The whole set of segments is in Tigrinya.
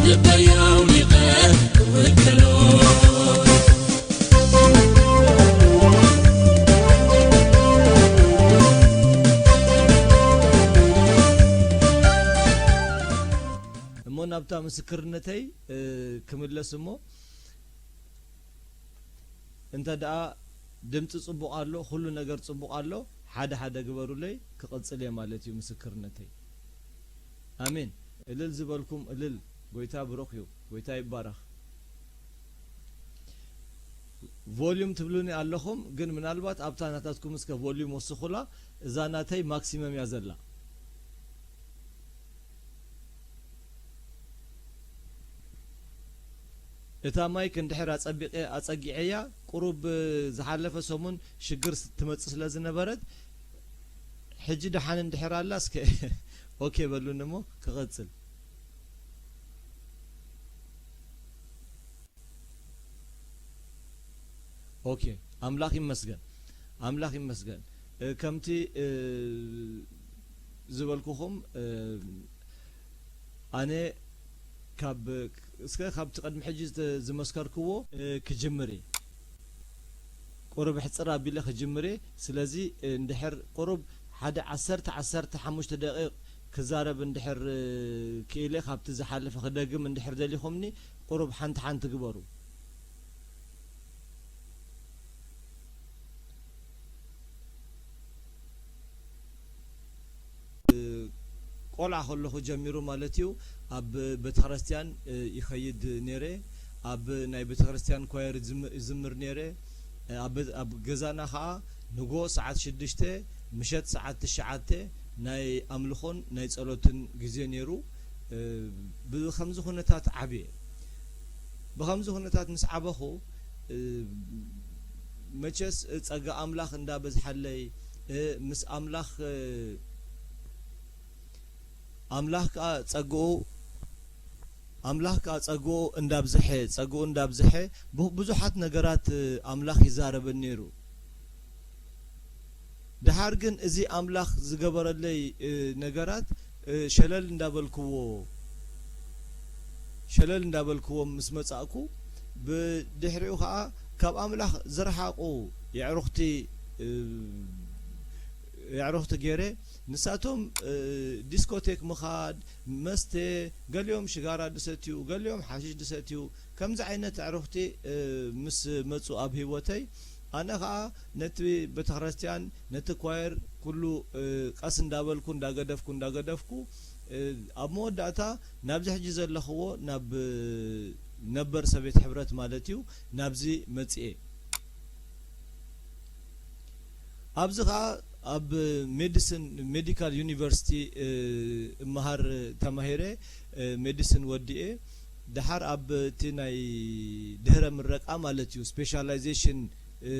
ልበይ ኣውሊቐ ክውከሎ። እሞ ናብታ ምስክርነተይ፣ እ፣ ክምለስ እሞ፣ እንተ ደኣ ድምጺ ጽቡቕ ኣሎ፣ ኩሉ ነገር ጽቡቕ ኣሎ፣ ሓደ ሓደ ግበሩለይ፣ ክቕጽል እየ ማለት እዩ ምስክርነተይ። ኣሜን። እልል ዝበልኩም እልል። ጎይታ ብሩኽ እዩ። ጎይታ ይባረኽ። ቮልዩም ትብሉኒ ኣለኹም፣ ግን ምናልባት ኣብታ ናታትኩም እስከ ቮልዩም ወስኹላ፣ እዛ ናተይ ማክሲመም እያ ዘላ። እታ ማይክ እንድሕር ኣጸቢቐ-፣ ኣጸጊዐያ፣ ቁሩብ ዝሓለፈ ሰሙን ሽግር ስ-፣ ትመጽእ ስለ ዝነበረት፣ ሕጂ ደሓን እንድሕር ኣላ፣ እስከ ኦኬ በሉኒ እሞ ክቐጽል። ኦኬ፣ ኣምላኽ ይመስገን፣ ኣምላኽ ይመስገን። እ፣ ከምቲ፣ እ፣ ዝበልኩኹም፣ እ፣ ኣነ ካብ፣ እስከ ካብቲ ቅድሚ ሕጂ ዝተ-፣ ዝመስከርክዎ፣ እ፣ ክጅምር እየ። ቁሩብ ኣሕጽር ኣቢለ ክጅምር እየ። ስለዚ፣ እ፣ እንድሕር ቁሩብ ሓደ ዓሰርተ፣ ዓሰርተ ሓሙሽተ ደቂቕ ክዛረብ እንድሕር፣ እ፣ ክኢለ፣ ካብቲ ዝሓለፈ ክደግም እንድሕር ደሊኹምኒ፣ ቁሩብ ሓንቲ ሓንቲ ግበሩ። ቆልዓ ከለኹ ጀሚሩ ማለት እዩ፣ ኣብ ቤተክርስትያን፣ እ፣ ይኸይድ ነይረ። ኣብ ናይ ቤተክርስትያን ኳየር ዝም-፣ ይዝምር ነይረ። እ፣ ኣብ፣ ኣብ ገዛና ኸዓ ንግሆ ሰዓት ሽዱሽተ፣ ምሸት ሰዓት ትሽዓተ ናይ ኣምልኾን ናይ ጸሎትን ግዜ ነይሩ። እ፣ ብኸምዚ ኩነታት ዓብየ። ብኸምዚ ኩነታት ምስ ዓበኹ፣ እ፣ መቸስ ጸጋ ኣምላኽ እንዳበዝሓለይ፣ እ፣ ምስ ኣምላኽ፣ እ፣ ኣምላኽ ከኣ ጸግኡ፣ ኣምላኽ ከኣ ጸግኡ እንዳብዝሐ፣ ጸግኡ እንዳብዝሐ፣ ብ-፣ ብዙሓት ነገራት፣ እ፣ ኣምላኽ ይዛረበኒ ነይሩ። ደሓር ግን እዚ ኣምላኽ ዝገበረለይ፣ እ፣ ነገራት፣ እ፣ ሸለል እንዳበልክዎ፣ ሸለል እንዳበልክዎም ምስ መጻእኩ፣ ብድሕሪኡ ኸኣ ካብ ኣምላኽ ዝረሓቑ የዕሩኽቲ፣ እ፣ የዕሩኽቲ ገይረ፣ ንሳቶም፣ እ፣ ዲስኮቴክ ምኻድ፣ መስተ፣ ገሊኦም ሽጋራ ድሰትዩ፣ ገሊኦም ሓሽሽ ድሰትዩ፣ ከምዚ ዓይነት ኣዕሩኽቲ፣ እ፣ ምስ መጹ ኣብ ህይወተይ፣ ኣነ ኸኣ ነቲ ቤተክርስትያን፣ ነቲ ኳየር ኩሉ፣ እ፣ ቀስ እንዳበልኩ፣ እንዳገደፍኩ፣ እንዳገደፍኩ፣ እ፣ ኣብ መወዳእታ ናብዚ ሕጂ ዘለኽዎ፣ ናብ ነበር ሰቤት ሕብረት ማለት እዩ፣ ናብዚ መጽኤ። ኣብዚ ኸኣ ኣብ ሜዲሲን፣ ሜዲካል ዩኒቨርሲቲ፣ እ፣ እመሃር ተማሂረ፣ እ፣ ሜዲሲን ወዲኤ። ደሓር ኣብ እቲ ናይ ድህረ ምረቃ ማለት እዩ፣ ስፔሻላይዜሽን፣ እ፣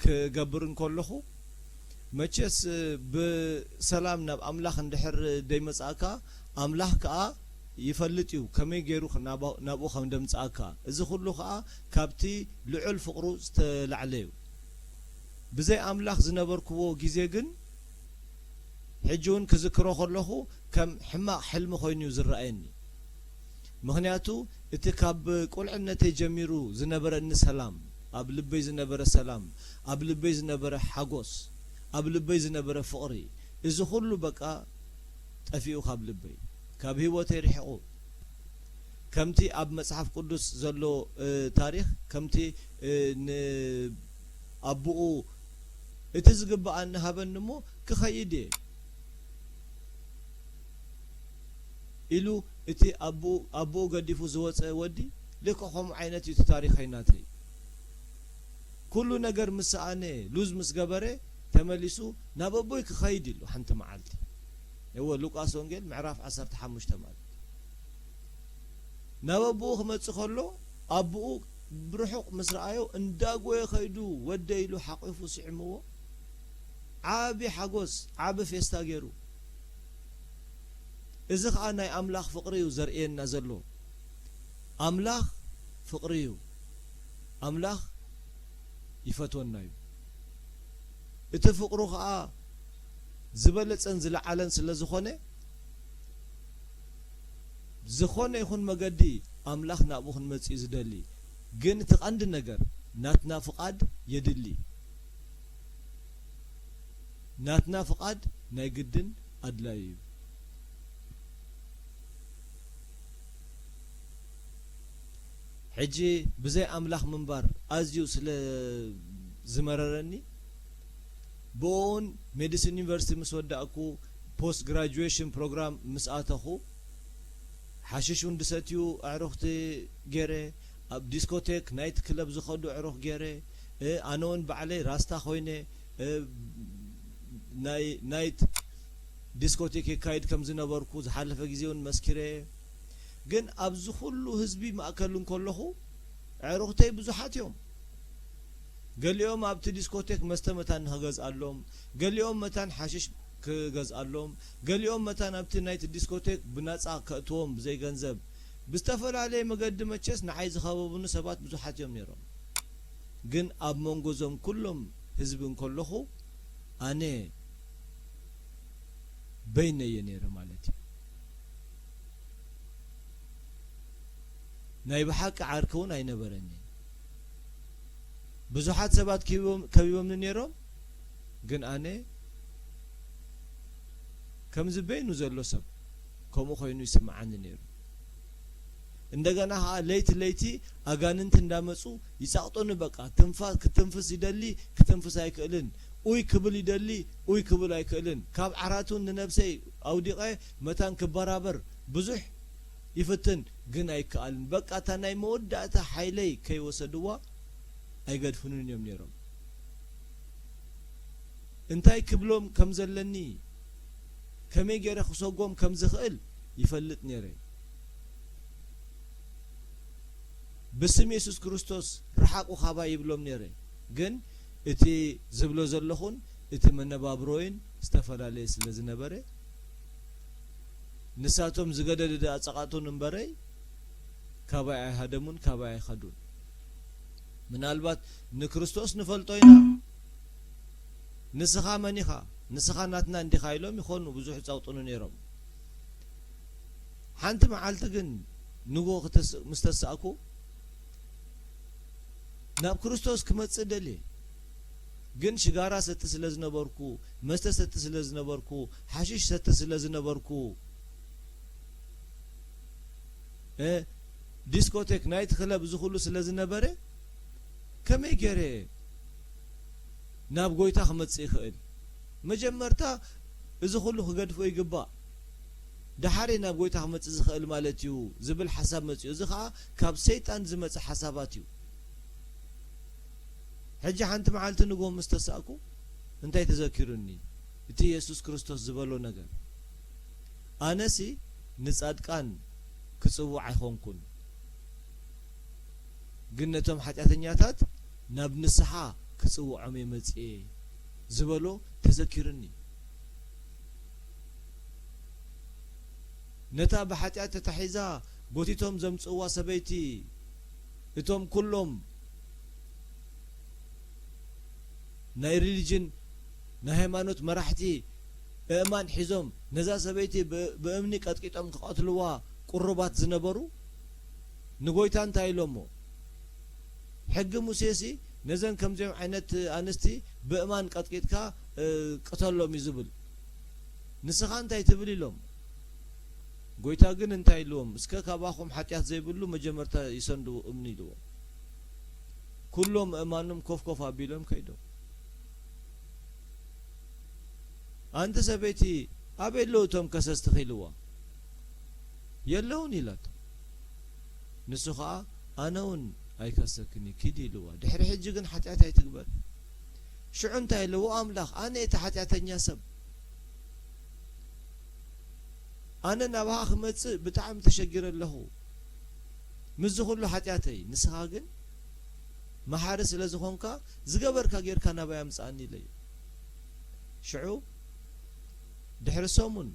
ክገብር እንከለኹ፣ መቸስ፣ እ፣ ብሰላም ናብ ኣምላኽ እንድሕር ደይመጻእካ፣ ኣምላኽ ከኣ ይፈልጥ እዩ ከመይ ገይሩ ኽ-፣ ናባ-፣ ናብኡ ከም ደምጽኣካ። እዚ ኩሉ ኸኣ ካብቲ ልዑል ፍቕሩ ዝተላዕለ እዩ። ብዘይ ኣምላኽ ዝነበርክዎ ግዜ ግን፣ ሕጂ እውን ክዝክሮ ከለኹ ከም ሕማቕ ሕልሚ ኮይኑ እዩ ዝረኣየኒ። ምኽንያቱ፣ እቲ ካብ ቁልዕነተይ ጀሚሩ ዝነበረኒ ሰላም፣ ኣብ ልበይ ዝነበረ ሰላም፣ ኣብ ልበይ ዝነበረ ሓጎስ፣ ኣብ ልበይ ዝነበረ ፍቕሪ፣ እዚ ኩሉ በቃ ጠፊኡ ካብ ልበይ፣ ካብ ህይወተይ ርሒቑ። ከምቲ ኣብ መጽሓፍ ቅዱስ ዘሎ፣ እ፣ ታሪኽ፣ ከምቲ፣ እ፣ ንኣቦኡ እቲ ዝግብኣኒ ሃበኒ እሞ ክኸይድ እየ ኢሉ እቲ ኣቦኡ፣ ኣቦኡ ገዲፉ ዝወጸ ወዲ፣ ልክዕ ከምኡ ዓይነት እዩ እቲ ታሪኸይ ናተይ። ኩሉ ነገር ምስ ሰኣነ፣ ሉዝ ምስ ገበረ፣ ተመሊሱ ናብ ኣቦይ ክኸይድ ኢሉ ሓንቲ መዓልቲ። እወ፣ ሉቃስ ወንጌል ምዕራፍ ዓሰርተ ሓሙሽተ ማለት። ናብ ኣቦኡ ክመጽእ ከሎ፣ ኣቦኡ ብርሑቕ ምስ ረኣዮ፣ እንዳጎየ ከይዱ፣ "ወደይ" ኢሉ ሓቂፉ ስዒምዎ። ዓቢ ሓጎስ፣ ዓቢ ፌስታ ገይሩ። እዚ ኸኣ ናይ ኣምላኽ ፍቕሪ እዩ ዘርእየና ዘሎ። ኣምላኽ ፍቕሪ እዩ። ኣምላኽ ይፈትወና እዩ። እቲ ፍቕሩ ኸኣ ዝበለጸን ዝለዓለን ስለ ዝኾነ፣ ዝኾነ ይኹን መገዲ ኣምላኽ ናብኡ ክንመጽእ እዩ ዝደሊ። ግን እቲ ቀንዲ ነገር ናትና ፍቓድ የድሊ። ናትና ፍቓድ ናይ ግድን ኣድላዩ እዩ። ሕጂ ብዘይ ኣምላኽ ምንባር ኣዝዩ ስለ ዝመረረኒ፣ ብኡውን ሜዲሲን ዩኒቨርሲቲ ምስ ወዳእኩ፣ ፖስት ግራጁዌሽን ፕሮግራም ምስ ኣተኹ፣ ሓሽሽ እውን ዝሰትዩ ኣዕሩኽቲ ገይረ፣ ኣብ ዲስኮቴክ ናይት ክለብ ዝኸዱ ኣዕሩኽ ገይረ፣ እ፣ ኣነ እውን ባዕለይ ራስታ ኮይነ፣ እ፣ ናይ ናይት ዲስኮቴክ የካይድ ከም ዝነበርኩ ዝሓለፈ ግዜ እውን መስኪረ እየ። ግን ኣብዚ ኩሉ ህዝቢ ማእከል እንከለኹ ኣዕሩኽተይ ብዙሓት እዮም። ገሊኦም ኣብቲ ዲስኮቴክ መስተ መታን ንኽገዝኣሎም፣ ገሊኦም መታን ሓሽሽ ክገዝኣሎም፣ ገሊኦም መታን ኣብቲ ናይቲ ዲስኮቴክ ብናጻ ከእትዎም ብዘይ ገንዘብ። ብዝተፈላለየ መገዲ መቸስ ንዓይ ዝኸበቡኒ ሰባት ብዙሓት እዮም ነይሮም። ግን ኣብ መንጎ እዞም ኩሎም ህዝቢ እንከለኹ ኣነ በይነየ ነይረ ማለት እዩ። ናይ ብሓቂ ዓርኪ እውን ኣይነበረኒ። ብዙሓት ሰባት ከቢቦም-፣ ከቢቦምኒ ነይሮም፣ ግን ኣነ ከምዚ በይኑ ዘሎ ሰብ ከምኡ ኮይኑ ይስምዓኒ ነይሩ። እንደገና ኸዓ ለይቲ ለይቲ ኣጋንንቲ እንዳመጹ ይጻቕጡኒ። በቃ ትንፋ-፣ ክትንፍስ ይደሊ፣ ክትንፍስ ኣይክእልን። ኡይ ክብል ይደሊ፣ ኡይ ክብል ኣይክእልን። ካብ ዓራት እውን ንነብሰይ ኣውዲቐ መታን ክበራበር ብዙሕ ይፍትን፣ ግን ኣይከኣልን። በቃ እታ ናይ መወዳእታ ሓይለይ ከይወሰድዋ ኣይገድፉንን እዮም ነይሮም። እንታይ ክብሎም ከም ዘለኒ፣ ከመይ ገይረ ክሰጎም ከም ዝኽእል ይፈልጥ ነይረ። ብስም የሱስ ክርስቶስ ርሓቑ ካባይ ይብሎም ነይረ። ግን እቲ ዝብሎ ዘለኹን እቲ መነባብሮይን ዝተፈላለየ ስለ ዝነበረ፣ ንሳቶም ዝገደደ ድኣ ጸቓጡን እምበረይ፣ ካባይ ኣይሃደሙን፣ ካባይ ኣይኸዱን። ምናልባት ንክርስቶስ ንፈልጦ ኢና፣ ንስኻ መን ኢኻ? ንስኻ ናትና እንዲኻ ኢሎም ይኾኑ ብዙሕ ይጸቕጡኒ ነይሮም። ሓንቲ መዓልቲ ግን ንግሆ ክተስ-፣ ምስ ተሳእኩ፣ ናብ ክርስቶስ ክመጽእ ደልየ። ግን ሽጋራ ሰቲ ስለ ዝነበርኩ፣ መስተ ሰቲ ስለ ዝነበርኩ፣ ሓሽሽ ሰቲ ስለ ዝነበርኩ፣ እ፣ ዲስኮቴክ፣ ናይት ክለብ፣ እዚ ኩሉ ስለ ዝነበረ፣ ከመይ ገይረ ናብ ጎይታ ክመጽእ ይኽእል? መጀመርታ እዚ ኩሉ ክገድፎ ይግባእ። ደሓር እየ ናብ ጎይታ ክመጽእ ዝኽእል ማለት እዩ ዝብል ሓሳብ መጺኡ። እዚ ኸኣ ካብ ሰይጣን ዝመጽእ ሓሳባት እዩ። ሕጂ ሓንቲ መዓልቲ ንግሆ ምስ ተሳእኩ፣ እንታይ ተዘኪሩኒ? እቲ የሱስ ክርስቶስ ዝበሎ ነገር። ኣነሲ ንጻድቃን ክጽውዕ ኣይኾንኩን፣ ግን ነቶም ሓጢኣተኛታት ናብ ንስሓ ክጽውዖም እየ መጺኤ ዝበሎ ተዘኪሩኒ። ነታ ብሓጢኣት ተታሒዛ ጎቲቶም ዘምጽእዋ ሰበይቲ፣ እቶም ኩሎም ናይ ሪሊጅን፣ ናይ ሃይማኖት መራሕቲ እእማን ሒዞም ነዛ ሰበይቲ ብ-፣ ብእምኒ ቀጥቂጦም ክቐትልዋ ቁሩባት ዝነበሩ፣ ንጎይታ እንታይ ኢሎሞ? ሕጊ ሙሴሲ ነዘን ከምዚኦም ዓይነት ኣንስቲ ብእማን ቀጥቂጥካ፣ እ፣ ቅተሎም እዩ ዝብል። ንስኻ እንታይ ትብል ኢሎም። ጎይታ ግን እንታይ ኢልዎም? እስከ ካባኹም ሓጢኣት ዘይብሉ መጀመርታ ይሰንድው እምኒ ኢልዎም። ኩሎም እማኖም ኮፍ ኮፍ ኣቢሎም ከይዶም። ኣንቲ ሰበይቲ፣ ኣበይ ኣለዉ እቶም ከሰስቲ ኢልዋ። የለውን ኢላቶ። ንሱ ኸኣ፣ ኣነ እውን ኣይከሰክን እየ፣ ኪዲ ኢልዋ። ድሕሪ ሕጂ ግን ሓጢኣት ኣይትግበር። ሽዑ እንታይ ኢልዎ? ኣምላኽ፣ ኣነ እቲ ሓጢኣተኛ ሰብ። ኣነ ናባኻ ክመጽእ ብጣዕሚ ተሸጊረ ኣለኹ። ምስዚ ኩሉ ሓጢኣተይ፣ ንስኻ ግን መሓሪ ስለ ዝኾንካ፣ ዝገበርካ ጌርካ ናባይ ኣምጽኣኒ ኢለዮ። ሽዑ ድሕሪ ሰሙን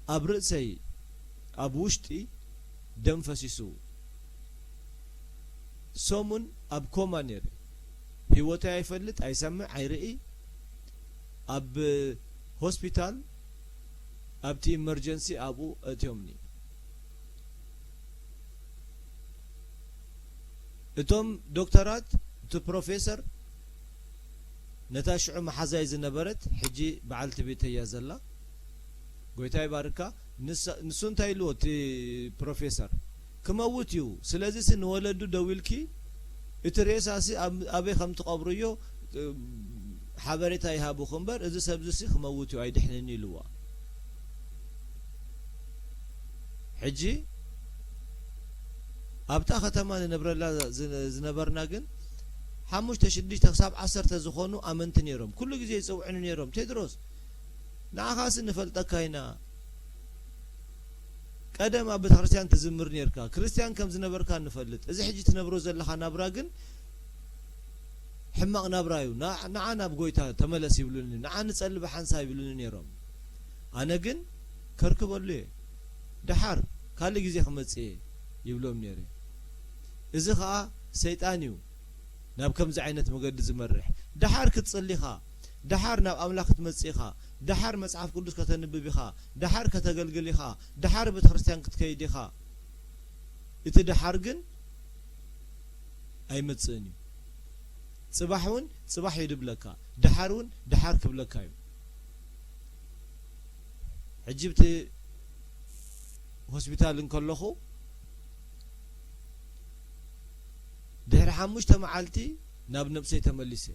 ኣብ ርእሰይ፣ ኣብ ውሽጢ ደም ፈሲሱ፣ ሰሙን ኣብ ኮማ ነይረ። ህይወተይ ኣይፈልጥ፣ ኣይሰምዕ፣ ኣይርኢ። ኣብ ሆስፒታል ኣብቲ ኢመርጀንሲ ኣብኡ ኣእትዮምኒ። እቶም ዶክተራት፣ እቲ ፕሮፌሰር፣ ነታ ሽዑ መሓዛይ ዝነበረት፣ ሕጂ በዓልቲ ቤተይ እያ ዘላ፣ ጎይታ ይባርካ። ንሳ-፣ ንሱ እንታይ ኢልዎ እቲ ፕሮፌሰር? ክመውት እዩ። ስለዚሲ ንወለዱ ደዊልኪ፣ እቲ ሬሳሲ ኣብ-፣ ኣበይ ከም ትቐብርዮ፣ እ፣ ሓበሬታ ይሃቡኺ እምበር፣ እዚ ሰብዚሲ ክመውት እዩ፣ ኣይድሕንን እዩ ኢልዋ። ሕጂ ኣብታ ከተማ ንነብረላ ዝ-፣ ዝነበርና ግን፣ ሓሙሽተ፣ ሽዱሽተ ክሳብ ዓሰርተ ዝኾኑ ኣመንቲ ነይሮም። ኩሉ ግዜ ይጽውዑኒ ነይሮም፣ "ቴድሮስ፣ ንዓኻሲ ንፈልጠካ ኢና። ቀደም ኣብ ቤተክርስትያን ትዝምር ነይርካ፣ ክርስትያን ከም ዝነበርካ ንፈልጥ። እዚ ሕጂ ትነብሮ ዘለኻ ናብራ ግን ሕማቕ ናብራ እዩ። ና-፣ ንዓ ናብ ጎይታ ተመለስ" ይብሉኒ፣ "ንዓ ንጸሊ ብሓንሳብ" ይብሉኒ ነይሮም። ኣነ ግን ከርክበሉ እየ። "ደሓር ካልእ ግዜ ክመጽእ እየ" ይብሎም ነይረ። እዚ ኸኣ ሰይጣን እዩ ናብ ከምዚ ዓይነት መገዲ ዝመርሕ። ደሓር ክትጽሊ ኢኻ፣ ደሓር ናብ ኣምላኽ ክትመጽእ ኢኻ፣ ደሓር መጽሓፍ ቅዱስ ከተንብብ ኢኻ፣ ደሓር ከተገልግል ኢኻ፣ ደሓር ቤተ ክርስትያን ክትከይድ ኢኻ። እቲ ደሓር ግን ኣይመጽእን እዩ። ጽባሕ እውን ጽባሕ እዩ ድብለካ፣ ደሓር እውን ደሓር ክብለካ እዩ። ሕጂ ብቲ ሆስፒታል እንከለኹ፣ ድሕሪ ሓሙሽተ መዓልቲ ናብ ነብሰይ ተመሊሰ።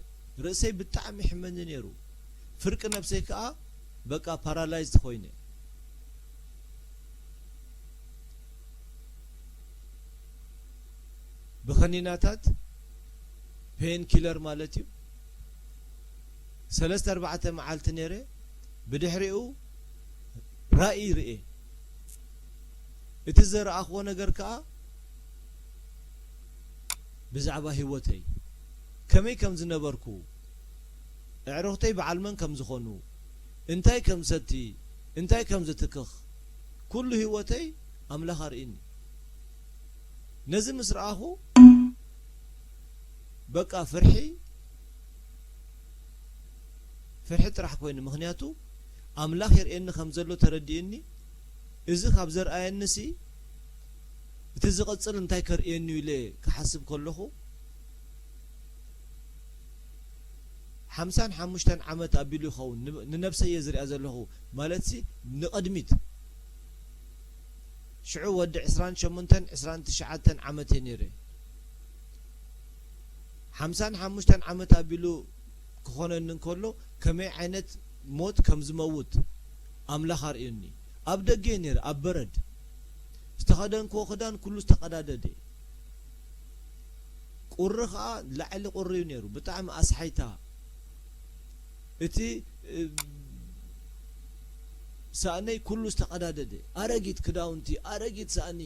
ርእሰይ ብጣዕሚ ይሕመኒ ነይሩ። ፍርቂ ነብሰይ ከኣ በቃ ፓራላይዝድ ኮይነ። ብኸኒናታት፣ ፔን ኪለር ማለት እዩ፣ ሰለስተ ኣርባዕተ መዓልቲ ነይረ። ብድሕሪኡ ራእይ ርኤ። እቲ ዝረኣኽዎ ነገር ከኣ ብዛዕባ ህይወተይ፣ ከመይ ከም ዝነበርኩ፣ ኣዕሩኽተይ በዓል መን ከም ዝኾኑ፣ እንታይ ከም ዝሰቲ፣ እንታይ ከም ዝትክኽ፣ ኩሉ ህይወተይ ኣምላኽ ኣርእዩኒ። ነዚ ምስ ረኣኹ፣ በቃ ፍርሒ፣ ፍርሒ ጥራሕ ኮይኑ፣ ምኽንያቱ ኣምላኽ የርእየኒ ከም ዘሎ ተረዲኡኒ። እዚ ካብ ዘርኣየኒሲ፣ እቲ ዝቕጽል እንታይ ከርእየኒ ኢለ ክሓስብ ከለኹ፣ ሓምሳን ሓሙሽተን ዓመት ኣቢሉ ይኸውን፣ ን-፣ ንነብሰይ እየ ዝሪኣ ዘለኹ፣ ማለትሲ ንቕድሚት። ሽዑ ወዲ ዕስራን ሸሞንተን ዕስራን ትሽዓተን ዓመት እየ ነይረ። ሓምሳን ሓሙሽተን ዓመት ኣቢሉ ክኾነኒ እንከሎ፣ ከመይ ዓይነት ሞት ከም ዝመውት ኣምላኽ ኣርእዩኒ። ኣብ ደገ እየ ነይረ፣ ኣብ በረድ። ዝተኸደንክዎ ክዳን ኩሉ ዝተቐዳደደ። ቁሪ ኸኣ ላዕሊ ቁሪ እዩ ነይሩ፣ ብጣዕሚ ኣስሓይታ። እቲ፣ እ፣ ሳእነይ ኩሉ ዝተቐዳደደ፣ ኣረጊት ክዳውንቲ፣ ኣረጊት ሳእኒ፣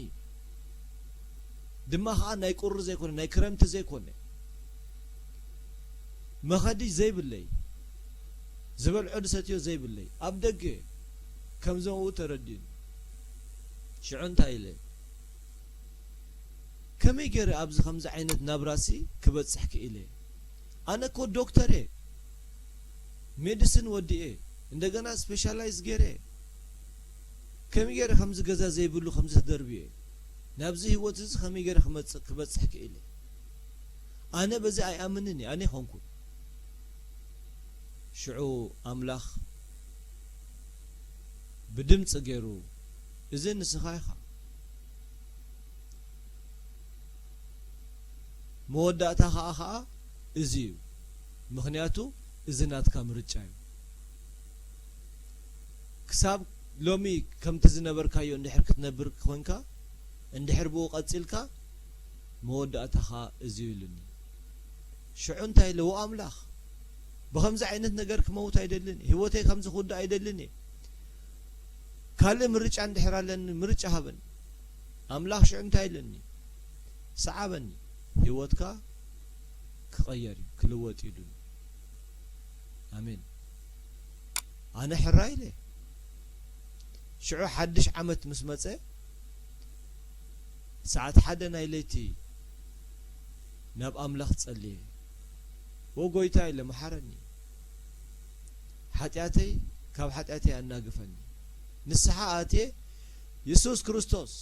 ድማ ኸኣ ናይ ቁሪ ዘይኮነ፣ ናይ ክረምቲ ዘይኮነ፣ መኸዲ ዘይብለይ፣ ዝበልዖ ዝሰትዮ ዘይብለይ፣ ኣብ ደገ ከም ዘምኡ ተረዲኡኒ። ሽዑ እንታይ ኢለ? ከመይ ገይረ ኣብዚ ከምዚ ዓይነት ናብራሲ ክበጽሕ ክኢለ? ኣነ እኮ ዶክተር እየ፣ ሜዲሲን ወዲኤ፣ እንደገና ስፔሻላይዝ ገይረ፣ ከመይ ገይረ ከምዚ ገዛ ዘይብሉ ከምዚ ተደርብየ፣ ናብዚ ህይወት እዚ ከመይ ገይረ ክመጽእ፣ ክበጽሕ ክኢለ? ኣነ በዚ ኣይኣምንን እየ፣ ኣነ ኣይኮንኩን። ሽዑ ኣምላኽ ብድምጺ ገይሩ፣ "እዚ ንስኻ ኢኻ። መወዳእታ ኸኣ፣ ኸኣ እዚ እዩ። ምኽንያቱ እዚ ናትካ ምርጫ እዩ። ክሳብ ሎሚ ከምቲ ዝነበርካዮ እንድሕር ክትነብር ኮንካ፣ እንድሕር ብኡ ቀጺልካ፣ መወዳእታኻ እዚ እዩ" ኢሉኒ። ሽዑ እንታይ ኢለ፣ "ወ ኣምላኽ፣ ብኸምዚ ዓይነት ነገር ክመውት ኣይደልን እየ። ህይወተይ ከምዚ ክውዳእ ኣይደልን እየ። ካልእ ምርጫ እንድሕር ኣለኒ፣ ምርጫ ሃበኒ።" ኣምላኽ ሽዑ እንታይ ኢሉኒ? "ሰዓበኒ፣ ህይወትካ ክቐየር እዩ፣ ክልወጥ እዩ" ኢሉኒ። ኣሜን። ኣነ ሕራይ ኢለ። ሽዑ ሓድሽ ዓመት ምስ መጸ፣ ሰዓት ሓደ ናይ ለይቲ ናብ ኣምላኽ ጸልየ፣ "ወ ጎይታ" ኢለ፣ "መሓረኒ። ሓጢኣተይ፣ ካብ ሓጢኣተይ ኣናግፈኒ። ንስሓ ኣትየ፣ የሱስ ክርስቶስ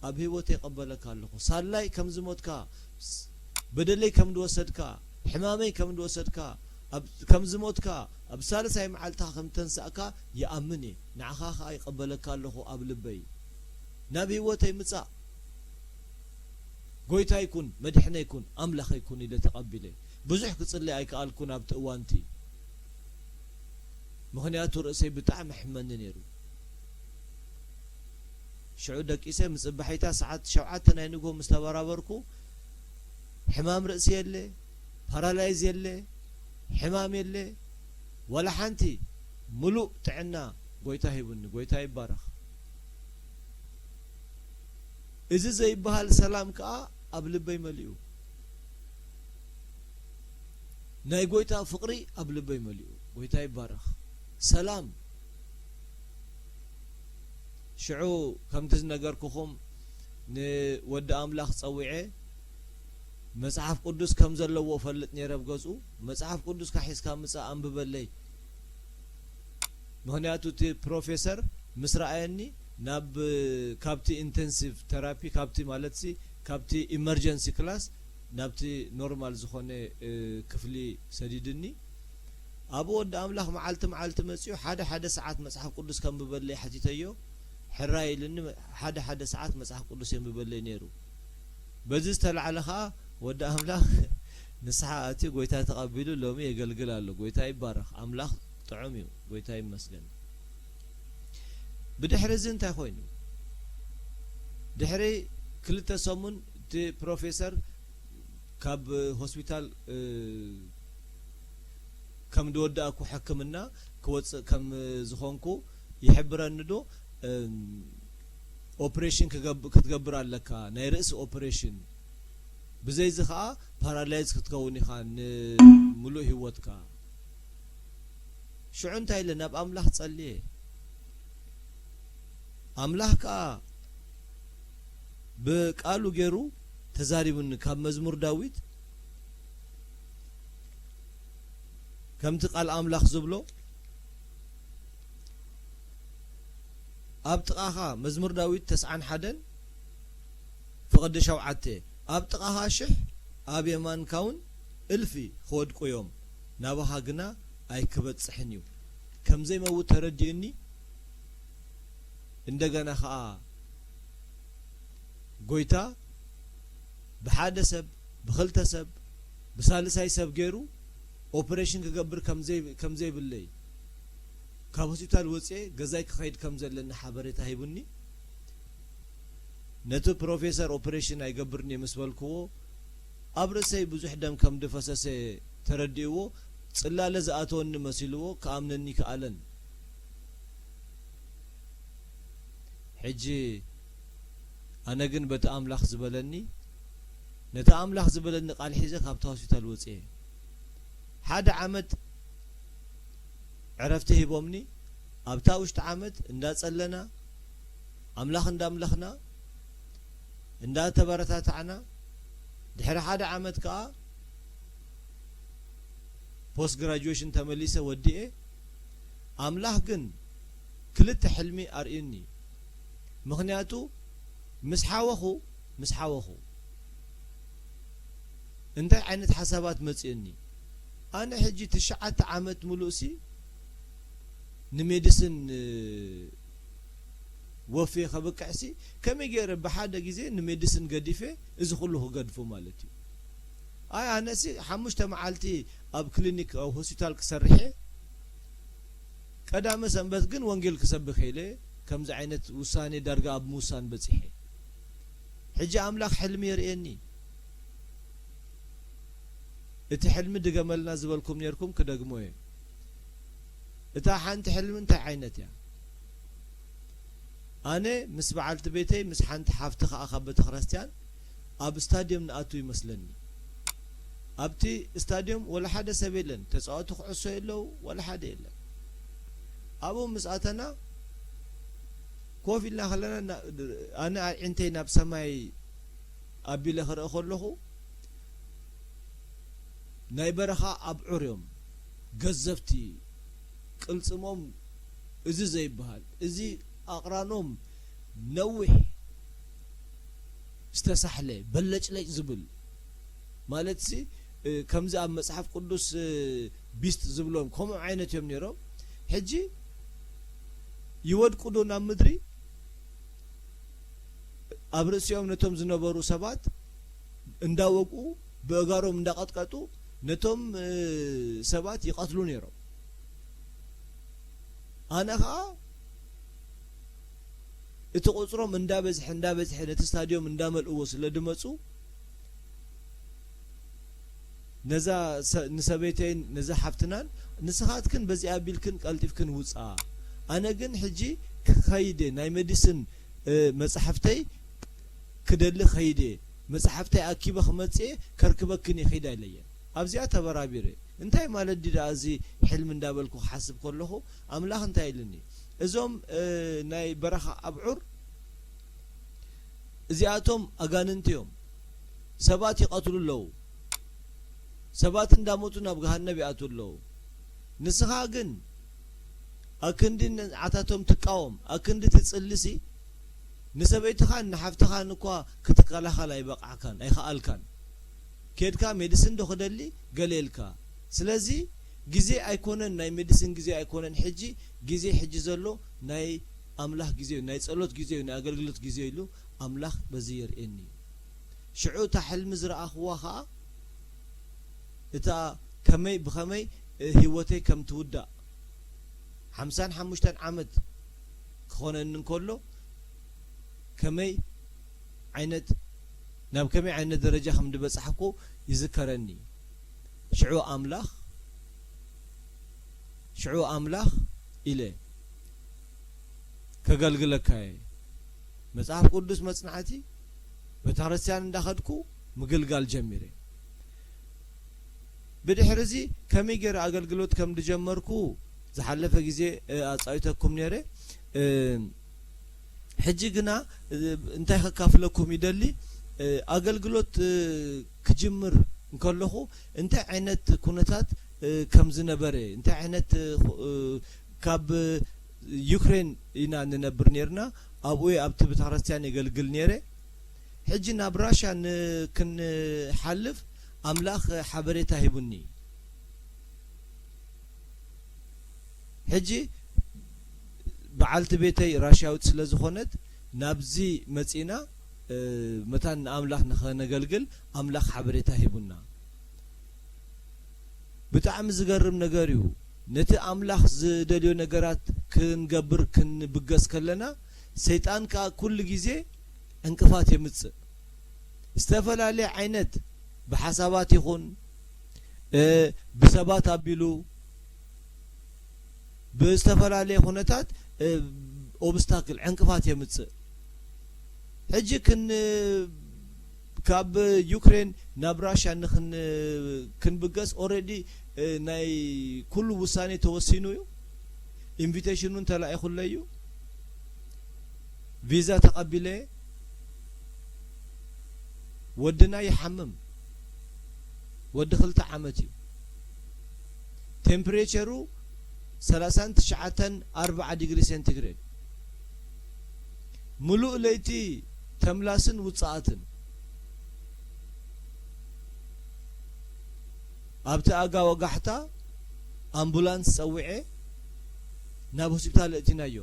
ኣብ ህይወተይ እቐበለካ ኣለኹ። ሳላይ ከም ዝሞትካ፣ በደለይ ከም ዝወሰድካ፣ ሕማመይ ከም ዝወሰድካ፣ ኣብ፣ ከም ዝሞትካ፣ ኣብ ሳልሳይ መዓልቲ ከም ተንሳእካ ይኣምን እየ። ንዓኻ ኸኣ ይቐበለካ ኣለኹ ኣብ ልበይ። ናብ ህይወተይ ምጻእ። ጎይታይ ኩን፣ መድሕነይ ኩን፣ ኣምላኸይ ኩን ኢለ ተቐቢለ። ብዙሕ ክጽሊ ኣይከኣልኩን ኣብቲ እዋንቲ። ምኽንያቱ ርእሰይ ብጣዕሚ ሕመኒ ነይሩ። ሽዑ ደቂሰ፣ ምጽባሒታ ሰዓት ሸውዓተ ናይ ንግሆ ምስ ተበራበርኩ፣ ሕማም ርእሲ የለ፣ ፓራላይዝ የለ፣ ሕማም የለ፣ ዋላ ሓንቲ፣ ምሉእ ጥዕና ጎይታ ሂቡኒ። ጎይታ ይባረኽ። እዚ ዘይበሃል ሰላም ከኣ ኣብ ልበይ መሊኡ። ናይ ጎይታ ፍቕሪ ኣብ ልበይ መሊኡ። ጎይታ ይባረኽ። ሰላም። ሽዑ ከምቲ ዝነገርኩኹም፣ ንወዲ ኣምላኽ ጸዊዐ፣ መጽሓፍ ቅዱስ ከም ዘለዎ እፈልጥ ነይረ ኣብ ገዝኡ። መጽሓፍ ቅዱስካ ሒዝካ ምጻእ፣ ኣንብበለይ። ምኽንያቱ እቲ ፕሮፌሰር ምስ ረኣየኒ፣ ናብ፣ ካብቲ ኢንተንሲቭ ተራፒ፣ ካብቲ ማለትሲ፣ ካብቲ ኢመርጀንሲ ክላስ ናብቲ ኖርማል ዝኾነ፣ እ፣ ክፍሊ ሰዲድኒ። ኣብኡ ወዲ ኣምላኽ መዓልቲ መዓልቲ መጺኡ ሓደ ሓደ ሰዓት መጽሓፍ ቅዱስ ከንብበለይ ሓቲተዮ። ሕራይ ኢሉኒ፣ ሓደ ሓደ ሰዓት መጽሓፍ ቅዱስ የንብበለይ ነይሩ። በዚ ዝተላዕለ ኸኣ ወዲ ኣምላኽ ንስሓ ኣትዩ፣ ጎይታ ተቐቢሉ፣ ሎሚ የገልግል ኣሎ። ጎይታ ይባረኽ። ኣምላኽ ጥዑም እዩ። ጎይታ ይመስገን። ብድሕሪ እዚ እንታይ ኮይኑ? ድሕሪ ክልተ ሰሙን እቲ ፕሮፌሰር ካብ ሆስፒታል፣ እ፣ ከም ዝወዳእኩ፣ ሕክምና ክወጽእ ከም ዝኾንኩ ይሕብረኒ ዶ፣ እም፣ ኦፕሬሽን ክገብ-፣ ክትገብር ኣለካ፣ ናይ ርእሲ ኦፕሬሽን። ብዘይዚ ኸኣ ፓራላይዝ ክትከውን ኢኻ ንምሉእ ህይወትካ። ሽዑ እንታይ ኢለ ናብ ኣምላኽ ጸልየ። ኣምላኽ ከኣ ብቃሉ ገይሩ ተዛሪቡኒ። ካብ መዝሙር ዳዊት፣ ከምቲ ቃል ኣምላኽ ዝብሎ፣ ኣብ ጥቓኻ፣ መዝሙር ዳዊት ተስዓን ሓደን ፍቕዲ ሸውዓተ፣ ኣብ ጥቓኻ ሽሕ፣ ኣብ የማንካ እውን እልፊ ክወድቁ እዮም፣ ናባኻ ግና ኣይክበጽሕን እዩ። ከም ዘይመውት ተረዲኡኒ። እንደገና ኸኣ ጎይታ ብሓደ ሰብ፣ ብኽልተ ሰብ፣ ብሳልሳይ ሰብ ገይሩ ኦፕሬሽን ክገብር ከም ዘይ-፣ ከም ዘይብለይ፣ ካብ ሆስፒታል ወጽኤ ገዛይ ክኸይድ ከም ዘለኒ ሓበሬታ ሂቡኒ። ነቲ ፕሮፌሰር ኦፕሬሽን ኣይገብርን እየ ምስ በልክዎ፣ ኣብ ርእሰይ ብዙሕ ደም ከም ዝፈሰሰ ተረዲእዎ፣ ጽላለ ዝኣተወኒ መሲልዎ፣ ክኣምነኒ ከኣለን። ሕጂ ኣነ ግን በቲ ኣምላኽ ዝበለኒ፣ ነቲ ኣምላኽ ዝበለኒ ቃል ሒዘ ካብታ ሆስፒታል ወጽኤ። ሓደ ዓመት ዕረፍቲ ሂቦምኒ። ኣብታ ውሽጢ ዓመት እንዳጸለና፣ ኣምላኽ እንዳምለኽና፣ እንዳተበረታታዕና፣ ድሕሪ ሓደ ዓመት ከኣ ፖስት ግራጁዌሽን ተመሊሰ ወዲኤ። ኣምላኽ ግን ክልተ ሕልሚ ኣርእዩኒ። ምኽንያቱ ምስ ሓወኹ፣ ምስ ሓወኹ እንታይ ዓይነት ሓሳባት መጺኡኒ? ኣነ ሕጂ ትሽዓተ ዓመት ምሉእሲ ንሜዲስን፣ እ፣ ወፍየ ከብቅዕሲ፣ ከመይ ገይረ ብሓደ ግዜ ንሜዲስን ገዲፈ እዚ ኩሉ ክገድፎ ማለት እዩ? ኣይ፣ ኣነሲ ሓሙሽተ መዓልቲ ኣብ ክሊኒክ፣ ኣብ ሆስፒታል ክሰርሕ እየ። ቀዳመ ሰንበት ግን ወንጌል ክሰብኽ ኢለ፣ ከምዚ ዓይነት ውሳኔ ዳርጋ ኣብ ምውሳን በጺሐ። ሕጂ ኣምላኽ ሕልሚ የርእየኒ። እቲ ሕልሚ ድገመልና ዝበልኩም ኔርኩም፣ ክደግሞ እየ። እታ ሓንቲ ሕልሚ እንታይ ዓይነት እያ? ኣነ ምስ በዓልቲ ቤተይ፣ ምስ ሓንቲ ሓፍቲ ከኣ ካብ ቤተክርስትያን ኣብ ስታድዮም ንኣቱ ይመስለኒ። ኣብቲ ስታድዮም ወላ ሓደ ሰብ የለን። ተጻወቲ ኩዕሶ የለው፣ ወላ ሓደ የለን። ኣብኡ ምስ ኣተና፣ ኮፍ ኢልና ከለና፣ ና-፣ ኣነ ኣዒንተይ ናብ ሰማይ ኣቢለ ክርኢ ከለኹ፣ ናይ በረኻ ኣብዑር እዮም፣ ገዘፍቲ፣ ቅልጽሞም እዚ ዘይበሃል፣ እዚ ኣቕራኖም ነዊሕ ዝተሳሕለ በለጭለጭ ዝብል ማለትሲ፣ እ፣ ከምዚ ኣብ መጽሓፍ ቅዱስ፣ እ፣ ቢስት ዝብሎም ከምኡ ዓይነት እዮም ነይሮም። ሕጂ ይወድቁ ዶ ናብ ምድሪ? ኣብ ርእሲኦም ነቶም ዝነበሩ ሰባት እንዳወግኡ፣ ብእጋሮም እንዳቐጥቀጡ ነቶም፣ እ፣ ሰባት ይቐትሉ ነይሮም። ኣነ ኸኣ እቲ ቁጽሮም እንዳበዝሐ፣ እንዳበዝሐ ነቲ ስታድዮም እንዳመልእዎ ስለ ድመጹ፣ ነዛ ሰ-፣ ንሰበይተይን ነዛ ሓፍትናን፣ "ንስኻትክን በዚኣ ኣቢልክን ቀልጢፍክን ውጻ። ኣነ ግን ሕጂ ክኸይድ እየ፣ ናይ ሜዲስን፣ እ፣ መጻሕፍተይ ክደሊ ኸይድ እየ። መጻሕፍተይ ኣኪበ ክመጽእ እየ፣ ከርክበክን እየ፣ ኺዳ" ኢለየን። ኣብዚኣ ተበራቢረ። እንታይ ማለት ድዩ ደኣ እዚ ሕልሚ እንዳበልኩ ክሓስብ ከለኹ፣ ኣምላኽ እንታይ ኢሉኒ? እዞም፣ እ፣ ናይ በረኻ ኣብዑር፣ እዚኣቶም ኣጋንንቲ እዮም። ሰባት ይቐትሉ ኣለዉ። ሰባት እንዳሞቱ ናብ ገሃነብ ይኣትዉ ኣለዉ። ንስኻ ግን ኣክንዲ ንዓታቶም ትቃወም፣ ኣክንዲ ትጽልሲ፣ ንሰበይትኻን ንሓፍትኻን እኳ ክትከላኸል ኣይበቃዕካን፣ ኣይኸኣልካን። ኬድካ ሜዲስን ዶ ክደሊ ገለ ኢልካ። ስለዚ ግዜ ኣይኮነን፣ ናይ ሜዲስን ግዜ ኣይኮነን ሕጂ። ግዜ ሕጂ ዘሎ ናይ ኣምላኽ ግዜ እዩ፣ ናይ ጸሎት ግዜ እዩ፣ ናይ ኣገልግሎት ግዜ እዩ ኢሉ ኣምላኽ በዚ የርእየኒ እዩ። ሽዑ እታ ሕልሚ ዝረኣኽዋ ኸኣ፣ እታ ከመይ ብኸመይ፣ እ፣ ህይወተይ ከም ትውዳእ፣ ሓምሳን ሓሙሽተን ዓመት ክኾነኒ እንከሎ፣ ከመይ ዓይነት፣ ናብ ከመይ ዓይነት ደረጃ ከም ዝበጻሕኩ ይዝከረኒ። ሽዑ ኣምላኽ፣ ሽዑ ኣምላኽ ኢለ፣ "ከገልግለካ እየ። መጽሓፍ ቅዱስ መጽናዕቲ፣ ቤተክርስትያን እንዳኸድኩ ምግልጋል ጀሚረ። ብድሕሪ እዚ ከመይ ገይረ ኣገልግሎት ከም ዝጀመርኩ ዝሓለፈ ግዜ፣ እ፣ ኣጻዊተኩም ነይረ። እ፣ ሕጂ ግና፣ እ፣ እንታይ ከካፍለኩም ይደሊ፣ እ፣ ኣገልግሎት፣ እ፣ ክጅምር እንከለኹ እንታይ ዓይነት ኩነታት፣ እ፣ ከም ዝነበረ፣ እንታይ ዓይነት፣ እ፣ ኹ-፣ እ፣ ካብ ዩክሬን ኢና ንነብር ነይርና። ኣብኡ እየ ኣብቲ ቤተክርስትያን የገልግል ነይረ። ሕጂ ናብ ራሻ ን-፣ ክንሓልፍ ኣምላኽ ሓበሬታ ሂቡኒ። ሕጂ በዓልቲ ቤተይ ራሽያዊት ስለ ዝኾነት ናብዚ መጺና፣ እ፣ መታን ንኣምላኽ ንኸነገልግል ኣምላኽ ሓበሬታ ሂቡና። ብጣዕሚ ዝገርም ነገር እዩ። ነቲ ኣምላኽ ዝደልዮ ነገራት ክንገብር ክንብገስ ከለና፣ ሰይጣን ከኣ ኩሉ ግዜ ዕንቅፋት የምጽእ። ዝተፈላለየ ዓይነት ብሓሳባት ይኹን፣ እ፣ ብሰባት ኣቢሉ፣ ብዝተፈላለየ ኩነታት፣ እ፣ ኦብስታክል፣ ዕንቅፋት የምጽእ። ሕጂ ክን-፣ ካብ ዩክሬን ናብ ራሽያ ንኽን-፣ ክንብገስ ኦልሬዲ፣ እ፣ ናይ ኩሉ ውሳኔ ተወሲኑ እዩ። ኢንቪቴሽን እውን ተላኢኹለይ እዩ። ቪዛ ተቐቢለ። ወድና ይሓምም። ወዲ ክልተ ዓመት እዩ። ቴምፕሬቸሩ ሰላሳን ትሽዓተን ኣርብዓ ዲግሪ ሴንቲግሬድ። ምሉእ ለይቲ ተምላስን ውጽኣትን። ኣብቲ ኣጋ ወጋሕታ ኣምቡላንስ ጸዊዐ ናብ ሆስፒታል እእቲናዮ።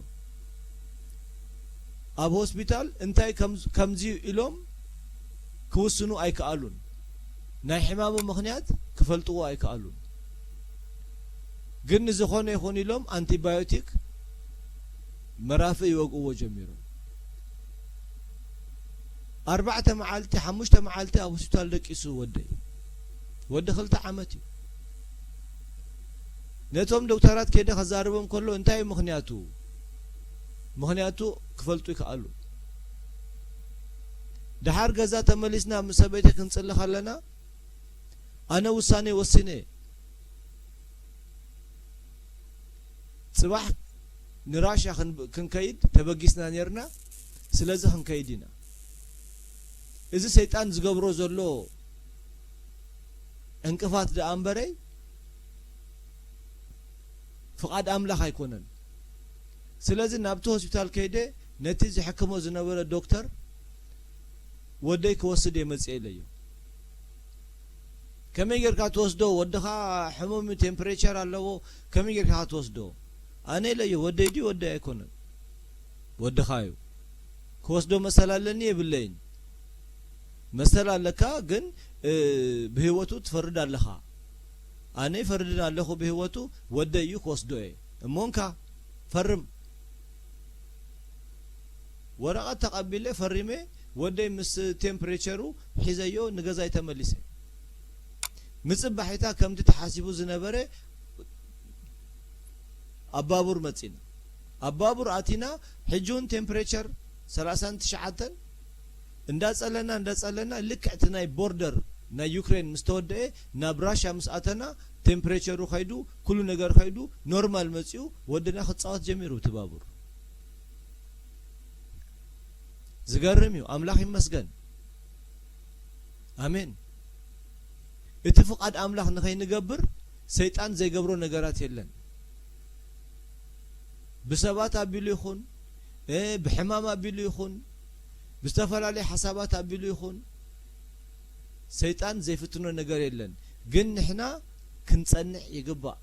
ኣብ ሆስፒታል እንታይ ከም-፣ ከምዚ ኢሎም ክውስኑ ኣይከኣሉን። ናይ ሕማሙ ምኽንያት ክፈልጥዎ ኣይከኣሉን። ግን ንዝኾነ ይኹን ኢሎም ኣንቲባዮቲክ መራፍእ ይወግእዎ ጀሚሮም። ኣርባዕተ መዓልቲ፣ ሓሙሽተ መዓልቲ ኣብ ሆስፒታል ደቂሱ ወደይ። ወዲ ክልተ ዓመት እዩ። ነቶም ዶክተራት ከይደ ከዛርቦም ከሎ እንታይ እዩ ምኽንያቱ? ምኽንያቱ ክፈልጡ ይከኣሉ። ደሓር ገዛ ተመሊስና ምስ ሰበይተይ ክንጽሊ ከለና ኣነ ውሳኔ ወሲነ። ጽባሕ ንራሻ ክን-፣ ክንከይድ ተበጊስና ኔርና። ስለዚ ክንከይድ ኢና። እዚ ሰይጣን ዝገብሮ ዘሎ ዕንቅፋት ደኣ እምበረይ ፍቓድ ኣምላኽ ኣይኮነን። ስለዚ ናብቲ ሆስፒታል ከይደ ነቲ ዝሕክሞ ዝነበረ ዶክተር ወደይ ክወስድ እየ መጽእ ኢለዮ። ከመይ ጌርካ ትወስዶ? ወድኻ ሕሙም ቴምፕሬቸር ኣለዎ፣ ከመይ ጌርካ ትወስዶ? ኣነ ኢለዮ፣ ወደይ ድዩ ወደይ ኣይኮነን፣ ወድኻ እዩ። ክወስዶ መሰል ኣለኒ የብለይን። መሰል ኣለካ ግን ብህይወቱ ትፈርድ ኣለኻ። ኣነ ይፈርድን ኣለኹ ብህይወቱ፣ ወደይ እዩ ክወስዶ እየ። እሞ እንካ ፈርም። ወረቐት ተቐቢለ ፈሪመ፣ ወደይ ምስ ቴምፕሬቸሩ ሒዘዮ ንገዛይ ተመሊሰ። ምጽባሒታ ከምቲ ተሓሲቡ ዝነበረ ኣብ ባቡር መጺና። ኣብ ባቡር ኣቲና፣ ሕጂ እውን ቴምፕሬቸር ሰላሳን ትሽዓተን እንዳጸለና እንዳጸለና ልክዕ እቲ ናይ ቦርደር ናይ ዩክሬን ምስ ተወደኤ ናብ ራሻ ምስ ኣተና ቴምፕሬቸሩ ከይዱ ኩሉ ነገር ከይዱ ኖርማል መጺኡ ወድና ክጻወት ጀሚሩ እቲ ባቡር። ዝገርም እዩ። ኣምላኽ ይመስገን። ኣሜን። እቲ ፍቓድ ኣምላኽ ንኸይንገብር ሰይጣን ዘይገብሮ ነገራት የለን። ብሰባት ኣቢሉ ይኹን ብሕማም ኣቢሉ ይኹን ብዝተፈላለየ ሓሳባት ኣቢሉ ይኹን ሰይጣን ዘይፍትኖ ነገር የለን። ግን ንሕና ክንጸንዕ ይግባእ።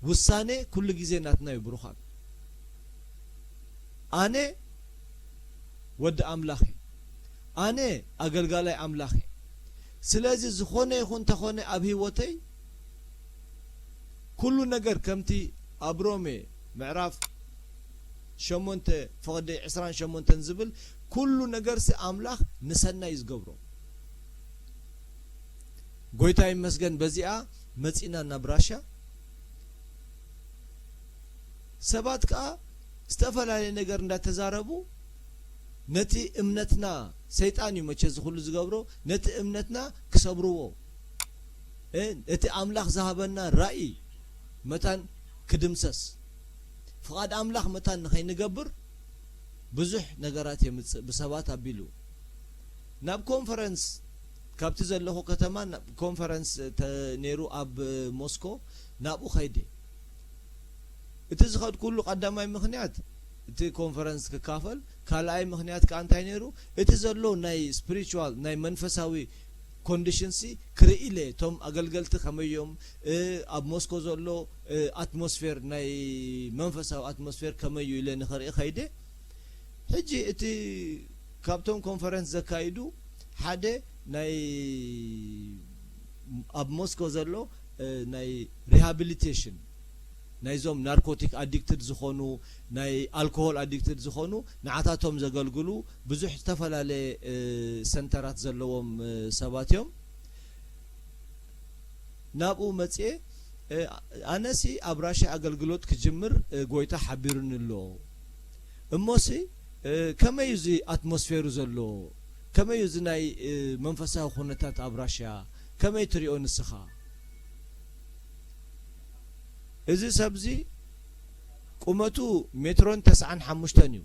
ውሳኔ ኩሉ ግዜ ናትና እዩ ብሩኻን። ኣነ ወዲ ኣምላኽ እየ። ኣነ ኣገልጋላይ ኣምላኽ እየ። ስለዚ ዝኾነ ይኹን እንተኾነ ኣብ ህይወተይ ኩሉ ነገር ከምቲ ኣብ ሮሜ ምዕራፍ ሸሞንተ ፍቕዲ ዕስራን ሸሞንተን ዝብል ኩሉ ነገርሲ ኣምላኽ ንሰናይ እዩ ዝገብሮ። ጎይታ ይመስገን በዚኣ መጺና ናብ ራሻ። ሰባት ከኣ ዝተፈላለየ ነገር እንዳተዛረቡ ነቲ እምነትና ሰይጣን እዩ መቸ እዚ ኩሉ ዝገብሮ ነቲ እምነትና ክሰብርዎ እቲ ኣምላኽ ዝሃበና ራእይ መታን ክድምሰስ ፍቓድ ኣምላኽ መታን ንኸይንገብር ብዙሕ ነገራት የምጽእ ብሰባት ኣቢሉ ናብ ኮንፈረንስ ካብቲ ዘለኹ ከተማ ኮንፈረንስ ነይሩ ኣብ ሞስኮ ናብኡ ኸይደ እቲ ዝኸድኩሉ ቀዳማይ ምኽንያት እቲ ኮንፈረንስ ክካፈል ካልኣይ ምኽንያት ከዓ እንታይ ነይሩ እቲ ዘሎ ናይ ስፒሪቹዋል ናይ መንፈሳዊ ኮንዲሽንሲ ክርኢ ኢለ እቶም ኣገልገልቲ ከመዮም ኣብ ሞስኮ ዘሎ ኣትሞስፌር ናይ መንፈሳዊ ኣትሞስፌር ከመዩ ኢለ ንኽርኢ ኸይደ ሕጂ እቲ ካብቶም ኮንፈረንስ ዘካይዱ ሓደ ናይ ኣብ ሞስኮ ዘሎ ናይ ሪሃቢሊቴሽን ናይዞም ናርኮቲክ ኣዲክትድ ዝኾኑ ናይ ኣልኮሆል ኣዲክትድ ዝኾኑ ንዓታቶም ዘገልግሉ ብዙሕ ዝተፈላለየ ሰንተራት ዘለዎም ሰባት እዮም። ናብኡ መጽየ ኣነሲ ኣብ ራሽያ ኣገልግሎት ክጅምር ጎይታ ሓቢሩኒ ኣሎ እሞሲ ከመይ እዚ ኣትሞስፌሩ ዘሎ ከመይ እዚ ናይ መንፈሳዊ ኩነታት ኣብ ራሽያ ከመይ ትሪኦ ንስኻ እዚ ሰብዚ ቁመቱ ሜትሮን ተስዓን ሓሙሽተን እዩ።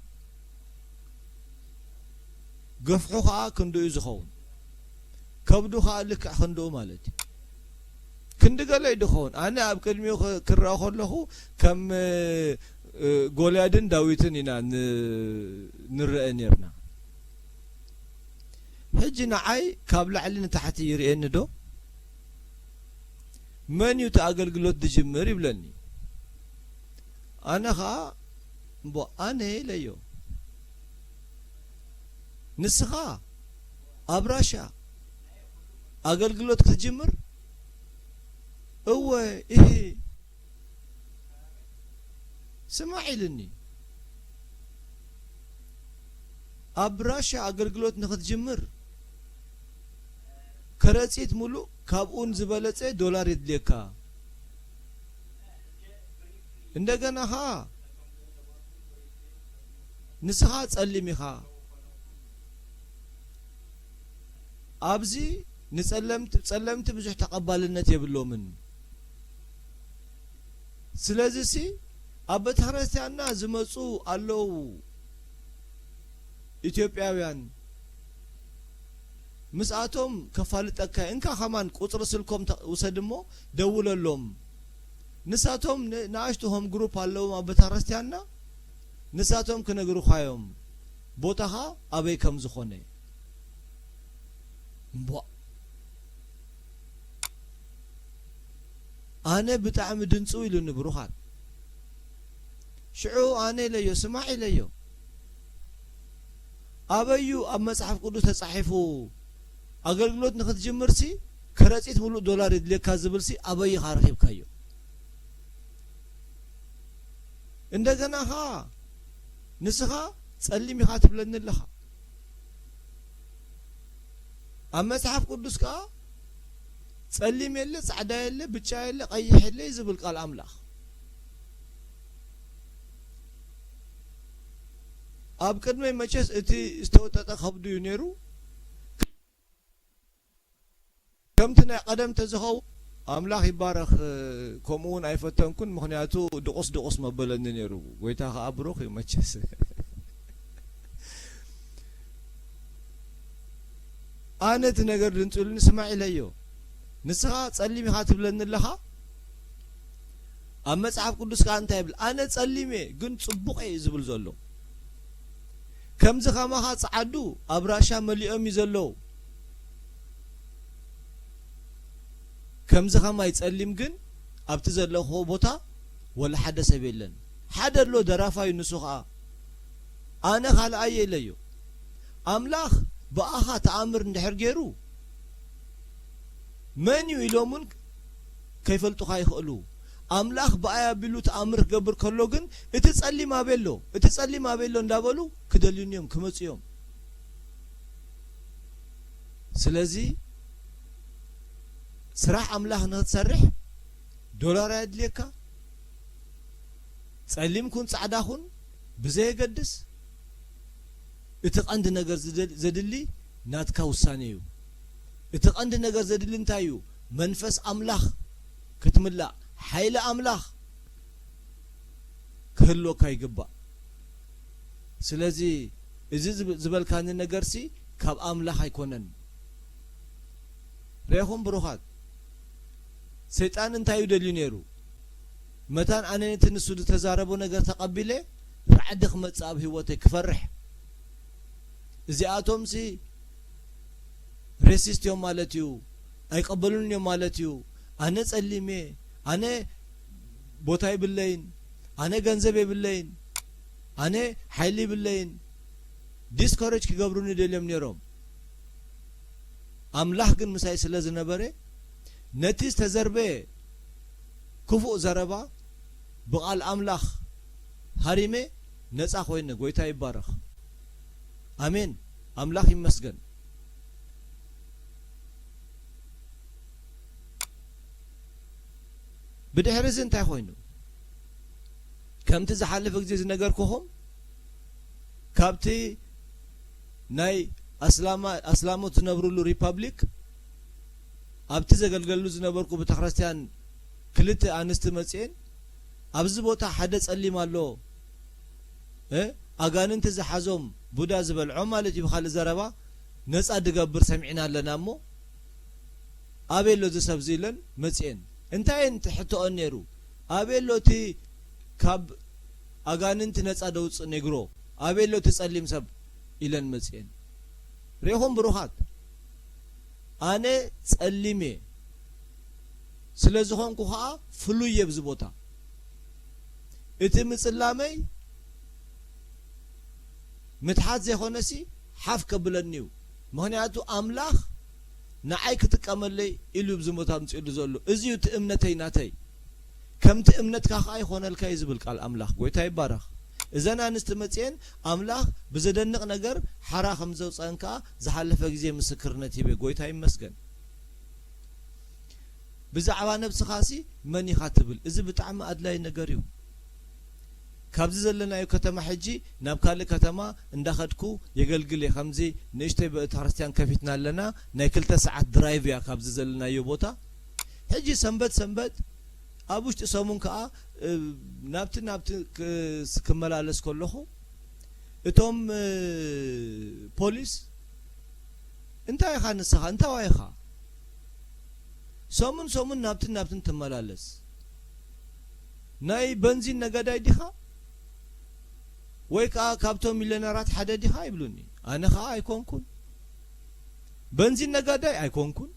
ገፍሑ ኸዓ ክንድኡ ዝኸውን ከብዱ ኸዓ ልክዕ ክንድኡ ማለት እዩ። ክንዲ ገለ እዩ ድኸውን። ኣነ ኣብ ቅድሚኡ ክረአ ከለኹ ከም ጎልያድን ዳዊትን ኢና ንረአ ነርና። ሕጂ ንዓይ ካብ ላዕሊ ንታሕቲ ይርእየኒ ዶ? መን እዩ እቲ ኣገልግሎት ድጅምር ይብለኒ። ኣነ ኸዓ እምቦ ኣነ ኢለዮ። ንስኻ ኣብ ራሻ ኣገልግሎት ክትጅምር? እወ ኢሂ። ስማዕ ኢልኒ። ኣብ ራሻ ኣገልግሎት ንኽትጅምር ከረጺት ሙሉእ ካብኡን ዝበለጸ ዶላር የድልየካ። እንደገና ኸዓ ንስኻ ጸሊም ኢኻ። ኣብዚ ንጸለምቲ ጸለምቲ ብዙሕ ተቐባልነት የብሎምን። ስለዚሲ ኣብ ቤተክርስትያንና ዝመጹ ኣለዉ ኢትዮጵያውያን ምስኣቶም ከፋልጠካ እንካ ከማን ቁፅሪ ስልኮም ውሰድ እሞ ደውለሎም ንሳቶም ንኣሽቱ ሆም ግሩፕ ኣለዎም ኣብ ቤተክርስትያንና ንሳቶም ክነግሩኻ እዮም ቦታኻ ኣበይ ከም ዝኾነ። እምቧእ። ኣነ ብጣዕሚ ድንጽው ኢሉኒ ብሩኻት። ሽዑ ኣነ ኢለዮ፣ ስማዕ ኢለዮ፣ ኣበዩ ኣብ መጽሓፍ ቅዱስ ተጻሒፉ ኣገልግሎት ንኽትጅምርሲ ከረጺት ምሉእ ዶላር የድልየካ ዝብልሲ ኣበይ ኢኻ ረኺብካዮ? እንደገና ኸኣ ንስኻ ጸሊም ኢኻ ትብለኒ ኣለኻ። ኣብ መጽሓፍ ቅዱስ ከኣ ጸሊም የለ፣ ጻዕዳ የለ፣ ብጫ የለ፣ ቀይሕ የለ እዩ ዝብል ቃል ኣምላኽ። ኣብ ቅድመይ መቸስ እቲ ዝተወጠጠ ከብዱ እዩ ነይሩ። ከምቲ ናይ ቀደም ተዝኸውን ኣምላኽ ይባረኽ፣ ከምኡ እውን ኣይፈተንኩን፣ ምኽንያቱ ድቑስ ድቑስ መበለኒ ነይሩ። ጎይታ ኸኣ ብሩኽ እዩ መቸስ። ኣነ እቲ ነገር ድንጹልኒ ስማዕ ኢለዮ። ንስኻ ጸሊም ኢኻ ትብለኒ ኣለኻ? ኣብ መጽሓፍ ቅዱስ ከኣ እንታይ ይብል? ኣነ ጸሊም እየ፣ ግን ጽቡቕ እየ ዝብል ዘሎ። ከምዚ ከማኻ ጸዓዱ ኣብ ራሻ መሊኦም እዩ ዘለዉ። ከምዚ ከማይ ጸሊም ግን ኣብቲ ዘለኽዎ ቦታ ወላ ሓደ ሰብ የለን። ሓደ ኣሎ ደራፋዩ ንሱ ኸኣ። ኣነ ካልኣየ ኢለዮ። ኣምላኽ ብኣኻ ተኣምር እንድሕር ገይሩ መን እዩ ኢሎም እውን ከይፈልጡኻ ይኽእሉ። ኣምላኽ ብኣይ ኣቢሉ ተኣምር ክገብር ከሎ ግን እቲ ጸሊም ኣበይ ኣሎ? እቲ ጸሊም ኣበይ ኣሎ እንዳበሉ ክደልዩኒ እዮም፣ ክመጹ እዮም። ስለዚ ስራሕ ኣምላኽ ንኽትሰርሕ ዶላር ኣየድልየካ። ጸሊም ኩን ጻዕዳ ኩን ብዘየገድስ እቲ ቀንዲ ነገር ዝደል-፣ ዘድሊ ናትካ ውሳኔ እዩ። እቲ ቀንዲ ነገር ዘድሊ እንታይ እዩ? መንፈስ ኣምላኽ ክትምላእ፣ ሓይሊ ኣምላኽ ክህልወካ ይግባእ። ስለዚ እዚ ዝብ-፣ ዝበልካኒ ነገርሲ ካብ ኣምላኽ ኣይኮነን። ርኢኹም ብሩኻት፣ ሰይጣን እንታይ እዩ ደልዩ ነይሩ? መታን ኣነ ነቲ ንሱ ዝተዛረቦ ነገር ተቐቢለ ራዕዲ ክመጽእ ኣብ ህይወተይ ክፈርሕ። እዚኣቶምሲ ሬሲስት እዮም ማለት እዩ፣ ኣይቀበሉን እዮም ማለት እዩ። ኣነ ጸሊም እየ፣ ኣነ ቦታ ይብለይን፣ ኣነ ገንዘብ የብለይን፣ ኣነ ሓይሊ ይብለይን፣ ዲስኮሬጅ ክገብሩኒ ደልዮም ነይሮም። ኣምላኽ ግን ምሳይ ስለ ዝነበረ ነቲ ዝተዘርበ ክፉእ ዘረባ ብቓል ኣምላኽ ሃሪመ ነጻ ኮይነ። ጎይታ ይባረኽ። ኣሜን። ኣምላኽ ይመስገን። ብድሕሪ እዚ እንታይ ኮይኑ? ከምቲ ዝሓለፈ ግዜ ዝነገርኩኹም፣ ካብቲ ናይ ኣስላማ-፣ ኣስላሞት ዝነብሩሉ ሪፐብሊክ፣ ኣብቲ ዘገልገሉ ዝነበርኩ ቤተክርስትያን ክልተ ኣንስቲ መጽኤን፣ ኣብዚ ቦታ ሓደ ጸሊም ኣሎ፣ እ፣ ኣጋንንቲ ዝሓዞም ቡዳ ዝበልዖም ማለት እዩ፣ ብኻልእ ዘረባ ነጻ ድገብር ሰሚዕና ኣለና እሞ፣ ኣበይ ኣሎ እዚ ሰብ እዚ ኢለን መጽኤን። እንታይ እየን ትሕተኦን ነይሩ? ኣበይ ኣሎ እቲ ካብ ኣጋንንቲ ነጻ ደውጽእ ኔግሮ? ኣበይ ኣሎ እቲ ጸሊም ሰብ? ኢለን መጽኤን። ርኢኹም ብሩኻት፣ ኣነ ጸሊም እየ። ስለ ዝኾንኩ ኸኣ ፍሉይ እየ ኣብዚ ቦታ። እቲ ምጽላመይ ምትሓት ዘይኮነሲ ሓፍ ከብለኒ እዩ። ምኽንያቱ ኣምላኽ ንዓይ ክጥቀመለይ ኢሉ ኣብዚ ቦታ ኣምጺኡሉ ዘሎ። እዚ እዩ እቲ እምነተይ ናተይ። ከምቲ እምነትካ ኸኣ ይኾነልካ እዩ ዝብል ቃል ኣምላኽ። ጎይታ ይባረኽ። እዘን ኣንስቲ መጽኤን ኣምላኽ ብዘደንቕ ነገር ሓራ ከም ዘውጸአን ከኣ ዝሓለፈ ግዜ ምስክርነት ሂበ። ጎይታ ይመስገን። ብዛዕባ ነብስኻሲ መን ኢኻ ትብል? እዚ ብጣዕሚ ኣድላይ ነገር እዩ። ካብዚ ዘለናዮ ከተማ ሕጂ ናብ ካልእ ከተማ እንዳኸድኩ የገልግል እየ። ከምዚ ንእሽተይ ቤተክርስትያን ከፊትና ኣለና። ናይ ክልተ ሰዓት ድራይቭ እያ ካብዚ ዘለናዮ ቦታ። ሕጂ ሰንበት ሰንበት ኣብ ውሽጢ ሰሙን ከኣ፣ እ፣ ናብቲ ናብቲ ክ-፣ ክመላለስ ከለኹ እቶም፣ እ፣ ፖሊስ እንታይ ኢኻ ንስኻ? እንታዋይ ኢኻ? ሰሙን ሰሙን ናብትን ናብትን ትመላለስ። ናይ በንዚን ነጋዳይ ዲኻ? ወይ ከዓ ካብቶም ሚልዮነራት ሓደ ዲኻ ይብሉኒ። ኣነ ከዓ ኣይኮንኩን። በንዚን ነጋዳይ ኣይኮንኩን።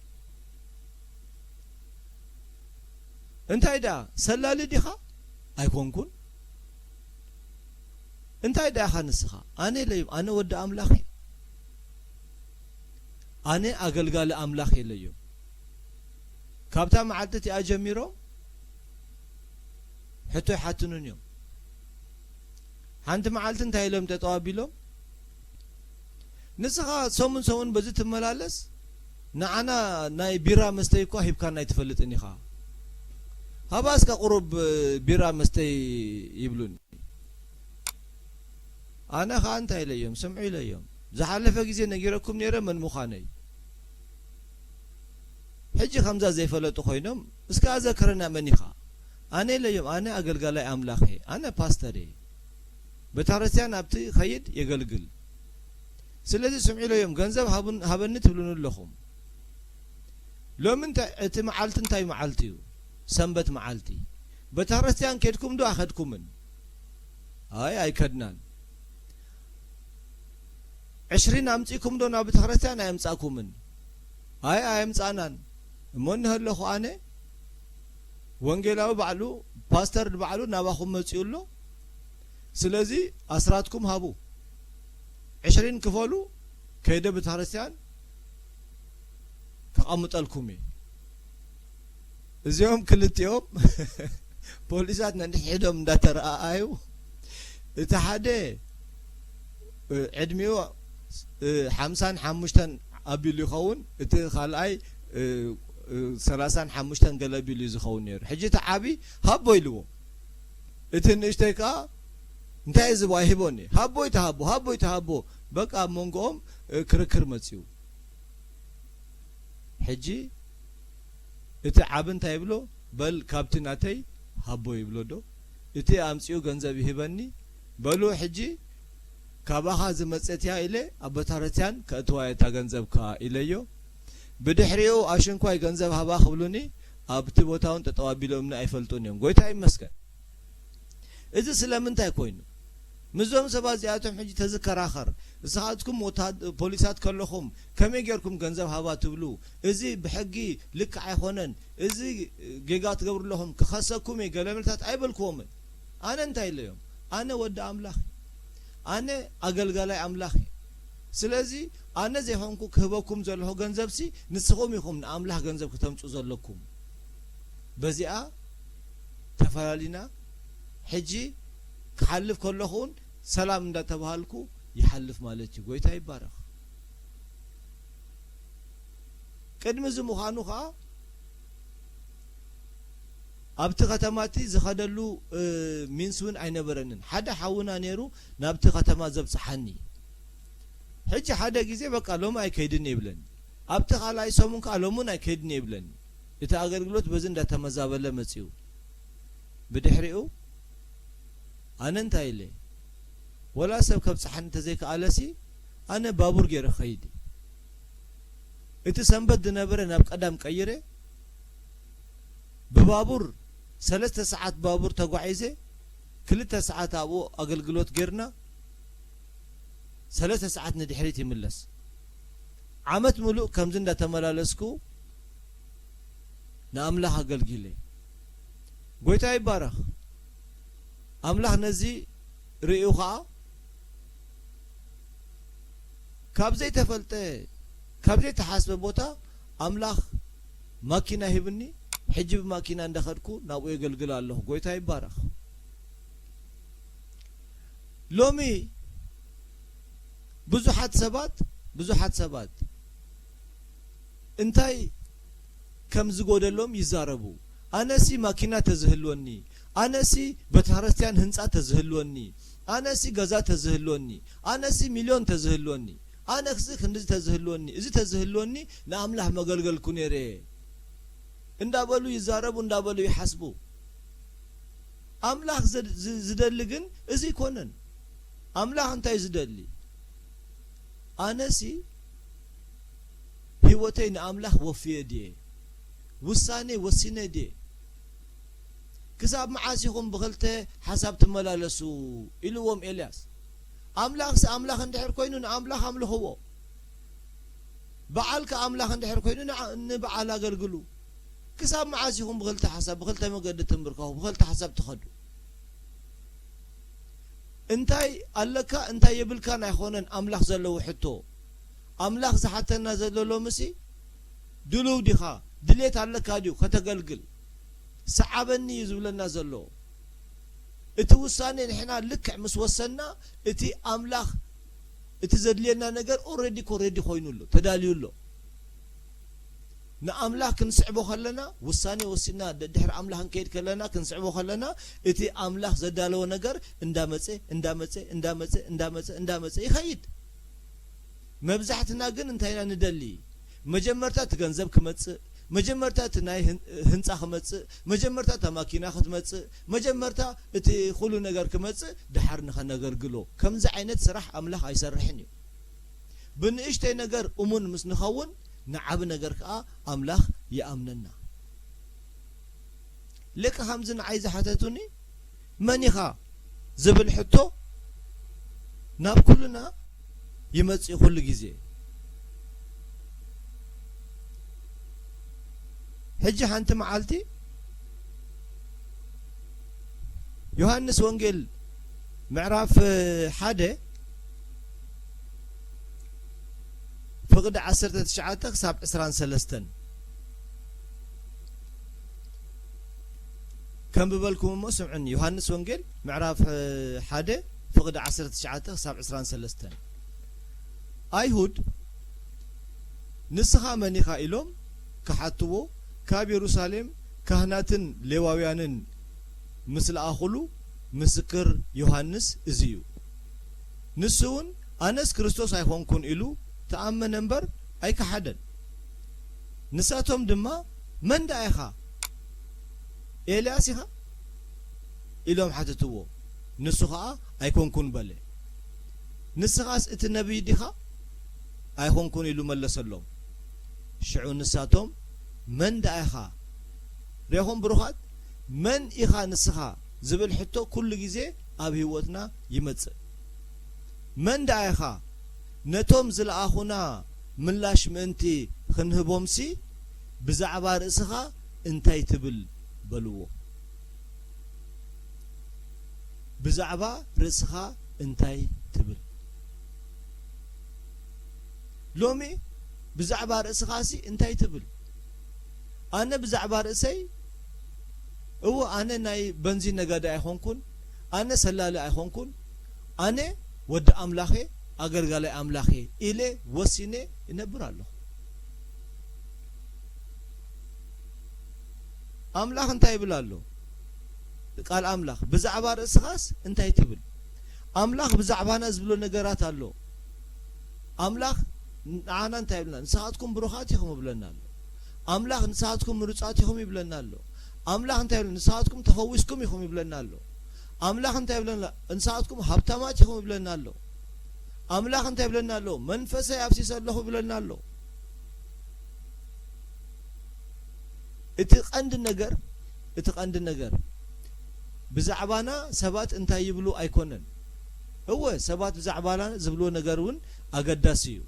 እንታይ ደኣ ሰላሊ ዲኻ? ኣይኮንኩን። እንታይ ደኣ ኢኻ ንስኻ? ኣነ ኢለዮም፣ ኣነ ወዲ ኣምላኽ እየ። ኣነ ኣገልጋሊ ኣምላኽ እየ ኢለዮም። ካብታ መዓልቲ እቲኣ ጀሚሮም ሕቶ ይሓትኑን እዮም። ሓንቲ መዓልቲ እንታይ ኢሎም ጠጠው ኣቢሎም፣ ንስኻ ሰሙን ሰሙን በዚ ትመላለስ፣ ንዓና ናይ ቢራ መስተይ እኳ ሂብካና ኣይትፈልጥን ኢኻ። ሃባ እስከ ቁሩብ ቢራ መስተይ ይብሉኒ። ኣነ ኸኣ እንታይ ኢለዮም፣ ስምዑ ኢለዮም፣ ዝሓለፈ ግዜ ነጊረኩም ነይረ መን ምዃነይ። ሕጂ ከምዛ ዘይፈለጡ ኮይኖም፣ እስከ ኣዘክረና መን ኢኻ? ኣነ ኢለዮም፣ ኣነ ኣገልጋላይ ኣምላኽ እየ፣ ኣነ ፓስተር እየ። ቤተክርስትያን ኣብቲ ኸይድ የገልግል። ስለዚ ስምዑ ኢለዮም፣ ገንዘብ ሃቡን-፣ ሃበኒ ትብሉኒ ኣለኹም። ሎሚ እንታይ፣ እቲ መዓልቲ እንታይ መዓልቲ እዩ? ሰንበት መዓልቲ። ቤተክርስትያን ኬድኩም ዶ ኣኸድኩምን? ኣይ፣ ኣይከድናን። ዕሽሪን ኣምጺእኩም ዶ ናብ ቤተክርስትያን ኣየምጻእኩምን? ኣይ፣ ኣየምጻእናን። እሞ እንሀለኹ ኣነ፣ ወንጌላዊ ባዕሉ፣ ፓስተር ባዕሉ ናባኹም መጺኡ ኣሎ። ስለዚ ኣስራትኩም ሃቡ። ዕሽሪን ክፈሉ፣ ከይደ ቤተክርስትያን ከቐምጠልኩም እየ። እዚኦም ክልቲኦም ፖሊሳት ነንሕድሕዶም እንዳተረኣኣዩ፣ እቲ ሓደ፣ እ፣ ዕድሚኡ፣ እ፣ ሓምሳን ሓሙሽተን ኣቢሉ ይኸውን፣ እቲ ካልኣይ፣ እ፣ እ፣ ሰላሳን ሓሙሽተን ገለ ኣቢሉ እዩ ዝኸውን ነይሩ። ሕጂ እቲ ዓቢ ሃቦ ኢልዎ። እቲ ንእሽተይ ከኣ፣ "እንታይ እዩ ዝባ ይህቦኒ?" "ሃቦ ይተሃቦ፣ ሃቦ ይተሃቦ።" በቃ ኣብ መንጎኦም፣ እ፣ ክርክር መጺኡ። ሕጂ እቲ ዓቢ እንታይ ይብሎ? "በል ካብቲ ናተይ ሃቦ" ይብሎ ዶ? እቲ ኣምጺኡ ገንዘብ ይህበኒ? በሉ ሕጂ ካባኻ ዝመጸት እያ ኢለ ኣብ ቤተክርስትያን ከእትዋ እየ እታ ገንዘብካ ኢለዮ። ብድሕሪኡ ኣሽንኳይ ገንዘብ ሃባ ክብሉኒ ኣብቲ ቦታ እውን ጠጠው ኣቢሎምኒ ኣይፈልጡን እዮም። ጎይታ ይመስገን። እዚ ስለምንታይ ኮይኑ? ምስዞም ሰባት እዚኣቶም ሕጂ ተዝከራኸር፣ ንስኻትኩም ወታድ-፣ ፖሊሳት ከለኹም ከመይ ጌርኩም ገንዘብ ሃባ ትብሉ? እዚ ብሕጊ ልክዕ ኣይኮነን፣ እዚ ጌጋ ትገብሩ ኣለኹም፣ ክኸሰኩም እየ ገለ መልታት ኣይበልክዎምን። ኣነ እንታይ ኢለዮም? ኣነ ወዲ ኣምላኽ እየ። ኣነ ኣገልጋላይ ኣምላኽ እየ። ስለዚ ኣነ ዘይኮንኩ ክህበኩም ዘለኹ ገንዘብሲ ንስኹም ኢኹም ንኣምላኽ ገንዘብ ክተምጹ ዘለኩም። በዚኣ ተፈላሊና። ሕጂ ክሓልፍ ከለኹ እውን ሰላም እንዳተባሃልኩ ይሓልፍ ማለት እዩ። ጎይታ ይባረኽ። ቅድሚ እዚ ምዃኑ ኸዓ ኣብቲ ከተማ እቲ ዝኸደሉ፣ እ፣ ሚንስ እውን ኣይነበረንን። ሓደ ሓውና ነይሩ ናብቲ ከተማ ዘብጽሓኒ። ሕጂ ሓደ ግዜ በቃ ሎሚ ኣይከይድን ይብለኒ። ኣብቲ ካልኣይ ሰሙን ከኣ ሎሚ እውን ኣይከይድን ይብለኒ። እቲ ኣገልግሎት በዚ እንዳተመዛበለ መጺኡ። ብድሕሪኡ ኣነ እንታይ ኢለ? ወላ ሰብ ከብጽሓኒ እንተዘይከኣለሲ ኣነ ባቡር ገይረ ክኸይድ እየ። እቲ ሰንበት ዝነበረ ናብ ቀዳም ቀይረ ብባቡር ሰለስተ ሰዓት ባቡር ተጓዒዘ፣ ክልተ ሰዓት ኣብኡ ኣገልግሎት ጌርና፣ ሰለስተ ሰዓት ንድሕሪት ይምለስ። ዓመት ምሉእ ከምዚ እንዳተመላለስኩ ንኣምላኽ ኣገልጊለ። ጎይታ ይባረኽ። ኣምላኽ ነዚ ርእዩ ኸዓ ካብ ዘይተፈልጠ፣ ካብ ዘይተሓስበ ቦታ ኣምላኽ ማኪና ሂብኒ። ሕጂ ብማኪና እንዳኸድኩ ናብኡ የገልግል ኣለኹ። ጎይታ ይባረኽ። ሎሚ ብዙሓት ሰባት፣ ብዙሓት ሰባት እንታይ ከም ዝጎደሎም ይዛረቡ። ኣነሲ ማኪና ተዝህልወኒ፣ ኣነሲ ቤተክርስትያን ህንጻ ተዝህልወኒ፣ ኣነሲ ገዛ ተዝህልወኒ፣ ኣነሲ ሚልዮን ተዝህልወኒ፣ ኣነሲ ክንድዚ ተዝህልወኒ፣ እዚ ተዝህልወኒ ንኣምላኽ መገልገልኩ ነይረ እንዳበሉ ይዛረቡ፣ እንዳበሉ ይሓስቡ። ኣምላኽ ዘድ-፣ ዝ-፣ ዝደሊ ግን እዚ ኣይኮነን። ኣምላኽ እንታይ እዩ ዝደሊ? ኣነሲ ህይወተይ ንኣምላኽ ወፍየ ድየ? ውሳኔ ወሲነ ድየ? ክሳብ መዓስ ኢኹም ብኽልተ ሓሳብ ትመላለሱ? ኢልዎም ኤልያስ። ኣምላኽሲ ኣምላኽ እንድሕር ኮይኑ ንኣምላኽ ኣምልኽዎ። በዓል ከ ኣምላኽ እንድሕር ኮይኑ ንዓ-፣ ንበዓል ኣገልግሉ። ክሳብ መዓስ ኢኹም ብኽልተ ሓሳብ፣ ብኽልተ መገዲ ትንብርከኹ፣ ብኽልተ ሓሳብ ትኸዱ? እንታይ ኣለካ እንታይ የብልካን ኣይኾነን ኣምላኽ ዘለዎ ሕቶ። ኣምላኽ ዝሓተና ዘሎ ሎምሲ ድሉው ዲኻ? ድሌት ኣለካ ድዩ ከተገልግል? ሰዓበኒ እዩ ዝብለና ዘሎ። እቲ ውሳኔ ንሕና ልክዕ ምስ ወሰንና፣ እቲ ኣምላኽ፣ እቲ ዘድልየና ነገር ኦረዲ እኮ ሬዲ ኮይኑ ኣሎ፣ ተዳልዩ ኣሎ። ንኣምላኽ ክንስዕቦ ከለና፣ ውሳኔ ወሲና፣ ደድሕሪ ኣምላኽ ክንከይድ ከለና፣ ክንስዕቦ ከለና፣ እቲ ኣምላኽ ዘዳለዎ ነገር እንዳመጸ፣ እንዳመጸ፣ እንዳመጸ፣ እንዳመጸ፣ እንዳመጸ ይኸይድ። መብዛሕትና ግን እንታይ ኢና ንደሊ? መጀመርታ እቲ ገንዘብ ክመጽእ፣ መጀመርታ እቲ ናይ ህን-፣ ህንጻ ክመጽእ፣ መጀመርታ እታ ማኪና ክትመጽእ፣ መጀመርታ እቲ ኩሉ ነገር ክመጽእ፣ ደሓር ንኸነገልግሎ። ከምዚ ዓይነት ስራሕ ኣምላኽ ኣይሰርሕን እዩ። ብንእሽተይ ነገር እሙን ምስ ንኸውን፣ ንዓቢ ነገር ከኣ ኣምላኽ ይኣምነና። ልክዕ ከምዚ ንዓይ ዝሓተቱኒ፣ "መን ኢኻ?" ዝብል ሕቶ ናብ ኩልና ይመጽእ ኩሉ ግዜ። ሕጂ ሓንቲ መዓልቲ ዮሃንስ ወንጌል ምዕራፍ ሓደ ፍቕዲ ዓሰርተ ትሽዓተ ክሳብ ዕስራን ሰለስተን ከንብበልኩም እሞ ስምዑኒ። ዮሃንስ ወንጌል ምዕራፍ ሓደ ፍቕዲ ዓሰርተ ትሽዓተ ክሳብ ዕስራን ሰለስተን። ኣይሁድ፣ "ንስኻ መን ኢኻ?" ኢሎም ክሓትዎ፣ ካብ የሩሳሌም ካህናትን ሌዋውያንን ምስ ለኣኹሉ፣ "ምስክር ዮሃንስ እዚ እዩ። ንሱ እውን ኣነስ ክርስቶስ ኣይኮንኩን" ኢሉ ተኣመነ እምበር ኣይከሓደን። ንሳቶም ድማ፣ "መን ደኣ ኢኻ? ኤልያስ ኢኻ?" ኢሎም ሓተትዎ። ንሱ ኸኣ፣ "ኣይኮንኩን" በለ። "ንስኻስ እቲ ነቢይ ዲኻ?" "ኣይኮንኩን" ኢሉ መለሰሎም። ሽዑ ንሳቶም፣ "መን ደኣ ኢኻ?" ርኢኹም ብሩኻት፣ "መን ኢኻ ንስኻ?" ዝብል ሕቶ ኩሉ ግዜ ኣብ ህይወትና ይመጽእ። "መን ደኣ ኢኻ?" ነቶም ዝለኣኹና ምላሽ ምእንቲ ክንህቦምሲ፣ "ብዛዕባ ርእስኻ እንታይ ትብል?" በልዎ። ብዛዕባ ርእስኻ እንታይ ትብል? ሎሚ ብዛዕባ ርእስኻሲ እንታይ ትብል? ኣነ ብዛዕባ ርእሰይ፣ እወ፣ ኣነ ናይ በንዚን ነጋዲ ኣይኮንኩን፣ ኣነ ሰላሊ ኣይኮንኩን፣ ኣነ ወዲ ኣምላኽ እየ፣ ኣገልጋላይ ኣምላኽ እየ ኢለ ወሲነ እነብር ኣለኹ። ኣምላኽ እንታይ ይብል ኣሎ? ቃል ኣምላኽ፣ "ብዛዕባ ርእስኻስ እንታይ ትብል?" ኣምላኽ ብዛዕባና ዝብሎ ነገራት ኣሎ። ኣምላኽ ንዓና እንታይ ይብለና? "ንስኻትኩም ብሩኻት ኢኹም" ይብለና ኣሎ። ኣምላኽ "ንስኻትኩም ምሩጻት ኢኹም" ይብለና ኣሎ። ኣምላኽ እንታይ ይብለና? "ንስኻትኩም ተፈዊስኩም ኢኹም" ይብለና ኣሎ። ኣምላኽ እንታይ ይብለና? "ንስኻትኩም ሃብታማት ኢኹም" ይብለና ኣሎ። ኣምላኽ እንታይ ይብለና ኣሎ? "መንፈሰይ ኣፍሲሰ ኣለኹ" ይብለና ኣሎ። እቲ ቀንዲ ነገር፣ እቲ ቀንዲ ነገር ብዛዕባና ሰባት እንታይ ይብሉ ኣይኮነን። እወ፣ ሰባት ብዛዕባና ዝብልዎ ነገር እውን ኣገዳሲ እዩ፣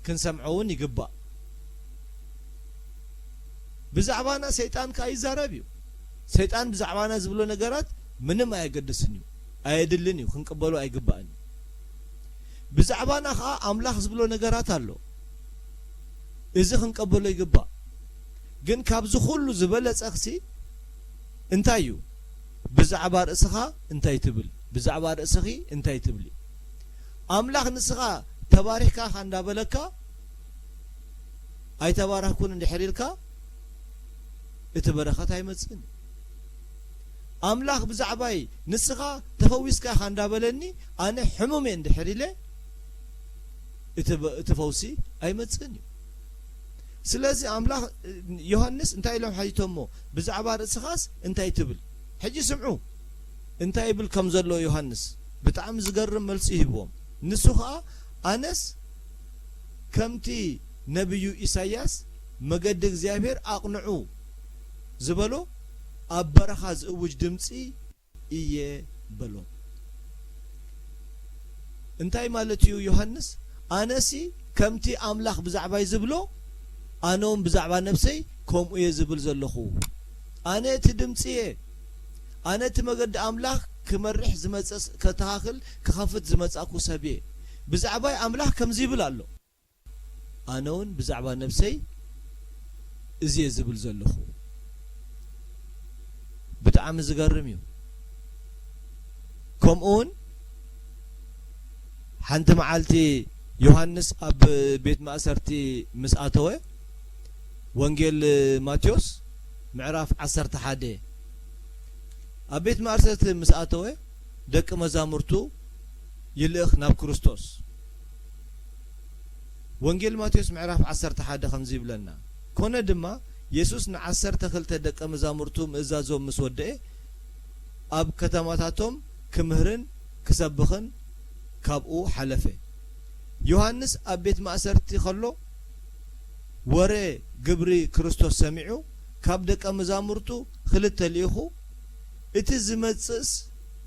ክንሰምዖ እውን ይግባእ። ብዛዕባና ሰይጣን ከኣ ይዛረብ እዩ። ሰይጣን ብዛዕባና ዝብሎ ነገራት ምንም ኣየገድስን እዩ፣ ኣየድልን እዩ፣ ክንቅበሎ ኣይግባእን እዩ። ብዛዕባና ኸኣ ኣምላኽ ዝብሎ ነገራት ኣሎ። እዚ ክንቀበሎ ይግባእ። ግን ካብዚ ኩሉ ዝበለጸኽሲ እንታይ እዩ? ብዛዕባ ርእስኻ እንታይ ትብል? ብዛዕባ ርእስኺ እንታይ ትብሊ? ኣምላኽ ንስኻ ተባሪኽካ ኢኻ እንዳበለካ፣ ኣይተባረኽኩን እንድሕር ኢልካ፣ እቲ በረኸት ኣይመጽእን። ኣምላኽ ብዛዕባይ ንስኻ ተፈዊስካ ኢኻ እንዳበለኒ፣ ኣነ ሕሙም እየ እንድሕር ኢለ፣ እቲ በ-፣ እቲ ፈውሲ ኣይመጽእን እዩ። ስለዚ ኣምላኽ፣ ዮሃንስ እንታይ ኢሎም ሓቲቶሞ? "ብዛዕባ ርእስኻስ እንታይ ትብል?" ሕጂ ስምዑ እንታይ ይብል ከም ዘሎ ዮሃንስ። ብጣዕሚ ዝገርም መልሲ ሂብዎም። ንሱ ኸኣ፣ "ኣነስ ከምቲ ነቢዩ ኢሳይያስ፣ 'መገዲ እግዚኣብሔር ኣቕንዑ' ዝበሎ፣ ኣብ በረኻ ዝእውጅ ድምጺ እየ" በሎም። እንታይ ማለት እዩ ዮሃንስ? ኣነሲ ከምቲ ኣምላኽ ብዛዕባይ ዝብሎ፣ ኣነ እውን ብዛዕባ ነብሰይ ከምኡ እየ ዝብል ዘለኹ። ኣነ እቲ ድምጺ እየ። ኣነ እቲ መገዲ ኣምላኽ ክመርሕ ዝመጽእ፣ ከተኻኽል፣ ክኸፍት ዝመጻእኩ ሰብ እየ። ብዛዕባይ ኣምላኽ ከምዚ ይብል ኣሎ። ኣነ እውን ብዛዕባ ነብሰይ እዚ እየ ዝብል ዘለኹ። ብጣዕሚ ዝገርም እዩ። ከምኡ እውን ሓንቲ መዓልቲ ዮሃንስ ኣብ ቤት ማእሰርቲ ምስ ኣተወ፣ ወንጌል ማቴዎስ ምዕራፍ ዓሰርተ ሓደ፣ ኣብ ቤት ማእሰርቲ ምስ ኣተወ፣ ደቂ መዛሙርቱ ይልእኽ ናብ ክርስቶስ። ወንጌል ማቴዎስ ምዕራፍ ዓሰርተ ሓደ ከምዚ ይብለና፣ ኮነ ድማ፣ የሱስ ንዓሰርተ ክልተ ደቀ መዛሙርቱ ምእዛዞም ምስ ወደኤ፣ ኣብ ከተማታቶም ክምህርን ክሰብኽን ካብኡ ሓለፈ። ዮሃንስ ኣብ ቤት ማእሰርቲ ኸሎ፣ ወረ ግብሪ ክርስቶስ ሰሚዑ፣ ካብ ደቀ መዛሙርቱ ክልተ ልኢኹ፣ እቲ ዝመጽእስ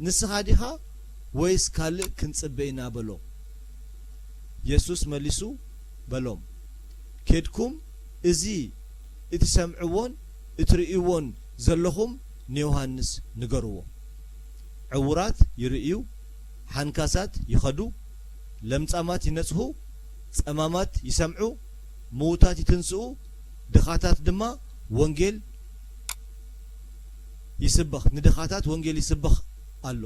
ንስኻ ዲኻ ወይስ ካልእ ክንጽበ ኢና? በሎ። የሱስ መሊሱ በሎም፣ ኬድኩም እዚ እትሰምዕዎን እትርእይዎን ዘለኹም ንዮሃንስ ንገርዎ። ዕዉራት ይርእዩ፣ ሓንካሳት ይኸዱ፣ ለምጻማት ይነጽሁ፣ ጸማማት ይሰምዑ፣ ምዉታት ይትንስኡ፣ ድኻታት ድማ ወንጌል ይስበኽ፣ ንድኻታት ወንጌል ይስበኽ ኣሎ።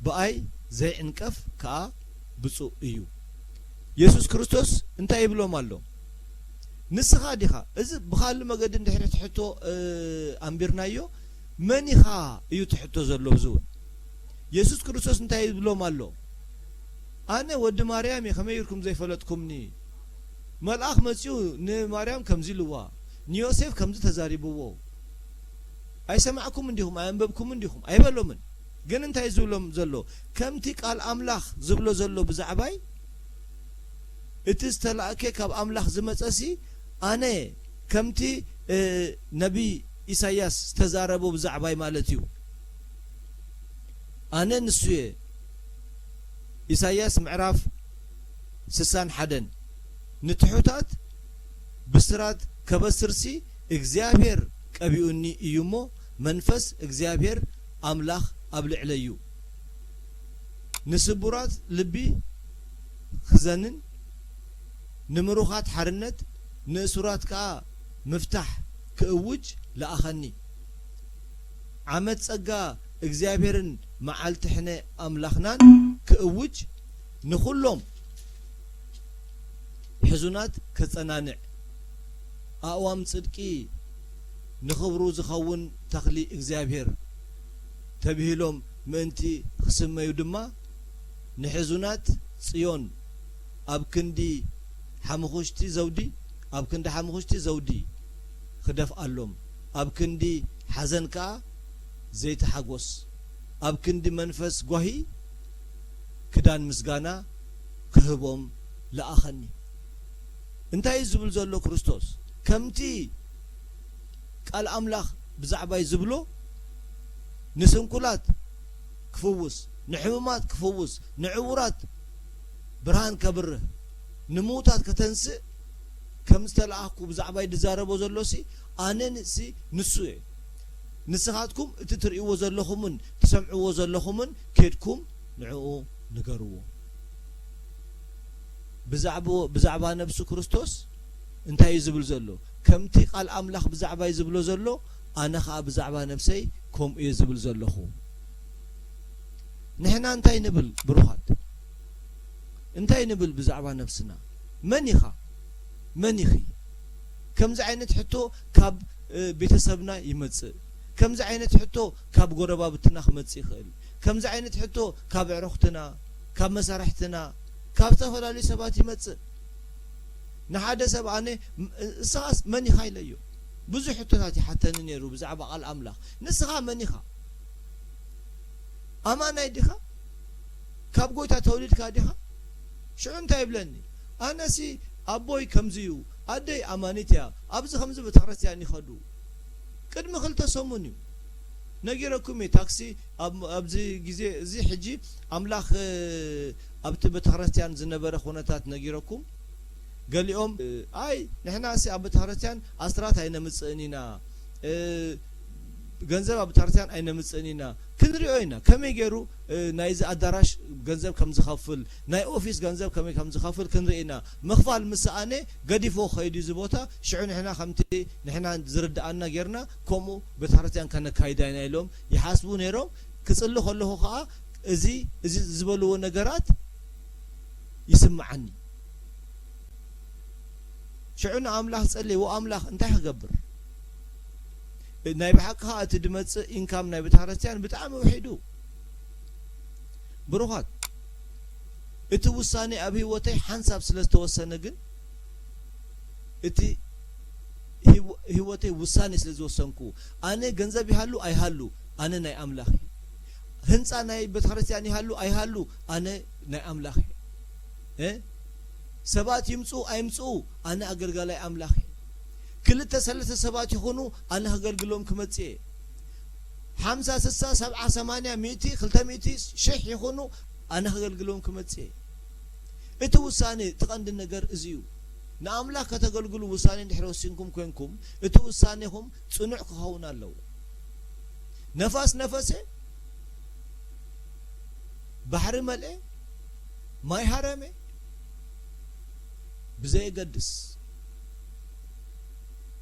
ብኣይ ዘይዕንቀፍ ከኣ ብፁዕ እዩ። የሱስ ክርስቶስ እንታይ ይብሎም ኣሎ? ንስኻ ዲኻ? እዚ ብኻልእ መገዲ እንድሕሪ እቲ ሕቶ፣ እ፣ ኣንቢርናዮ፣ መን ኢኻ እዩ እቲ ሕቶ ዘሎ። እዚ እውን የሱስ ክርስቶስ እንታይ ይብሎም ኣሎ? ኣነ ወዲ ማርያም እየ፣ ከመይ ኢልኩም ዘይፈለጥኩምኒ? መልኣኽ መጺኡ ንማርያም ከምዚ ኢልዋ፣ ንዮሴፍ ከምዚ ተዛሪብዎ። ኣይሰማዕኩምን ዲኹም? ኣየንበብኩምን ዲኹም? ኣይበሎምን። ግን እንታይ ዝብሎም ዘሎ? ከምቲ ቃል ኣምላኽ ዝብሎ ዘሎ ብዛዕባይ፣ እቲ ዝተላእከ ካብ ኣምላኽ ዝመጸሲ፣ ኣነ ከምቲ፣ እ፣ ነቢይ ኢሳይያስ ዝተዛረቦ ብዛዕባይ ማለት እዩ። ኣነ ንሱ እየ። ኢሳይያስ ምዕራፍ ስሳን ሓደን፣ ንትሑታት ብስራት ከበስርሲ እግዚኣብሔር ቀቢኡኒ እዩ እሞ፣ መንፈስ እግዚኣብሔር ኣምላኽ ኣብ ልዕለይ እዩ። ንስቡራት ልቢ ክዘንን፣ ንምሩኻት ሓርነት፣ ንእሱራት ከኣ ምፍታሕ ክእውጅ ለኣኸኒ። ዓመት ጸጋ እግዚኣብሔርን መዓልቲ ሕነ ኣምላኽናን ክእውጅ፣ ንኹሎም ሕዙናት ከጸናንዕ፣ ኣእዋም ጽድቂ ንኽብሩ ዝኸውን ተኽሊ እግዚኣብሔር ተብሂሎም ምእንቲ ክስመዩ ድማ፣ ንሕዙናት ጽዮን ኣብ ክንዲ ሓሙኹሽቲ ዘውዲ፣ ኣብ ክንዲ ሓሙኹሽቲ ዘውዲ ክደፍኣሎም፣ ኣብ ክንዲ ሓዘን ከኣ ዘይቲ ሓጎስ፣ ኣብ ክንዲ መንፈስ ጓሂ ክዳን ምስጋና ክህቦም ለኣኸኒ። እንታይ እዩ ዝብል ዘሎ ክርስቶስ? ከምቲ ቃል ኣምላኽ ብዛዕባይ ዝብሎ፣ ንስንኩላት ክፍውስ፣ ንሕሙማት ክፍውስ፣ ንዕዉራት ብርሃን ከብርህ፣ ንምዉታት ከተንስእ ከም ዝተለኣኽኩ ብዛዕባይ ዝዛረቦ ዘሎሲ፣ ኣነ ንሲ ንሱ እየ። ንስኻትኩም እቲ ትርእይዎ ዘለኹምን ትሰምዕዎ ዘለኹምን ኬድኩም ንዕኡ ንገርዎ። ብዛዕባ፣ ብዛዕባ ነብሱ ክርስቶስ እንታይ እዩ ዝብል ዘሎ? ከምቲ ቃል ኣምላኽ ብዛዕባይ ዝብሎ ዘሎ፣ ኣነ ኸኣ ብዛዕባ ነብሰይ ከምኡ እየ ዝብል ዘለኹ። ንሕና እንታይ ንብል ብሩኻት? እንታይ ንብል ብዛዕባ ነብስና? መን ኢኻ? መን ኢኺ? ከምዚ ዓይነት ሕቶ ካብ፣ እ፣ ቤተሰብና ይመጽእ። ከምዚ ዓይነት ሕቶ ካብ ጎረባብትና ክመጽእ ይኽእል። ከምዚ ዓይነት ሕቶ ካብ ኣዕሩኽትና፣ ካብ መሳርሕትና፣ ካብ ዝተፈላለዩ ሰባት ይመጽእ። ንሓደ ሰብ ኣነ፣ ም-፣ እስኻስ መን ኢኻ ኢለዮ። ብዙሕ ሕቶታት ይሓተኒ ነይሩ ብዛዕባ ቃል ኣምላኽ። ንስኻ መን ኢኻ? ኣማናይ ዲኻ? ካብ ጎይታ ተወሊድካ ዲኻ? ሽዑ እንታይ ይብለኒ? ኣነሲ ኣቦይ ከምዚ እዩ፣ ኣደይ ኣማኒት እያ፣ ኣብዚ ከምዚ ቤተክርስትያን ይኸዱ። ቅድሚ ክልተ ሰሙን እዩ። ነጊረኩም እየ። ታክሲ ኣብ-፣ ኣብዚ ግዜ እዚ ሕጂ ኣምላኽ፣ እ፣ ኣብቲ ቤተክርስትያን ዝነበረ ኩነታት ነጊረኩም። ገሊኦም፣ እ፣ ኣይ ንሕናሲ ኣብ ቤተክርስትያን ኣስራት ኣይነምጽእን ኢና፣ እ፣ ገንዘብ ኣብ ቤተክርስትያን ኣይነምጽእን ኢና፣ ክንሪኦ ኢና ከመይ ገይሩ፣ እ፣ ናይዚ ኣዳራሽ ገንዘብ ከም ዝኸፍል፣ ናይ ኦፊስ ገንዘብ ከመይ ከም ዝኸፍል ክንርኢ ኢና። ምኽፋል ምስ ሰኣነ ገዲፎ ከይዱ እዚ ቦታ፣ ሽዑ ንሕና ከምቲ ንሕና ዝርድኣና ጌርና ከምኡ ቤተክርስትያን ከነካይዳ ኢና ኢሎም ይሓስቡ ነይሮም። ክጽሊ ከለኹ ከኣ እዚ፣ እዚ ዝበልዎ ነገራት ይስምዓኒ። ሽዑ ንኣምላኽ ጸልየ፣ "ወኣምላኽ እንታይ ክገብር?" ናይ ብሓቂ ከኣ እቲ ድመጽእ ኢንካም ናይ ቤተክርስትያን ብጣዕሚ ውሒዱ። ብሩኻት፣ እቲ ውሳኔ ኣብ ህይወተይ ሓንሳብ ስለ ዝተወሰነ ግን፣ እቲ ህይወ-፣ ህይወተይ ውሳኔ ስለ ዝወሰንኩ፣ ኣነ ገንዘብ ይሃሉ ኣይሃሉ፣ ኣነ ናይ ኣምላኽ እየ። ህንጻ ናይ ቤተክርስትያን ይሃሉ ኣይሃሉ፣ ኣነ ናይ ኣምላኽ እየ። እ? ሰባት ይምጹ ኣይምጹ፣ ኣነ ኣገልጋላይ ኣምላኽ እየ። ክልተ ሰለስተ ሰባት ይኹኑ፣ ኣነ ከገልግሎም ክመጽእ እየ። ሓምሳ፣ ስሳ፣ ሰብዓ፣ ሰማንያ፣ ሚእቲ፣ ክልተ ሚእቲ፣ ሽሕ ይኹኑ፣ ኣነ ከገልግሎም ክመጽእ እየ። እቲ ውሳኔ፣ እቲ ቀንዲ ነገር እዚ እዩ። ንኣምላኽ ከተገልግሉ ውሳኔ እንድሕር ወሲንኩም ኮንኩም፣ እቲ ውሳኔኹም ጽኑዕ ክኸውን ኣለዎ። ነፋስ ነፈሰ፣ ባሕሪ መልኤ፣ ማይ ሃረመ፣ ብዘየገድስ፣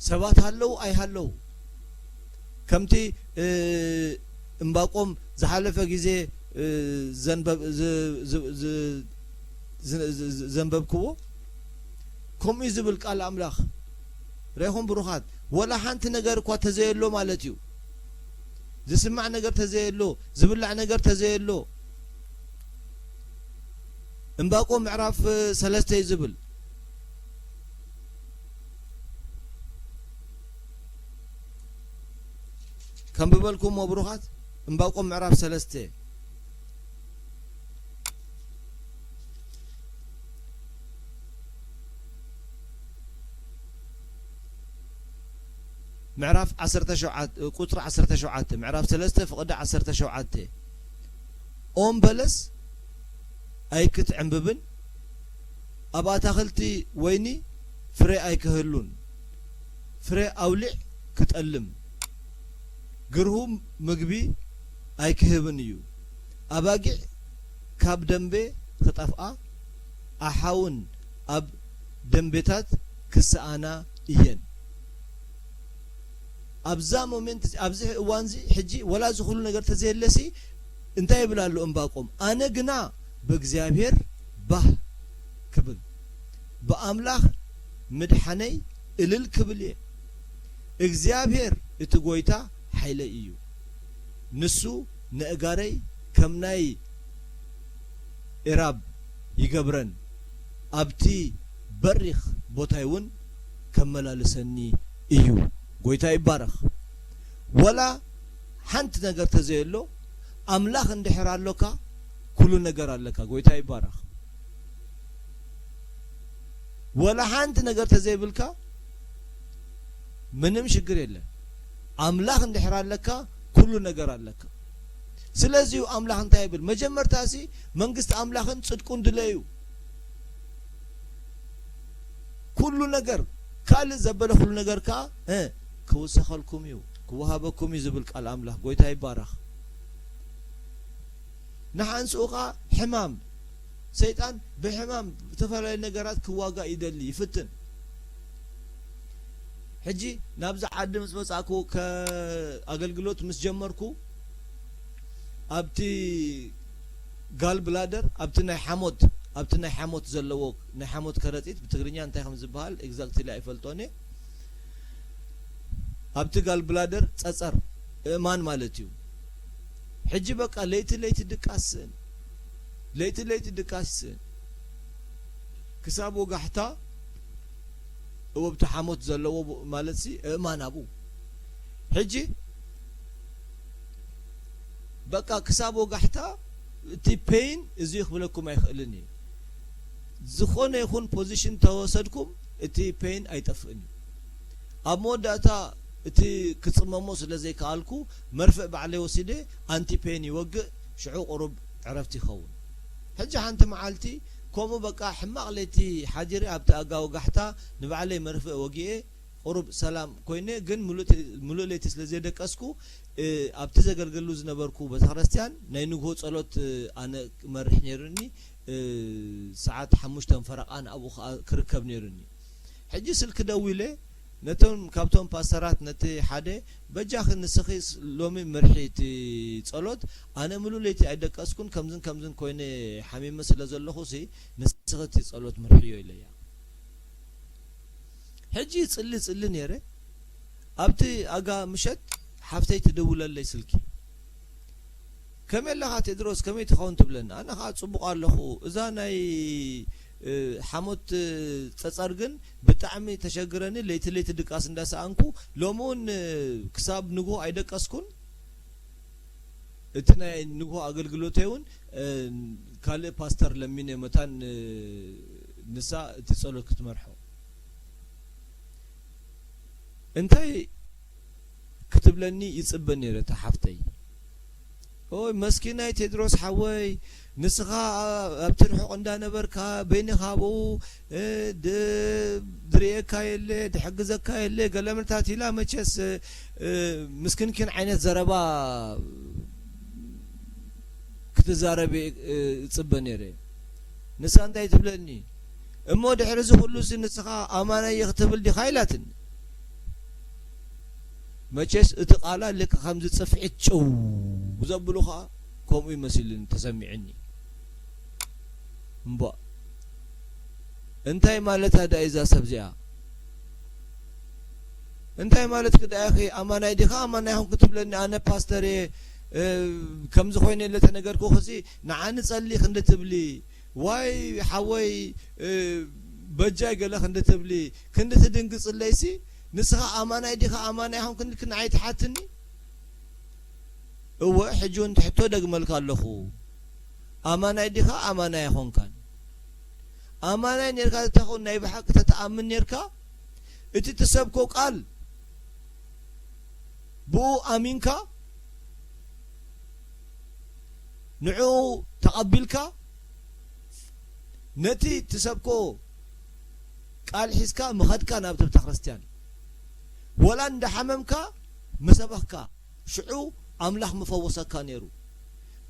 ሰባት ሃለዉ ኣይሃለዉ፣ ከምቲ፣ እ፣ እምባቆም ዝሓለፈ ግዜ፣ እ፣ ዘንበብ-፣ ዝ-፣ ዝ-፣ ዝ-፣ ዝ-፣ ዝ-፣ ዘንበብክዎ፣ ከምኡ እዩ ዝብል ቃል ኣምላኽ። ርኢኹም ብሩኻት፣ ወላ ሓንቲ ነገር እኳ ተዘየሎ ማለት እዩ። ዝስማዕ ነገር ተዘየሎ፣ ዝብላዕ ነገር ተዘየሎ፣ እምባቆም ምዕራፍ ሰለስተ እዩ ዝብል። ከንብበልኩሞ ብሩኻት፣ እምባቆም ምዕራፍ ሰለስተ። ምዕራፍ ዓሰርተ ሸውዓተ፣ ቁጽሪ ዓሰርተ ሸውዓተ፣ ምዕራፍ ሰለስተ ፍቕዲ ዓሰርተ ሸውዓተ። ኦም በለስ ኣይክትዕምብብን፣ ኣብ ኣታኽልቲ ወይኒ ፍሬ ኣይክህሉን፣ ፍሬ ኣውሊዕ ክጠልም፣ ግርሁ ምግቢ ኣይክህብን እዩ። ኣባጊዕ ካብ ደምቤ ክጠፍኣ፣ ኣሓውን ኣብ ደምቤታት ክሰኣና እየን። ኣብዛ ሞሜንት፣ ኣብዚ እዋንዚ ሕጂ፣ ወላ እዚ ኩሉ ነገር ተዘየለሲ፣ እንታይ ይብል ኣሎ እምባቆም? ኣነ ግና ብእግዚኣብሔር ባህ ክብል፣ ብኣምላኽ ምድሓነይ እልል ክብል እየ። እግዚኣብሔር እቲ ጐይታ ሓይለይ እዩ። ንሱ ነእጋረይ ከም ናይ ኤራብ ይገብረን፣ ኣብቲ በሪኽ ቦታይ እውን ከመላልሰኒ እዩ። ጐይታ ይባረኽ። ወላ ሓንቲ ነገር ተዘየሎ፣ ኣምላኽ እንድሕር ኣሎካ፣ ኩሉ ነገር ኣለካ። ጐይታ ይባረኽ። ወላ ሓንቲ ነገር ተዘይብልካ፣ ምንም ሽግር የለን። ኣምላኽ እንድሕር ኣለካ፣ ኩሉ ነገር ኣለካ። ስለዚ እዩ ኣምላኽ እንታይ ይብል? መጀመርታሲ መንግስቲ ኣምላኽን ጽድቁን ድለዩ። ኩሉ ነገር፣ ካልእ ዘበለ ኩሉ ነገር ከኣ፣ እ፣ ክውሰኸልኩም እዩ፣ ክወሃበኩም እዩ ዝብል ቃል ኣምላኽ። ጐይታ ይባረኽ። ንሓንስኡ ኸኣ ሕማም፣ ሰይጣን ብሕማም፣ ብዝተፈላለዩ ነገራት ክዋጋእ ይደሊ፣ ይፍትን። ሕጂ ናብዚ ዓዲ ምስ መጻእኩ፣ ከ-፣ ኣገልግሎት ምስ ጀመርኩ፣ ኣብቲ ጋል ብላደር፣ ኣብቲ ናይ ሓሞት፣ ኣብቲ ናይ ሓሞት ዘለዎ፣ ናይ ሓሞት ከረጺት ብትግርኛ እንታይ ከም ዝበሃል ኤግዛክትሊ ኣይፈልጦን እየ። ኣብቲ ጋል ብላደር ጸጸር፣ እእማን ማለት እዩ። ሕጂ በቃ ለይቲ ለይቲ ድቃስ ይስእን። ለይቲ ለይቲ ድቃስ ይስእን። ክሳብ ወጋሕታ፣ እወ፣ ኣብቲ ሓሞት ዘለዎ ብ-፣ ማለትሲ እእማን ኣብኡ። ሕጂ በቃ ክሳብ ወጋሕታ እቲ ፔይን እዚ ክብለኩም ኣይኽእልን እዩ። ዝኾነ ይኹን ፖዚሽን ተወሰድኩም እቲ ፔይን ኣይጠፍእን እዩ። ኣብ መወዳእታ እቲ ክጽመሞ ስለ ዘይከኣልኩ መርፍእ ባዕለይ ወሲደ ኣንቲፔን ይወግእ፣ ሽዑ ቁሩብ ዕረፍቲ ይኸውን። ሕጂ ሓንቲ መዓልቲ ከምኡ በቃ ሕማቕ ለይቲ ሓዲረ ኣብቲ ኣጋ ወጋሕታ ንባዕለይ መርፍእ ወጊኤ ቁሩብ ሰላም ኮይነ፣ ግን ምሉእ ተ-፣ ምሉእ ለይቲ ስለ ዘይደቀስኩ፣ እ፣ ኣብቲ ዘገልግሉ ዝነበርኩ ቤተክርስትያን ናይ ንግሆ ጸሎት፣ እ፣ ኣነ ክመርሕ ነይሩኒ፣ እ፣ ሰዓት ሓሙሽተ ፈረቓ ናብኡ ከኣ ክርከብ ነይሩኒ። ሕጂ ስልኪ ደዊለ ነቶም፣ ካብቶም ፓስተራት ነቲ ሓደ፣ "በጃኺ ንስኺ ስ-፣ ሎሚ ምርሒ እቲ ጸሎት፣ ኣነ ምሉእ ለይቲ ኣይደቀስኩን፣ ከምዝን ከምዝን ኮይነ ሓሚመ ስለ ዘለኹሲ ንስኺ እቲ ጸሎት ምርሕዮ" ኢለያ። ሕጂ ጽሊ ጽሊ ነይረ። ኣብቲ ኣጋ ምሸት ሓፍተይ ትድውለለይ ስልኪ። "ከመይ ኣለኻ ቴድሮስ፣ ከመይ ትኸውን?" ትብለኒ። ኣነ ኸዓ ጽቡቕ ኣለኹ። እዛ ናይ፣ እ፣ ሓሞት፣ እ፣ ጸጸር ግን ብጣዕሚ ተሸግረኒ። ለይቲ ለይቲ ድቃስ እንዳሰኣንኩ፣ ሎሚ እውን፣ እ፣ ክሳብ ንግሆ ኣይደቀስኩን። እቲ ናይ ንግሆ ኣገልግሎተይ እውን፣ እ፣ ካልእ ፓስተር ለሚነ መታን፣ እ፣ ንሳ እቲ ጸሎት ክትመርሖ። እንታይ ክትብለኒ ይጽበ ነይረ እታ ሓፍተይ። "ኦይ መስኪናይ ቴድሮስ ሓወይ፣ ንስኻ ኣብቲ ርሑቕ እንዳነበርካ በይንኻ ኣብኡ፣ እ፣ ድ-፣ ድርእየካ የለ፣ ድሕግዘካ የለ" ገለ ምልታት ኢላ። መቸስ፣ እ፣ ምስክንኪን ዓይነት ዘረባ ክትዛረቢ፣ እ፣ እጽበ ነይረ። ንሳ እንታይ ትብለኒ? "እሞ ድሕሪ እዚ ኩሉሲ ንስኻ ኣማናይ እየ ክትብል ዲኻ?" ኢላትኒ። መቸስ እቲ ቃላ ልክ ከምዚ ጽፍዒት ጭው ዘብሉ ኸኣ ከምኡ እዩ መሲሉኒ ተሰሚዑኒ። እምቧእ፣ እንታይ ማለታ ደኣ እዛ ሰብ እዚኣ? እንታይ ማለትኪ ደኣ ኢኺ? ኣማናይ ዲኻ? ኣማናይ ኹን ክትብለኒ፣ ኣነ ፓስተር እየ፣ እ፣ ከምዚ ኮይነ ኢለ ተነገርኩኺሲ፣ ንዓኒ ጸሊ ክንዲ ትብሊ፣ ዋይ ሓወይ፣ እ፣ በጃይ ገለ ክንዲ ትብሊ፣ ክንዲ ትድንግጽለይሲ፣ ንስኻ ኣማናይ ዲኻ? ኣማናይ ኹን ክንዲ ንዓይ ትሓትኒ? እወ፣ ሕጂ እውን እቲ ሕቶ ደግመልካ ኣለኹ። ኣማናይ ዲኻ? ኣማናይ ኣይኾንካን። ኣማናይ ኔርካ ተተኾን፣ ናይ ብሓቂ ተተኣምን ኔርካ፣ እቲ ትሰብኮ ቃል ብኡ ኣሚንካ፣ ንዕኡ ተቐቢልካ፣ ነቲ ትሰብኮ ቃል ሒዝካ ምኸድካ ናብቲ ቤተ ክርስቲያን፣ ወላ እንዳሓመምካ ምሰበኽካ፣ ሽዑ ኣምላኽ ምፈወሰካ ነይሩ።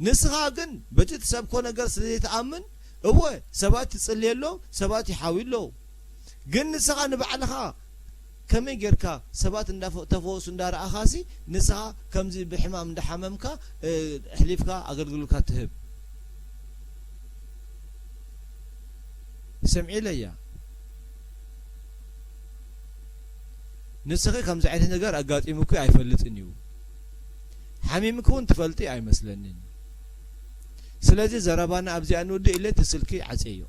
ንስኻ ግን በቲ ትሰብኮ ነገር ስለ ዘይትኣምን፣ እወ፣ ሰባት ይጽልየሎም፣ ሰባት ይሓውዩ ኣለዉ። ግን ንስኻ ንባዕልኻ ከመይ ጌርካ ሰባት እንዳፈ-፣ ተፈወሱ እንዳረኣኻሲ፣ ንስኻ ከምዚ ብሕማም እንዳሓመምካ፣ እ፣ ኣሕሊፍካ ኣገልግሎትካ ትህብ? ስምዒ ኢለያ። ንስኺ ከምዚ ዓይነት ነገር ኣጋጢሙኪ ኣይፈልጥን እዩ። ሓሚምኪ እውን ትፈልጢ ኣይመስለንን። ስለዚ ዘረባና ኣብዚኣ ንውድእ ኢለ እቲ ስልኪ ዓጽየዮ።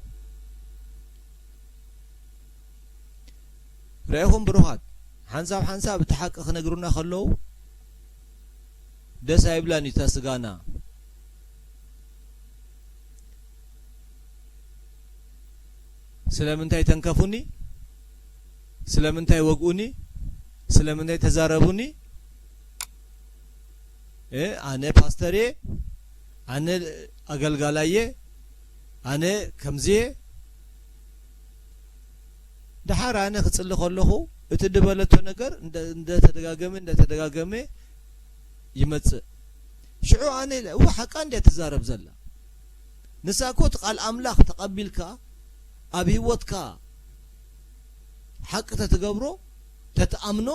ርኢኹም ብሩኻት፣ ሓንሳብ ሓንሳብ እቲ ሓቂ ክነግሩና ከለዉ ደስ ኣይብላን እዩ እታ ስጋና። ስለምንታይ ተንከፉኒ? ስለምንታይ ወግኡኒ? ስለምንታይ ተዛረቡኒ? እ፣ ኣነ ፓስተር እየ፣ ኣነ ኣገልጋላይ እየ፣ ኣነ ከምዚ እየ። ደሓር ኣነ ክጽሊ ከለኹ እቲ ድበለቶ ነገር እንደ-፣ እንደተደጋገመ፣ እንደተደጋገመ ይመጽእ። ሽዑ ኣነ ኢለ፣ "እወ ሓቃ እንድያ ትዛረብ ዘላ። ንሳ እኮ እቲ ቃል ኣምላኽ ተቐቢልካ ኣብ ህይወትካ ሓቂ ተትገብሮ፣ ተትኣምኖ፣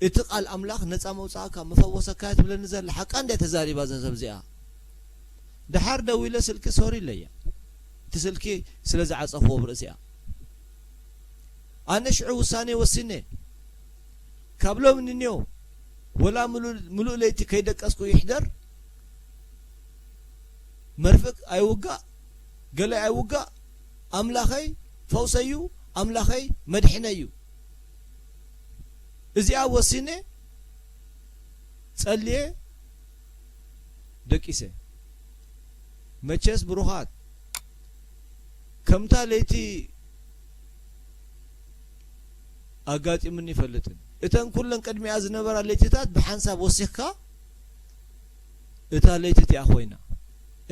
እቲ ቃል ኣምላኽ ነጻ መውጻእካ፣ መፈወሰካ እያ ትብለኒ ዘላ። ሓቃ እንድያ ተዛሪባ እዛ ሰብ እዚኣ?" ደሓር ደዊለ ስልኪ ሶሪ ኢለያ። እቲ ስልኪ ስለ ዝዓጸኽዎ ኣብ ርእሲኣ። ኣነ ሽዑ ውሳኔ ወሲነ። ካብ ሎሚ ንንዮ ወላ ምሉእ፣ ምሉእ ለይቲ ከይደቀስኩ ይሕደር፣ መርፍእ ኣይውጋእ፣ ገለ ኣይውጋእ፣ ኣምላኸይ ፈውሰይ እዩ፣ ኣምላኸይ መድሕነይ እዩ። እዚኣ ወሲነ፣ ጸልየ፣ ደቂሰ። መቸስ ብሩኻት፣ ከምታ ለይቲ ኣጋጢሙኒ ይፈልጥን። እተን ኩለን ቅድሚኣ ዝነበራ ለይትታት ብሓንሳብ ወሲኽካ፣ እታ ለይቲ እቲኣ ኮይና።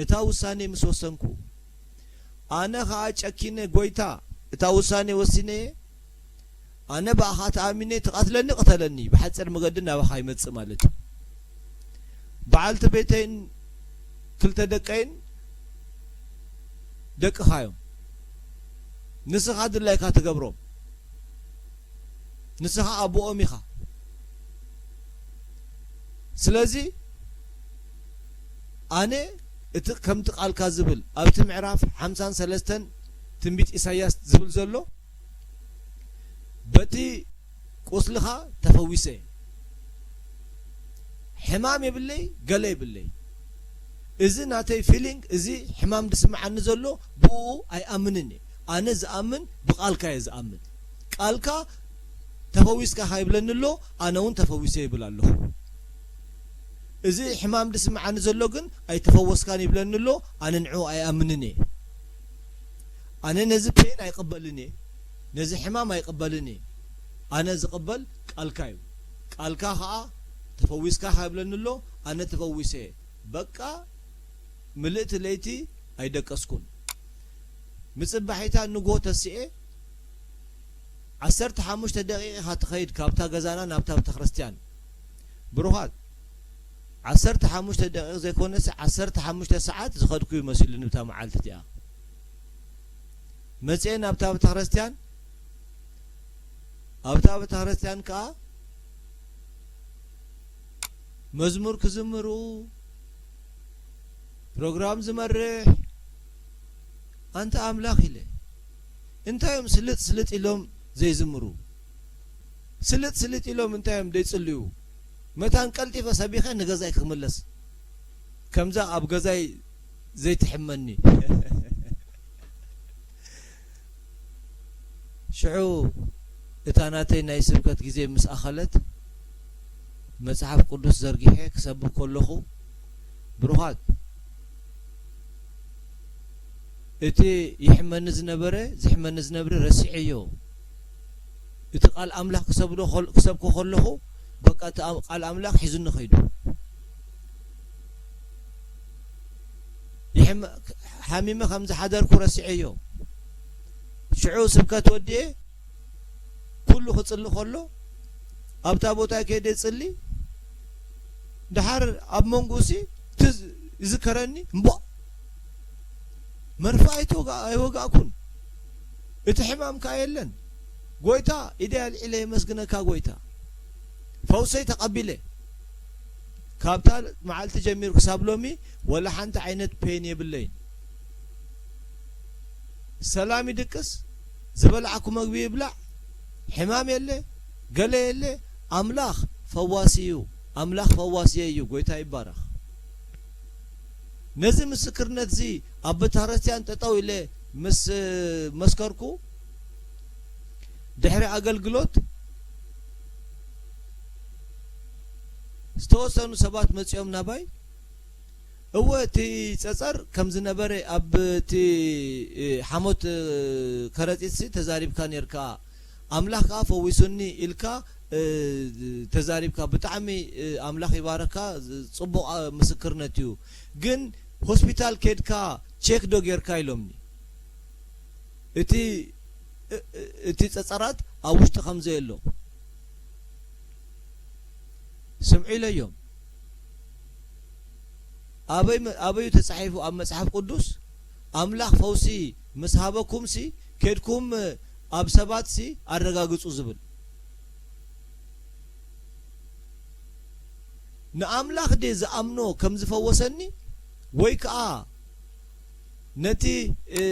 እታ ውሳኔ ምስ ወሰንኩ፣ ኣነ ኸኣ ጨኪነ፣ ጎይታ፣ እታ ውሳኔ ወሲነ እየ፣ ኣነ ብኣኻ ተኣሚነ፣ ትቐትለኒ ቅተለኒ፣ ብሓጺር መገዲ ናባኻ ይመጽእ ማለት እዩ። በዓልቲ ቤተይን ክልተ ደቀይን ደቅኻ እዮም። ንስኻ ድላይካ ትገብሮም። ንስኻ ኣቦኦም ኢኻ። ስለዚ ኣነ እቲ ከምቲ ቃልካ ዝብል ኣብቲ ምዕራፍ ሓምሳን ሰለስተን ትንቢት ኢሳይያስ ዝብል ዘሎ በቲ ቁስልኻ ተፈዊሰ። ሕማም የብለይ፣ ገለ የብለይ። እዚ ናተይ ፊሊንግ፣ እዚ ሕማም ዝስምዓኒ ዘሎ ብኡ ኣይኣምንን እየ። ኣነ ዝኣምን ብቃልካ እየ ዝኣምን። ቃልካ ተፈዊስካ ኢኻ ይብለኒ ኣሎ፣ ኣነ እውን ተፈዊሰ ይብል ኣለኹ። እዚ ሕማም ዝስምዓኒ ዘሎ ግን ኣይተፈወስካን ይብለኒ ኣሎ፣ ኣነ ንዕኡ ኣይኣምንን እየ። ኣነ ነዚ ፔን ኣይቅበልን እየ፣ ነዚ ሕማም ኣይቅበልን እየ። ኣነ ዝቕበል ቃልካ እዩ። ቃልካ ኸኣ ተፈዊስካ ኢኻ ይብለኒ ኣሎ፣ ኣነ ተፈዊሰ እየ። በቃ ምልእቲ ለይቲ ኣይደቀስኩን። ምጽባሒታ ንግሆ ተሲኤ፣ ዓሰርተ ሓሙሽተ ደቂቕ ኢኻ ትኸይድ ካብታ ገዛና ናብታ ቤተክርስትያን። ብሩኻት፣ ዓሰርተ ሓሙሽተ ደቂቕ ዘይኮነስ ዓሰርተ ሓሙሽተ ሰዓት ዝኸድኩ እዩ መሲሉኒ ብታ መዓልቲ እቲኣ። መጺኤ ናብታ ቤተክርስትያን፣ ኣብታ ቤተክርስትያን ከኣ መዝሙር ክዝምሩ፣ ፕሮግራም ዝመርሕ፣ ኣንታ ኣምላኽ ኢለ። እንታይ እዮም ስልጥ ስልጥ ኢሎም ዘይዝምሩ? ስልጥ ስልጥ ኢሎም እንታይ እዮም ዘይጽልዩ? መታን ቀልጢፈ ሰቢኸ ንገዛይ ክምለስ። ከምዛ ኣብ ገዛይ ዘይትሕመኒ። ሽዑ እታ ናተይ ናይ ስብከት ግዜ ምስ ኣኸለት፣ መጽሓፍ ቅዱስ ዘርጊሐ ክሰብክ ከለኹ፣ ብሩኻት፣ እቲ ይሕመኒ ዝነበረ፣ ዝሕመኒ ዝነብረ ረሲዐዮ። እቲ ቃል ኣምላኽ ክሰብዶ ከል-፣ ክሰብኮ ከለኹ፣ በቃ እቲ ኣም-፣ ቃል ኣምላኽ ሒዙኒ ኸይዱ። ይሕመ-፣ ሓሚመ ከም ዝሓደርኩ ረሲዐዮ። ሽዑ ስብከት ወዲኤ፣ ኩሉ ክጽሊ ከሎ፣ ኣብታ ቦታ ከይደ ጽሊ፣ ደሓር ኣብ መንጎ ሲ ትዝ-፣ ይዝከረኒ፣ እምቧእ! መርፍእ ኣይተወጋ-፣ ኣይወጋእኩን። እቲ ሕማም ከኣ የለን። ጎይታ፣ ኢደይ ኣልዒለ የመስግነካ ጎይታ። ፈውሰይ ተቐቢለ። ካብታ መዓልቲ ጀሚሩ ክሳብ ሎሚ ወላ ሓንቲ ዓይነት ፔን የብለይን። ሰላም ይድቅስ፣ ዝበላዕኩ መግቢ ይብላዕ፣ ሕማም የለ፣ ገለ የለ። ኣምላኽ ፈዋሲ እዩ። ኣምላኽ ፈዋሲየ እዩ። ጎይታ ይባረኽ። ነዚ ምስክርነት እዚ ኣብ ቤተክርስትያን ጠጠው ኢለ ምስ መስከርኩ፣ ድሕሪ ኣገልግሎት ዝተወሰኑ ሰባት መጺኦም ናባይ፣ እወ፣ እቲ ጸጸር ከም ዝነበረ ኣብ እቲ፣ እ፣ ሓሞት፣ እ፣ ከረጢትሲ ተዛሪብካ ኔርካ፣ ኣምላኽ ከኣ ፈዊሱኒ ኢልካ፣ እ፣ ተዛሪብካ። ብጣዕሚ፣ እ፣ ኣምላኽ ይባረካ፣ ጽቡቕ፣ እ፣ ምስክርነት እዩ። ግን ሆስፒታል ኬድካ ቼክ ዶ ጌርካ ኢሎምኒ። እቲ፣ እ-፣ እ-፣ እቲ ጸጸራት ኣብ ውሽጢ ከም ዘየሎ ስምዑ ኢለዮም። ኣበይ መ-፣ ኣበይ እዩ ተጻሒፉ ኣብ መጽሓፍ ቅዱስ? ኣምላኽ ፈውሲ ምስ ሃበኩምሲ፣ ኬድኩም ኣብ ሰባትሲ ኣረጋግጹ ዝብል። ንኣምላኽ ድየ ዝኣምኖ ከም ዝፈወሰኒ፣ ወይ ከኣ ነቲ፣ እ፣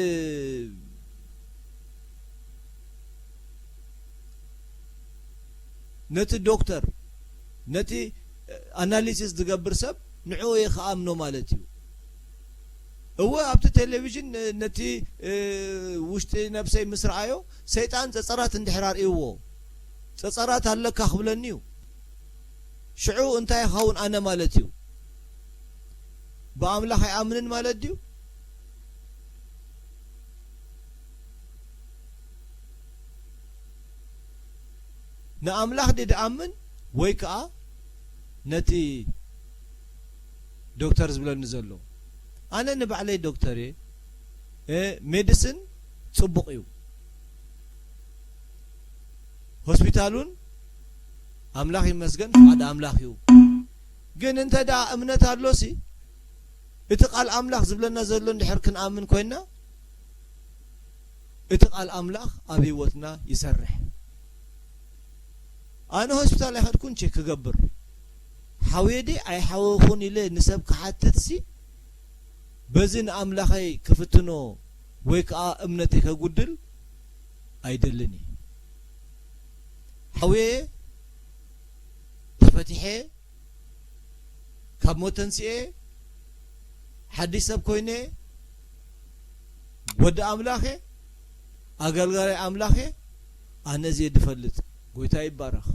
ነቲ ዶክተር፣ ነቲ ኣናሊሲስ ዝገብር ሰብ ንዕኡ እየ ክኣምኖ ማለት እዩ። እወ፣ ኣብቲ ቴሌቪዥን ነ-፣ ነቲ፣ እ፣ ውሽጢ ነብሰይ ምስ ረኣዮ፣ ሰይጣን ጸጸራት እንድሕር ኣርእይዎ፣ ጸጸራት ኣለካ ክብለኒ እዩ። ሽዑ እንታይ ይኸውን ኣነ ማለት እዩ? ብኣምላኽ ኣይኣምንን ማለት ድዩ? ንኣምላኽ ድየ ድኣምን ወይ ከኣ ነቲ ዶክተር ዝብለኒ ዘሎ? ኣነ ንባዕለይ ዶክተር እየ። እ፣ ሜዲስን ጽቡቕ እዩ። ሆስፒታል እውን ኣምላኽ ይመስገን ፍቓድ ኣምላኽ እዩ። ግን እንተ ደኣ እምነት ኣሎሲ፣ እቲ ቃል ኣምላኽ ዝብለና ዘሎ እንድሕር ክንኣምን ኮይንና፣ እቲ ቃል ኣምላኽ ኣብ ህይወትና ይሰርሕ። ኣነ ሆስፒታል ኣይኸድኩን ቼክ ክገብር። ሓውየ ድየ ኣይሓወኹን ኢለ ንሰብ ክሓትትሲ፣ በዚ ንኣምላኸይ ክፍትኖ ወይ ከኣ እምነተይ ከጉድል ኣይደልን እየ። ሓውየ ተፈቲሐ፣ ካብ ሞት ተንሲኤ፣ ሓድሽ ሰብ ኮይነ፣ ወዲ ኣምላኽ እየ፣ ኣገልጋላይ ኣምላኽ እየ፣ ኣነ እዚ እየ ድፈልጥ። ጎይታ ይባረኽ።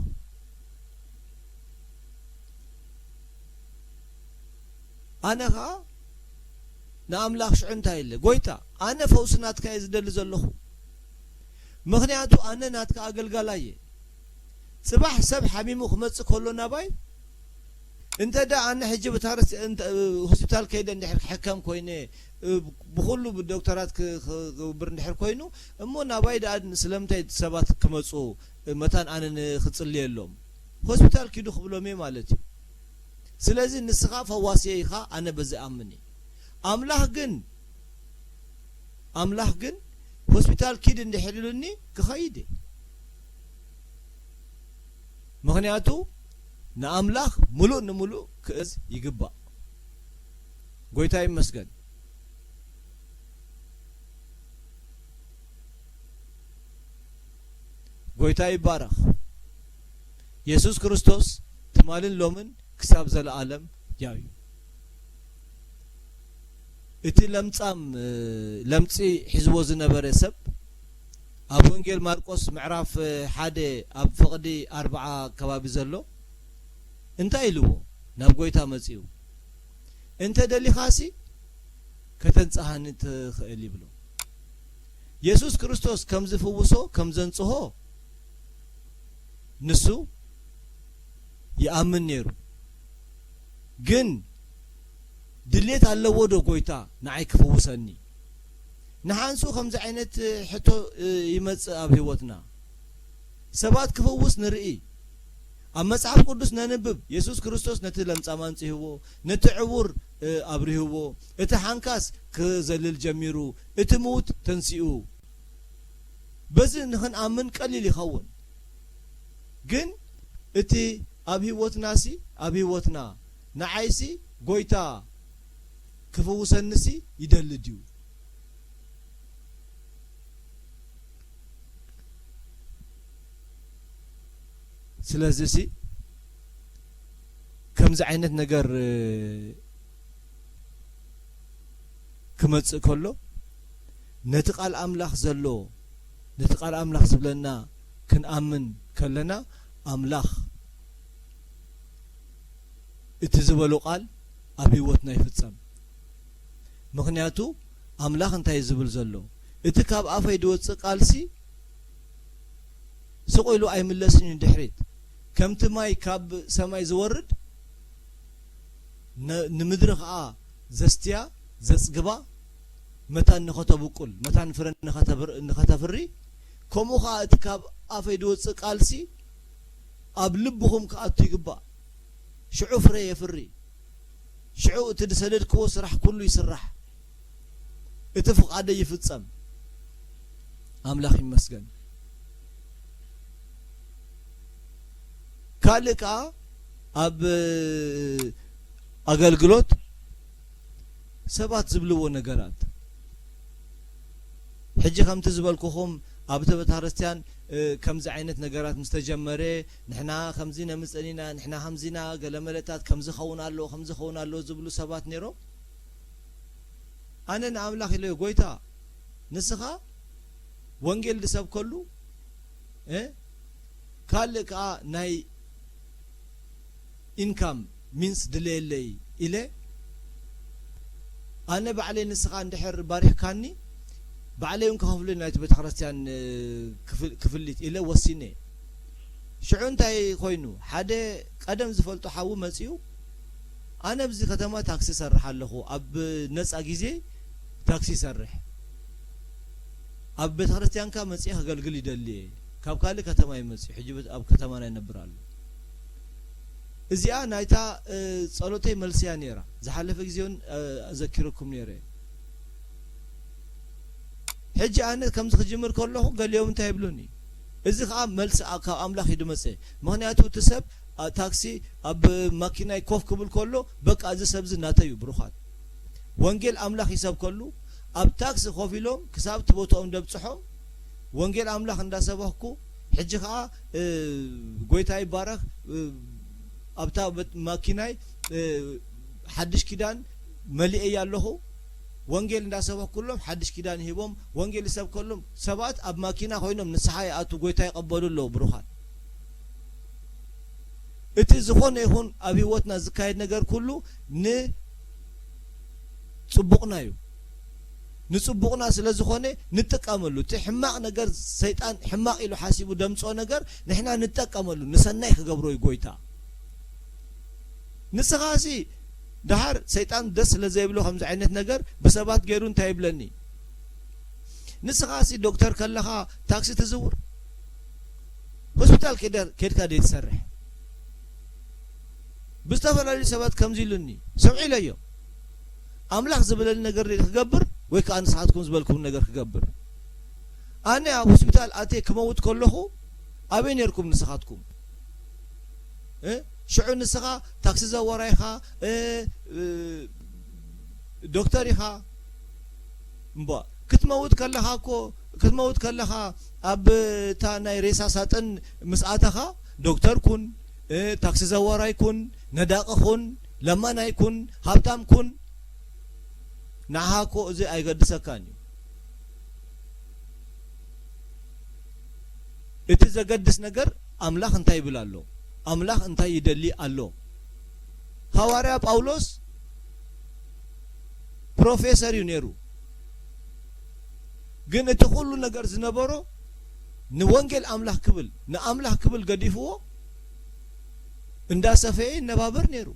ኣነ ኸኣ ንኣምላኽ ሽዑ እንታይ ኢለ፣ "ጎይታ፣ ኣነ ፈውሲ ናትካ እየ ዝደሊ ዘለኹ። ምኽንያቱ ኣነ ናትካ ኣገልጋላይ እየ። ጽባሕ ሰብ ሓሚሙ ክመጽእ ከሎ ናባይ፣ እንተ ደኣ ኣነ ሕጂ ብታረስ-፣ እንተ-፣ ሆስፒታል ከይደ እንድሕር ክሕከም ኮይነ፣ እ፣ ብኹሉ ብዶክተራት ክ-፣ ክግብር እንድሕር ኮይኑ፣ እሞ ናባይ ደኣ ስለምንታይ ሰባት ክመጹ፣ መታን ኣነ ን-፣ ክጽልየሎም? ሆስፒታል ኪዱ ክብሎም እየ ማለት እዩ። ስለዚ ንስኻ ፈዋስየ ኢኻ፣ ኣነ በዚ ኣምን እየ። ኣምላኽ ግን፣ ኣምላኽ ግን ሆስፒታል ኪድ እንድሕር ኢሉኒ ክኸይድ እየ። ምኽንያቱ ንኣምላኽ ምሉእ ንምሉእ ክእዝ ይግባእ። ጎይታ ይመስገን። ጎይታ ይባረኽ። የሱስ ክርስቶስ ትማልን ሎምን ክሳብ ዘለኣለም ያው እዩ። እቲ ለምጻም፣ እ፣ ለምጺ ሒዝዎ ዝነበረ ሰብ ኣብ ወንጌል ማርቆስ ምዕራፍ፣ እ፣ ሓደ ኣብ ፍቕዲ ኣርብዓ ከባቢ ዘሎ እንታይ ኢልዎ? ናብ ጎይታ መጺኡ፣ "እንተ ደሊኻሲ ከተንጽሃኒ ትኽእል" ይብሎ። የሱስ ክርስቶስ ከም ዝፍውሶ፣ ከም ዘንጽሆ ንሱ ይኣምን ነይሩ። ግን ድሌት ኣለዎ ዶ ጎይታ ንዓይ ክፍውሰኒ? ንሓንሱ ከምዚ ዓይነት ሕቶ፣ እ፣ ይመጽእ ኣብ ህይወትና። ሰባት ክፍውስ ንርኢ። ኣብ መጽሓፍ ቅዱስ ነንብብ። የሱስ ክርስቶስ ነቲ ለምጻም ኣንጽህዎ፣ ነቲ ዕዉር፣ እ፣ ኣብርህዎ፣ እቲ ሓንካስ ክዘልል ጀሚሩ፣ እቲ ምዉት ተንሲኡ። በዚ ንኽንኣምን ቀሊል ይኸውን። ግን እቲ ኣብ ህይወትናሲ፣ ኣብ ህይወትና ንዓይሲ ጎይታ ክፍውሰንሲ ይደሊ ድዩ? ስለዚሲ ከምዚ ዓይነት ነገር፣ እ፣ ክመጽእ ከሎ፣ ነቲ ቃል ኣምላኽ ዘሎ፣ ነቲ ቃል ኣምላኽ ዝብለና ክንኣምን ከለና፣ ኣምላኽ እቲ ዝበሎ ቃል ኣብ ህይወትና ይፍጸም። ምኽንያቱ ኣምላኽ እንታይ እዩ ዝብል ዘሎ? እቲ ካብ ኣፈይ ዝወጽእ ቃልሲ ስቕ ኢሉ ኣይምለስን እዩ ንድሕሪት። ከምቲ ማይ ካብ ሰማይ ዝወርድ፣ ነ-፣ ንምድሪ ኸኣ ዘስትያ፣ ዘጽግባ፣ መታን ንኸተብቁል፣ መታን ፍረ ንኸተብር-፣ ንኸተፍሪ፣ ከምኡ ኸኣ እቲ ካብ ኣፈይ ዝወጽእ ቃልሲ ኣብ ልብኹም ክኣቱ ይግባእ። ሽዑ ፍረ የፍሪ። ሽዑ እቲ ዝሰደድክዎ ስራሕ ኩሉ ይስራሕ። እቲ ፍቓደይ ይፍጸም። ኣምላኽ ይመስገን። ካልእ ከኣ ኣብ ኣገልግሎት ሰባት ዝብልዎ ነገራት፣ ሕጂ ከምቲ ዝበልኩኹም ኣብቲ ቤተክርስትያን፣ እ፣ ከምዚ ዓይነት ነገራት ምስ ተጀመረ፣ ንሕና ከምዚ ነምጽእን ኢና፣ ንሕና ከምዚ ኢና፣ ገለ መለታት ከምዚ ኸውን ኣለዎ፣ ከምዚ ኸውን ኣለዎ ዝብሉ ሰባት ነይሮም። ኣነ ንኣምላኽ ኢለዮ፣ "ጎይታ፣ ንስኻ ወንጌል ዝሰብከሉ፣ እ፣ ካልእ ከኣ ናይ ኢንካም ሚንስ ድለየለይ" ኢለ፣ ኣነ ባዕለይ ንስኻ እንድሕር ባሪኽካኒ፣ ባዕለይ እውን ክኸፍሎ ናይቲ ቤተክርስትያን፣ እ፣ ክፍል-፣ ክፍሊት ኢለ ወሲነ። ሽዑ እንታይ ኮይኑ? ሓደ ቀደም ዝፈልጦ ሓዉ መጺኡ፣ "ኣነ ኣብዚ ከተማ ታክሲ እሰርሕ ኣለኹ፣ ኣብ ነጻ ግዜ ታክሲ እሰርሕ፣ ኣብ ቤተ ክርስቲያንካ መጺኤ ከገልግል ይደሊ እየ፣ ካብ ካልእ ከተማ እዩ መጺኡ፣ ሕጂ ኣብ ከተማና ይነብር ኣሎ።" እዚኣ ናይታ፣ እ፣ ጸሎተይ መልሲ እያ ነይራ። ዝሓለፈ ግዜ እውን፣ እ፣ ኣዘኪረኩም ነይረ። ሕጂ ኣነ ከምዚ ክጅምር ከለኹ ገሊኦም እንታይ ይብሉኒ? እዚ ኸኣ መልሲ ኣ-፣ ካብ ኣምላኽ እዩ ዝመጸ። ምኽንያቱ እቲ ሰብ፣ ኣ፣ ታክሲ ኣብ ማኪናይ ኮፍ ክብል ከሎ፣ በቃ እዚ ሰብ እዚ ናተይ እዩ፣ ብሩኻት። ወንጌል ኣምላኽ ይሰብከሉ፣ ኣብ ታክሲ ኮፍ ኢሎም ክሳብ እቲ ቦታኦም ደብጽሖም፣ ወንጌል ኣምላኽ እንዳሰበኽኩ፣ ሕጂ ኸኣ፣ እ፣ ጎይታ ይባረኽ፣ እ፣ ኣብታ በት-፣ ማኪናይ፣ እ፣ ሓድሽ ኪዳን መሊኤያ ኣለኹ። ወንጌል እንዳሰበኽኩሎም ሓድሽ ኪዳን ሂቦም፣ ወንጌል ይሰብከሎም፣ ሰባት ኣብ ማኪና ኮይኖም ንስሓ ይኣቱ፣ ጎይታ ይቐበሉ ኣለዉ፣ ብሩኻት። እቲ ዝኾነ ይኹን ኣብ ህይወትና ዝካየድ ነገር ኩሉ ንጽቡቕና እዩ። ንጽቡቕና ስለ ዝኾነ ንጥቀመሉ። እቲ ሕማቕ ነገር፣ ሰይጣን ሕማቕ ኢሉ ሓሲቡ ደምጽኦ ነገር ንሕና ንጠቀመሉ፣ ንሰናይ ክገብሮ እዩ ጎይታ። ንስኻሲ ደሓር ሰይጣን ደስ ስለ ዘይብሎ ከምዚ ዓይነት ነገር ብሰባት ገይሩ እንታይ ይብለኒ? ንስኻሲ ዶክተር ከለኻ ታክሲ ትዝውር? ሆስፒታል ከደ-፣ ከድካ ደይ ትሰርሕ? ብዝተፈላለዩ ሰባት ከምዚ ኢሉኒ፣ ስምዑ ኢለዮ። ኣምላኽ ዝበለኒ ነገር ደይ ክገብር ወይ ከኣ ንስኻትኩም ዝበልኩም ነገር ክገብር? ኣነ ኣብ ሆስፒታል ኣትየ ክመውት ከለኹ ኣበይ ነይርኩም ንስኻትኩም? እ? ሽዑ ንስኻ ታክሲ ዘዋራይኻ፣ እ፣ እ፣ ዶክተር ኢኻ። እምቧ፣ ክትመውት ከለኻ እኮ፣ ክትመውት ከለኻ ኣብ እታ ናይ ሬሳ ሳጥን ምስ ኣተኻ፣ ዶክተር ኩን፣ እ፣ ታክሲ ዘዋራይ ኩን፣ ነዳቒ ኩን፣ ለማናይ ኩን፣ ሃብታም ኩን፣ ንዓኻ እኮ እዚ ኣይገድሰካን እዩ። እቲ ዘገድስ ነገር ኣምላኽ እንታይ ይብል ኣሎ? ኣምላኽ እንታይ ይደሊ ኣሎ? ሃዋርያ ጳውሎስ ፕሮፌሰር እዩ ነይሩ። ግን እቲ ኩሉ ነገር ዝነበሮ ንወንጌል ኣምላኽ ክብል፣ ንኣምላኽ ክብል ገዲፍዎ እንዳሰፈየ ይነባበር ነይሩ።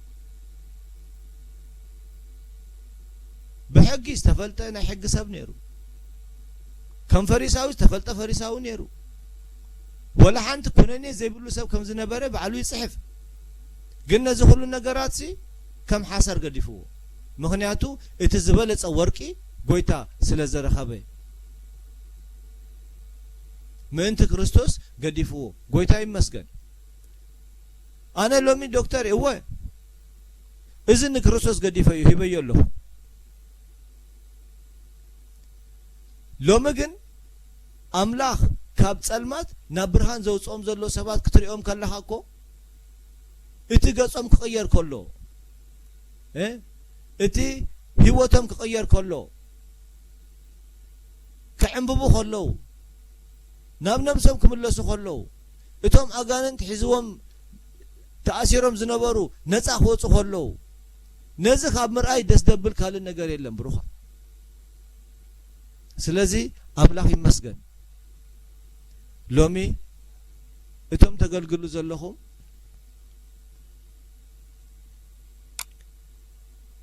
ብሕጊ ዝተፈልጠ ናይ ሕጊ ሰብ ነይሩ። ከም ፈሪሳዊ ዝተፈልጠ ፈሪሳዊ ነይሩ። ወላ ሓንቲ ኩነኔ ዘይብሉ ሰብ ከም ዝነበረ ባዕሉ ይጽሕፍ። ግን ነዚ ኩሉ ነገራትሲ ከም ሓሰር ገዲፍዎ። ምኽንያቱ እቲ ዝበለጸ ወርቂ ጎይታ ስለ ዝረኸበ። ምእንቲ ክርስቶስ ገዲፍዎ። ጎይታ ይመስገን። ኣነ ሎሚ ዶክተር እወ፣ እዚ ንክርስቶስ ገዲፈ እዩ፣ ሂበዮ ኣለኹ። ሎሚ ግን ኣምላኽ ካብ ጸልማት ናብ ብርሃን ዘውጽኦም ዘሎ ሰባት ክትሪኦም ከለኻ እኮ፣ እቲ ገጾም ክቕየር ከሎ፣ እ፣ እቲ ህይወቶም ክቕየር ከሎ፣ ክዕንብቡ ከለዉ፣ ናብ ነብሶም ክምለሱ ከለዉ፣ እቶም ኣጋንንት ሒዝዎም ተኣሲሮም ዝነበሩ ነጻ ክወጹ ከለዉ፣ ነዚ ካብ ምርኣይ ደስ ደብል ካልእ ነገር የለን ብሩኻ። ስለዚ ኣምላኽ ይመስገን። ሎሚ እቶም ተገልግሉ ዘለኹም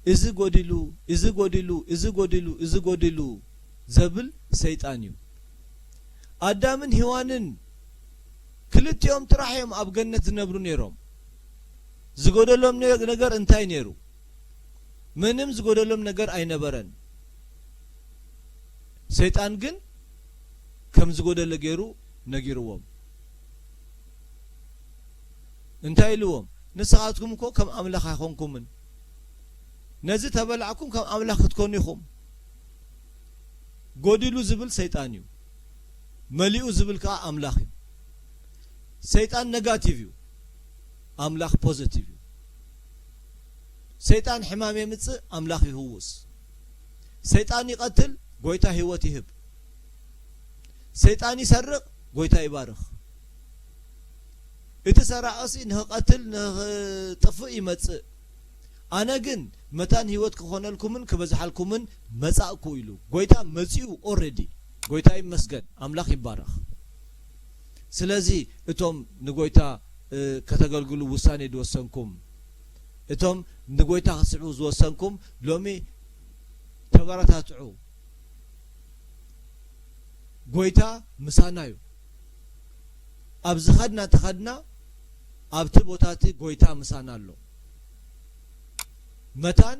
እዚ ጎዲሉ፣ እዚ ጎዲሉ፣ እዚ ጎዲሉ፣ እዚ ጎዲሉ ዘብል ሰይጣን እዩ። ኣዳምን ሄዋንን ክልቲኦም ጥራሕ እዮም ኣብ ገነት ዝነብሩ ነይሮም። ዝጎደሎም ነ-፣ ነገር እንታይ ነይሩ? ምንም ዝጎደሎም ነገር ኣይነበረን። ሰይጣን ግን ከም ዝጎደለ ገይሩ ነጊርዎም። እንታይ ኢልዎም? ንስኻትኩም እኮ ከም ኣምላኽ ኣይኮንኩምን። ነዚ ተበላዕኩም ከም ኣምላኽ ክትኮኑ ኢኹም። ጎዲሉ ዝብል ሰይጣን እዩ። መሊኡ ዝብል ከኣ ኣምላኽ እዩ። ሰይጣን ነጋቲቭ እዩ። ኣምላኽ ፖዘቲቭ እዩ። ሰይጣን ሕማም የምጽእ፣ ኣምላኽ ይህውስ። ሰይጣን ይቐትል፣ ጎይታ ህይወት ይህብ። ሰይጣን ይሰርቕ፣ ጎይታ ይባርኽ። እቲ ሰራቒሲ ንኽቐትል፣ ንኽጥፍእ ይመጽእ። ኣነ ግን መታን ህይወት ክኾነልኩምን ክበዝሓልኩምን መጻእኩ ኢሉ። ጎይታ መጺኡ ኦልሬዲ። ጎይታ ይመስገን። ኣምላኽ ይባረኽ። ስለዚ እቶም ንጎይታ፣ እ፣ ከተገልግሉ ውሳኔ ዝወሰንኩም፣ እቶም ንጎይታ ክትስዕቡ ዝወሰንኩም፣ ሎሚ ተበረታትዑ። ጎይታ ምሳና እዩ። ኣብ ዝኸድና ተኸድና፣ ኣብቲ ቦታ እቲ ጎይታ ምሳና ኣሎ። መታን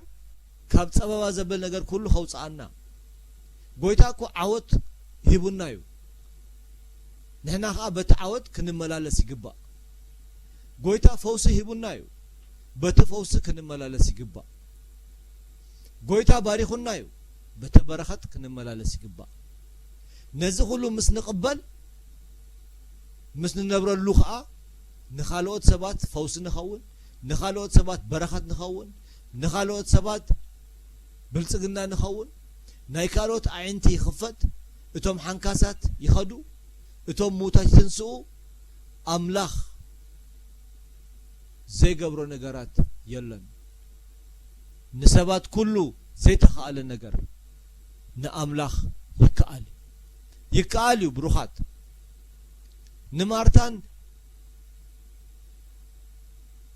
ካብ ጸበባ ዘብል ነገር ኩሉ ከውጽኣና። ጎይታ እኮ ዓወት ሂቡና እዩ። ንሕና ኸኣ በቲ ዓወት ክንመላለስ ይግባእ። ጎይታ ፈውሲ ሂቡና እዩ። በቲ ፈውሲ ክንመላለስ ይግባእ። ጎይታ ባሪኹና እዩ። በቲ በረኸት ክንመላለስ ይግባእ። ነዚ ኩሉ ምስ ንቕበል፣ ምስ ንነብረሉ ኸኣ ንኻልኦት ሰባት ፈውሲ ንኸውን፣ ንኻልኦት ሰባት በረኸት ንኸውን፣ ንኻልኦት ሰባት ብልጽግና ንኸውን። ናይ ካልኦት ኣዒንቲ ይኽፈት፣ እቶም ሓንካሳት ይኸዱ፣ እቶም ምዉታት ይትንስኡ። ኣምላኽ ዘይገብሮ ነገራት የለን። ንሰባት ኩሉ ዘይተኻእለ ነገር ንኣምላኽ ይከኣል እዩ። ይከኣል እዩ ብሩኻት። ንማርታን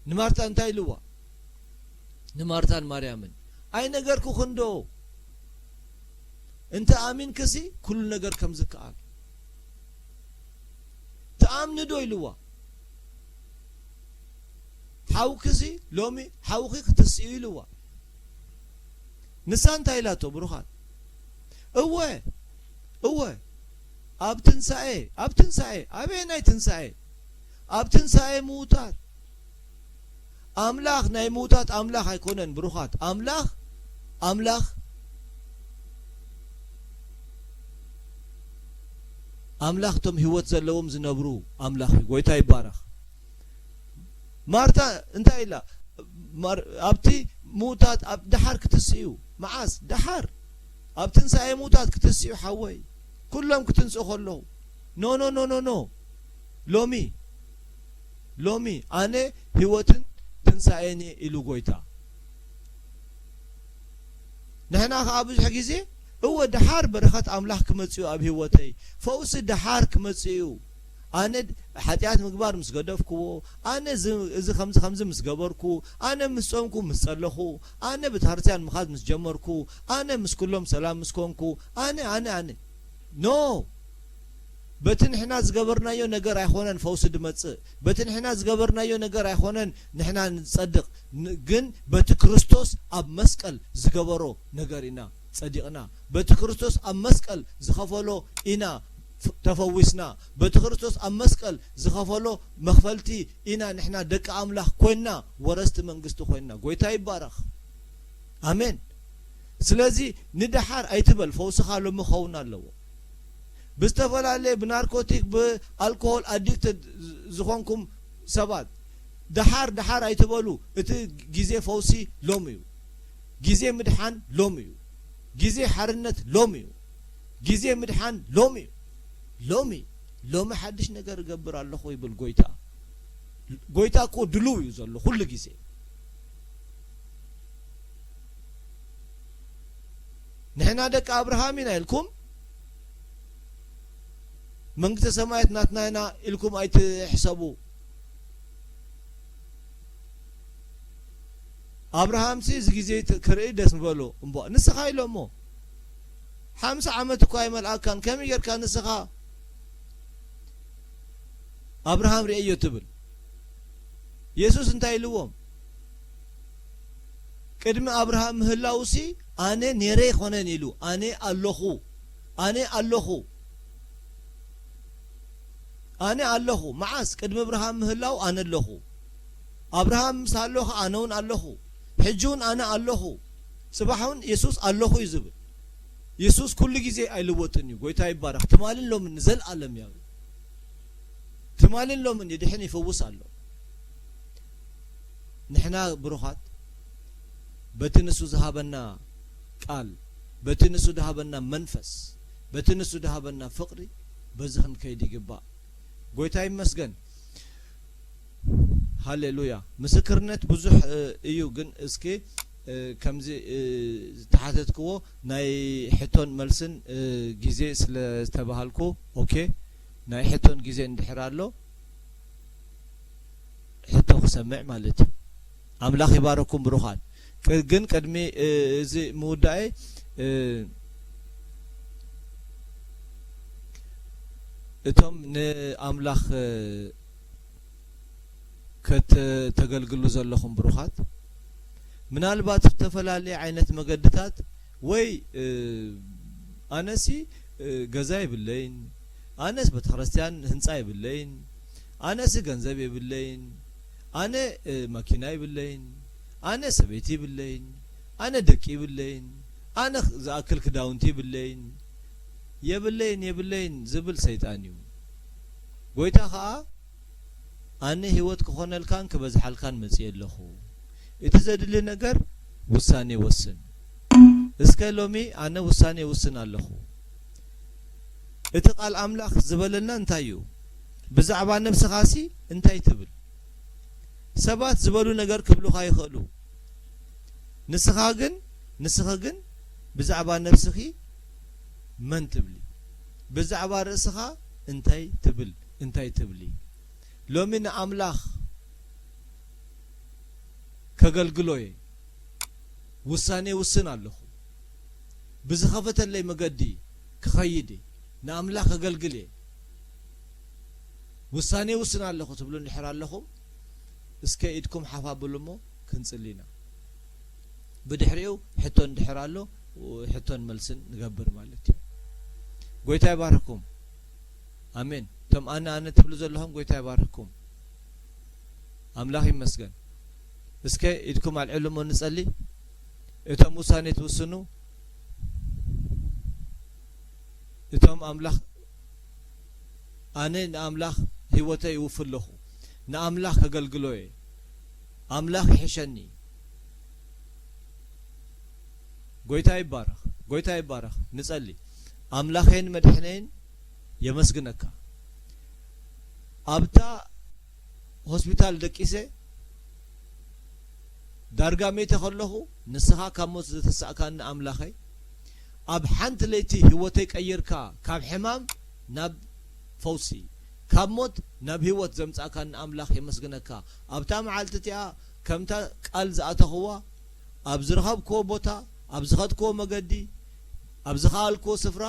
ንማርታ እንታይ ኢልዋ? ንማርታን ማርያምን፣ "ኣይነገርኩኽን ዶ? እንተ ኣሚንክሲ ኩሉ ነገር ከም ዝከኣል ትኣምኒ ዶ?" ኢልዋ። "ሓውክሲ ሎሚ ሓውኺ ክትስእዩ" ኢልዋ። ንሳ እንታይ ኢላቶ ብሩኻት? "እወ፣ እወ፣ ኣብ ትንሳኤ፣ ኣብ ትንሳኤ፣ ኣበየናይ ትንሳኤ? ኣብ ትንሳኤ ምዉታት። ኣምላኽ ናይ ምዉታት ኣምላኽ ኣይኮነን ብሩኻት። ኣምላኽ፣ ኣምላኽ፣ ኣምላኽ እቶም ህይወት ዘለዎም ዝነብሩ ኣምላኽ እዩ። ጎይታ ይባረኽ።" ማርታ እንታይ ኢላ? ማር-፣ ኣብቲ ምዉታት ኣብ ደሓር ክትስእዩ። መዓስ? ደሓር። ኣብ ትንሳኤ ምዉታት ክትስእዩ ሓወይ። ኩሎም ክትንስኡ ከለዉ። ኖ፣ ኖ፣ ኖ፣ ኖ፣ ኖ። ሎሚ፣ ሎሚ ኣነ ህይወትን ትንሳኤን እየ ኢሉ ጎይታ። ንሕና ኸዓ ብዙሕ ግዜ፣ እወ፣ ደሓር በረኸት ኣምላኽ ክመጽእ እዩ ኣብ ህይወተይ፣ ፈውሲ ደሓር ክመጽእ እዩ። ኣነ ሓጢኣት ምግባር ምስ ገደፍክዎ፣ ኣነ እዚ፣ እዚ ከምዚ ከምዚ ምስ ገበርኩ፣ ኣነ ምስ ጾምኩ ምስ ጸለኹ፣ ኣነ ቤተክርስትያን ምኻድ ምስ ጀመርኩ፣ ኣነ ምስ ኩሎም ሰላም ምስ ኮንኩ፣ ኣነ፣ ኣነ፣ ኣነ። ኖ! በቲ ንሕና ዝገበርናዮ ነገር ኣይኾነን ፈውሲ ድመጽእ። በቲ ንሕና ዝገበርናዮ ነገር ኣይኾነን ንሕና ንጸድቕ። ን-፣ ግን በቲ ክርስቶስ ኣብ መስቀል ዝገበሮ ነገር ኢና ጸዲቕና። በቲ ክርስቶስ ኣብ መስቀል ዝኸፈሎ ኢና ፍ-፣ ተፈዊስና። በቲ ክርስቶስ ኣብ መስቀል ዝኸፈሎ መኽፈልቲ ኢና ንሕና ደቂ ኣምላኽ ኮይንና፣ ወረስቲ መንግስቲ ኮይንና። ጎይታ ይባረኽ። ኣሜን። ስለዚ ንደሓር ኣይትበል፣ ፈውስኻ ሎሚ ክኸውን ኣለዎ። ብዝተፈላለየ ብናርኮቲክ ብኣልኮሆል ኣዲክትድ ዝኾንኩም ሰባት ደሓር ደሓር ኣይትበሉ። እቲ ግዜ ፈውሲ ሎሚ እዩ። ግዜ ምድሓን ሎሚ እዩ። ግዜ ሓርነት ሎሚ እዩ። ግዜ ምድሓን ሎሚ እዩ። ሎሚ፣ ሎሚ ሓድሽ ነገር እገብር ኣለኹ ይብል ጎይታ። ጎይታ እኮ ድሉው እዩ ዘሎ ኩሉ ግዜ። ንሕና ደቂ ኣብርሃም ኢና ኢልኩም መንግስተ ሰማያት ናትና ኢና ኢልኩም ኣይትሕሰቡ። ኣብርሃምሲ እዚ ግዜ ት-፣ ክርኢ ደስ ምበሎ እምቦ። ንስኻ ኢሎሞ። ሓምሳ ዓመት እኳ ኣይመልኣካን። ከመይ ጌርካ ንስኻ ኣብርሃም ርእዮ ትብል? የሱስ እንታይ ኢልዎም? ቅድሚ ኣብርሃም ምህላውሲ ኣነ ኔረ ኣይኮነን ኢሉ፣ ኣነ ኣለኹ፣ ኣነ ኣለኹ፣ ኣነ ኣለኹ። መዓስ? ቅድሚ ኣብርሃም ምህላው ኣነ ኣለኹ። ኣብርሃም ምስ ኣሎ ኸኣ ኣነ እውን ኣለኹ። ሕጂ እውን ኣነ ኣለኹ። ጽባሕ እውን የሱስ ኣለኹ እዩ ዝብል። የሱስ ኩሉ ግዜ ኣይልወጥን እዩ። ጎይታ ይባረኽ። ትማልን ሎምን ንዘለኣለም እዩ። ትማልን ሎምን ይድሕን ይፈውስ ኣሎ። ንሕና ብሩኻት በቲ ንሱ ዝሃበና ቃል፣ በቲ ንሱ ዝሃበና መንፈስ፣ በቲ ንሱ ዝሃበና ፍቕሪ በዚ ክንከይድ ይግባእ። ጎይታ ይመስገን። ሃሌሉያ። ምስክርነት ብዙሕ፣ እ፣ እዩ፣ ግን እስኪ፣ እ፣ ከምዚ፣ እ፣ ዝተሓተትክዎ ናይ ሕቶን መልስን፣ እ፣ ግዜ ስለ ዝተባሃልኩ፣ ኦኬ። ናይ ሕቶን ግዜ እንድሕር ኣሎ፣ ሕቶ ክሰምዕ ማለት እዩ። ኣምላኽ ይባረኩም ብሩኻት። ቅ-፣ ግን ቅድሚ፣ እ፣ እዚ ምውዳኤ፣ እ፣ እቶም ንኣምላኽ፣ እ፣ ከተገልግሉ ዘለኹም ብሩኻት፣ ምናልባት ብዝተፈላለየ ዓይነት መገድታት ወይ፣ እ፣ ኣነሲ፣ እ፣ ገዛ የብለይን፣ ኣነስ ቤተክርስትያን ህንጻ የብለይን፣ ኣነሲ ገንዘብ የብለይን፣ ኣነ፣ እ፣ መኪና የብለይን፣ ኣነ ሰበይቲ የብለይን፣ ኣነ ደቂ የብለይን፣ ኣነ ዝኣክል ክዳውንቲ የብለይን፣ የብለይን፣ የብለይን ዝብል ሰይጣን እዩ። ጎይታ ኸኣ ኣነ ህይወት ክኾነልካን ክበዝሓልካን መጽየ ኣለኹ። እቲ ዘድሊ ነገር ውሳኔ ወስን። እስከ ሎሚ ኣነ ውሳኔ ውስን ኣለኹ። እቲ ቃል ኣምላኽ ዝበለና እንታይ እዩ? ብዛዕባ ነብስኻሲ እንታይ ትብል? ሰባት ዝበሉ ነገር ክብሉኻ ይኽእሉ። ንስኻ ግን፣ ንስኺ ግን ብዛዕባ ነብስኺ መን ትብሊ? ብዛዕባ ርእስኻ እንታይ ትብል፣ እንታይ ትብሊ? ሎሚ ንኣምላኽ ከገልግሎ እየ። ውሳኔ ውስን ኣለኹ። ብዝኸፈተለይ መገዲ ክኸይድ እየ። ንኣምላኽ ከገልግል እየ። ውሳኔ ውስን ኣለኹ ትብሉ እንድሕር ኣለኹም፣ እስከ ኢድኩም ሓፍ ኣብሉ እሞ ክንጽሊ ኢና። ብድሕሪኡ ሕቶ እንድሕር ኣሎ፣ ሕቶን መልስን ንገብር ማለት እዩ። ጎይታ ይባርኽኩም። ኣሜን። እቶም ኣነ ኣነ ትብሉ ዘለኹም ጎይታ ይባርኽኩም። ኣምላኽ ይመስገን። እስከ ኢድኩም ኣልዕሉ እሞ ንጸሊ። እቶም ውሳኔ ትውስኑ፣ እቶም ኣምላኽ፣ ኣነ ንኣምላኽ ህይወተይ ይውፍ ኣለኹ። ንኣምላኽ ከገልግሎ እየ። ኣምላኽ ይሕሸኒ። ጎይታ ይባረኽ፣ ጎይታ ይባረኽ። ንጸሊ። ኣምላኸይን መድሕነይን የመስግነካ። ኣብታ ሆስፒታል ደቂሰ ዳርጋ ሜተ ከለኹ፣ ንስኻ ካብ ሞት ዘተሳእካኒ ኣምላኸይ፣ ኣብ ሓንቲ ለይቲ ህይወተይ ቀይርካ፣ ካብ ሕማም ናብ ፈውሲ፣ ካብ ሞት ናብ ህይወት ዘምጻእካኒ ኣምላኽ የመስግነካ። ኣብታ መዓልቲ እቲኣ ከምታ ቃል ዝኣተኽዋ፣ ኣብ ዝረኸብክዎ ቦታ፣ ኣብ ዝኸድክዎ መገዲ፣ ኣብ ዝኸኣልክዎ ስፍራ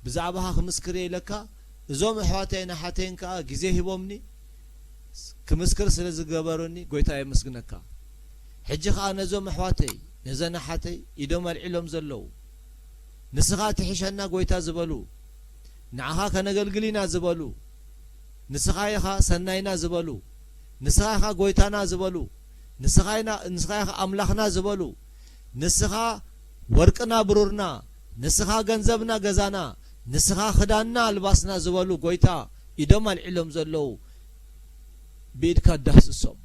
ብዛዕባኻ ክምስክር እየ ኢለካ፣ እዞም ኣሕዋተይን ኣሓተይን ከኣ ግዜ ሂቦምኒ ክምስክር ስለ ዝገበሩኒ ጎይታ የመስግነካ። ሕጂ ከኣ ነዞም ኣሕዋተይ፣ ነዘን ኣሓተይ ኢዶም ኣልዒሎም ዘለዉ፣ ንስኻ ትሕሸና ጎይታ ዝበሉ፣ ንዓኻ ከነገልግል ኢና ዝበሉ፣ ንስኻ ኢኻ ሰናይና ዝበሉ፣ ንስኻ ኢኻ ጎይታና ዝበሉ፣ ንስኻ ኢና፣ ንስኻ ኢኻ ኣምላኽና ዝበሉ፣ ንስኻ ወርቅና ብሩርና፣ ንስኻ ገንዘብና ገዛና፣ ንስኻ ክዳንና ኣልባስና ዝበሉ ጎይታ ኢዶም ኣልዒሎም ዘለዉ ብኢድካ ዳህስሶም።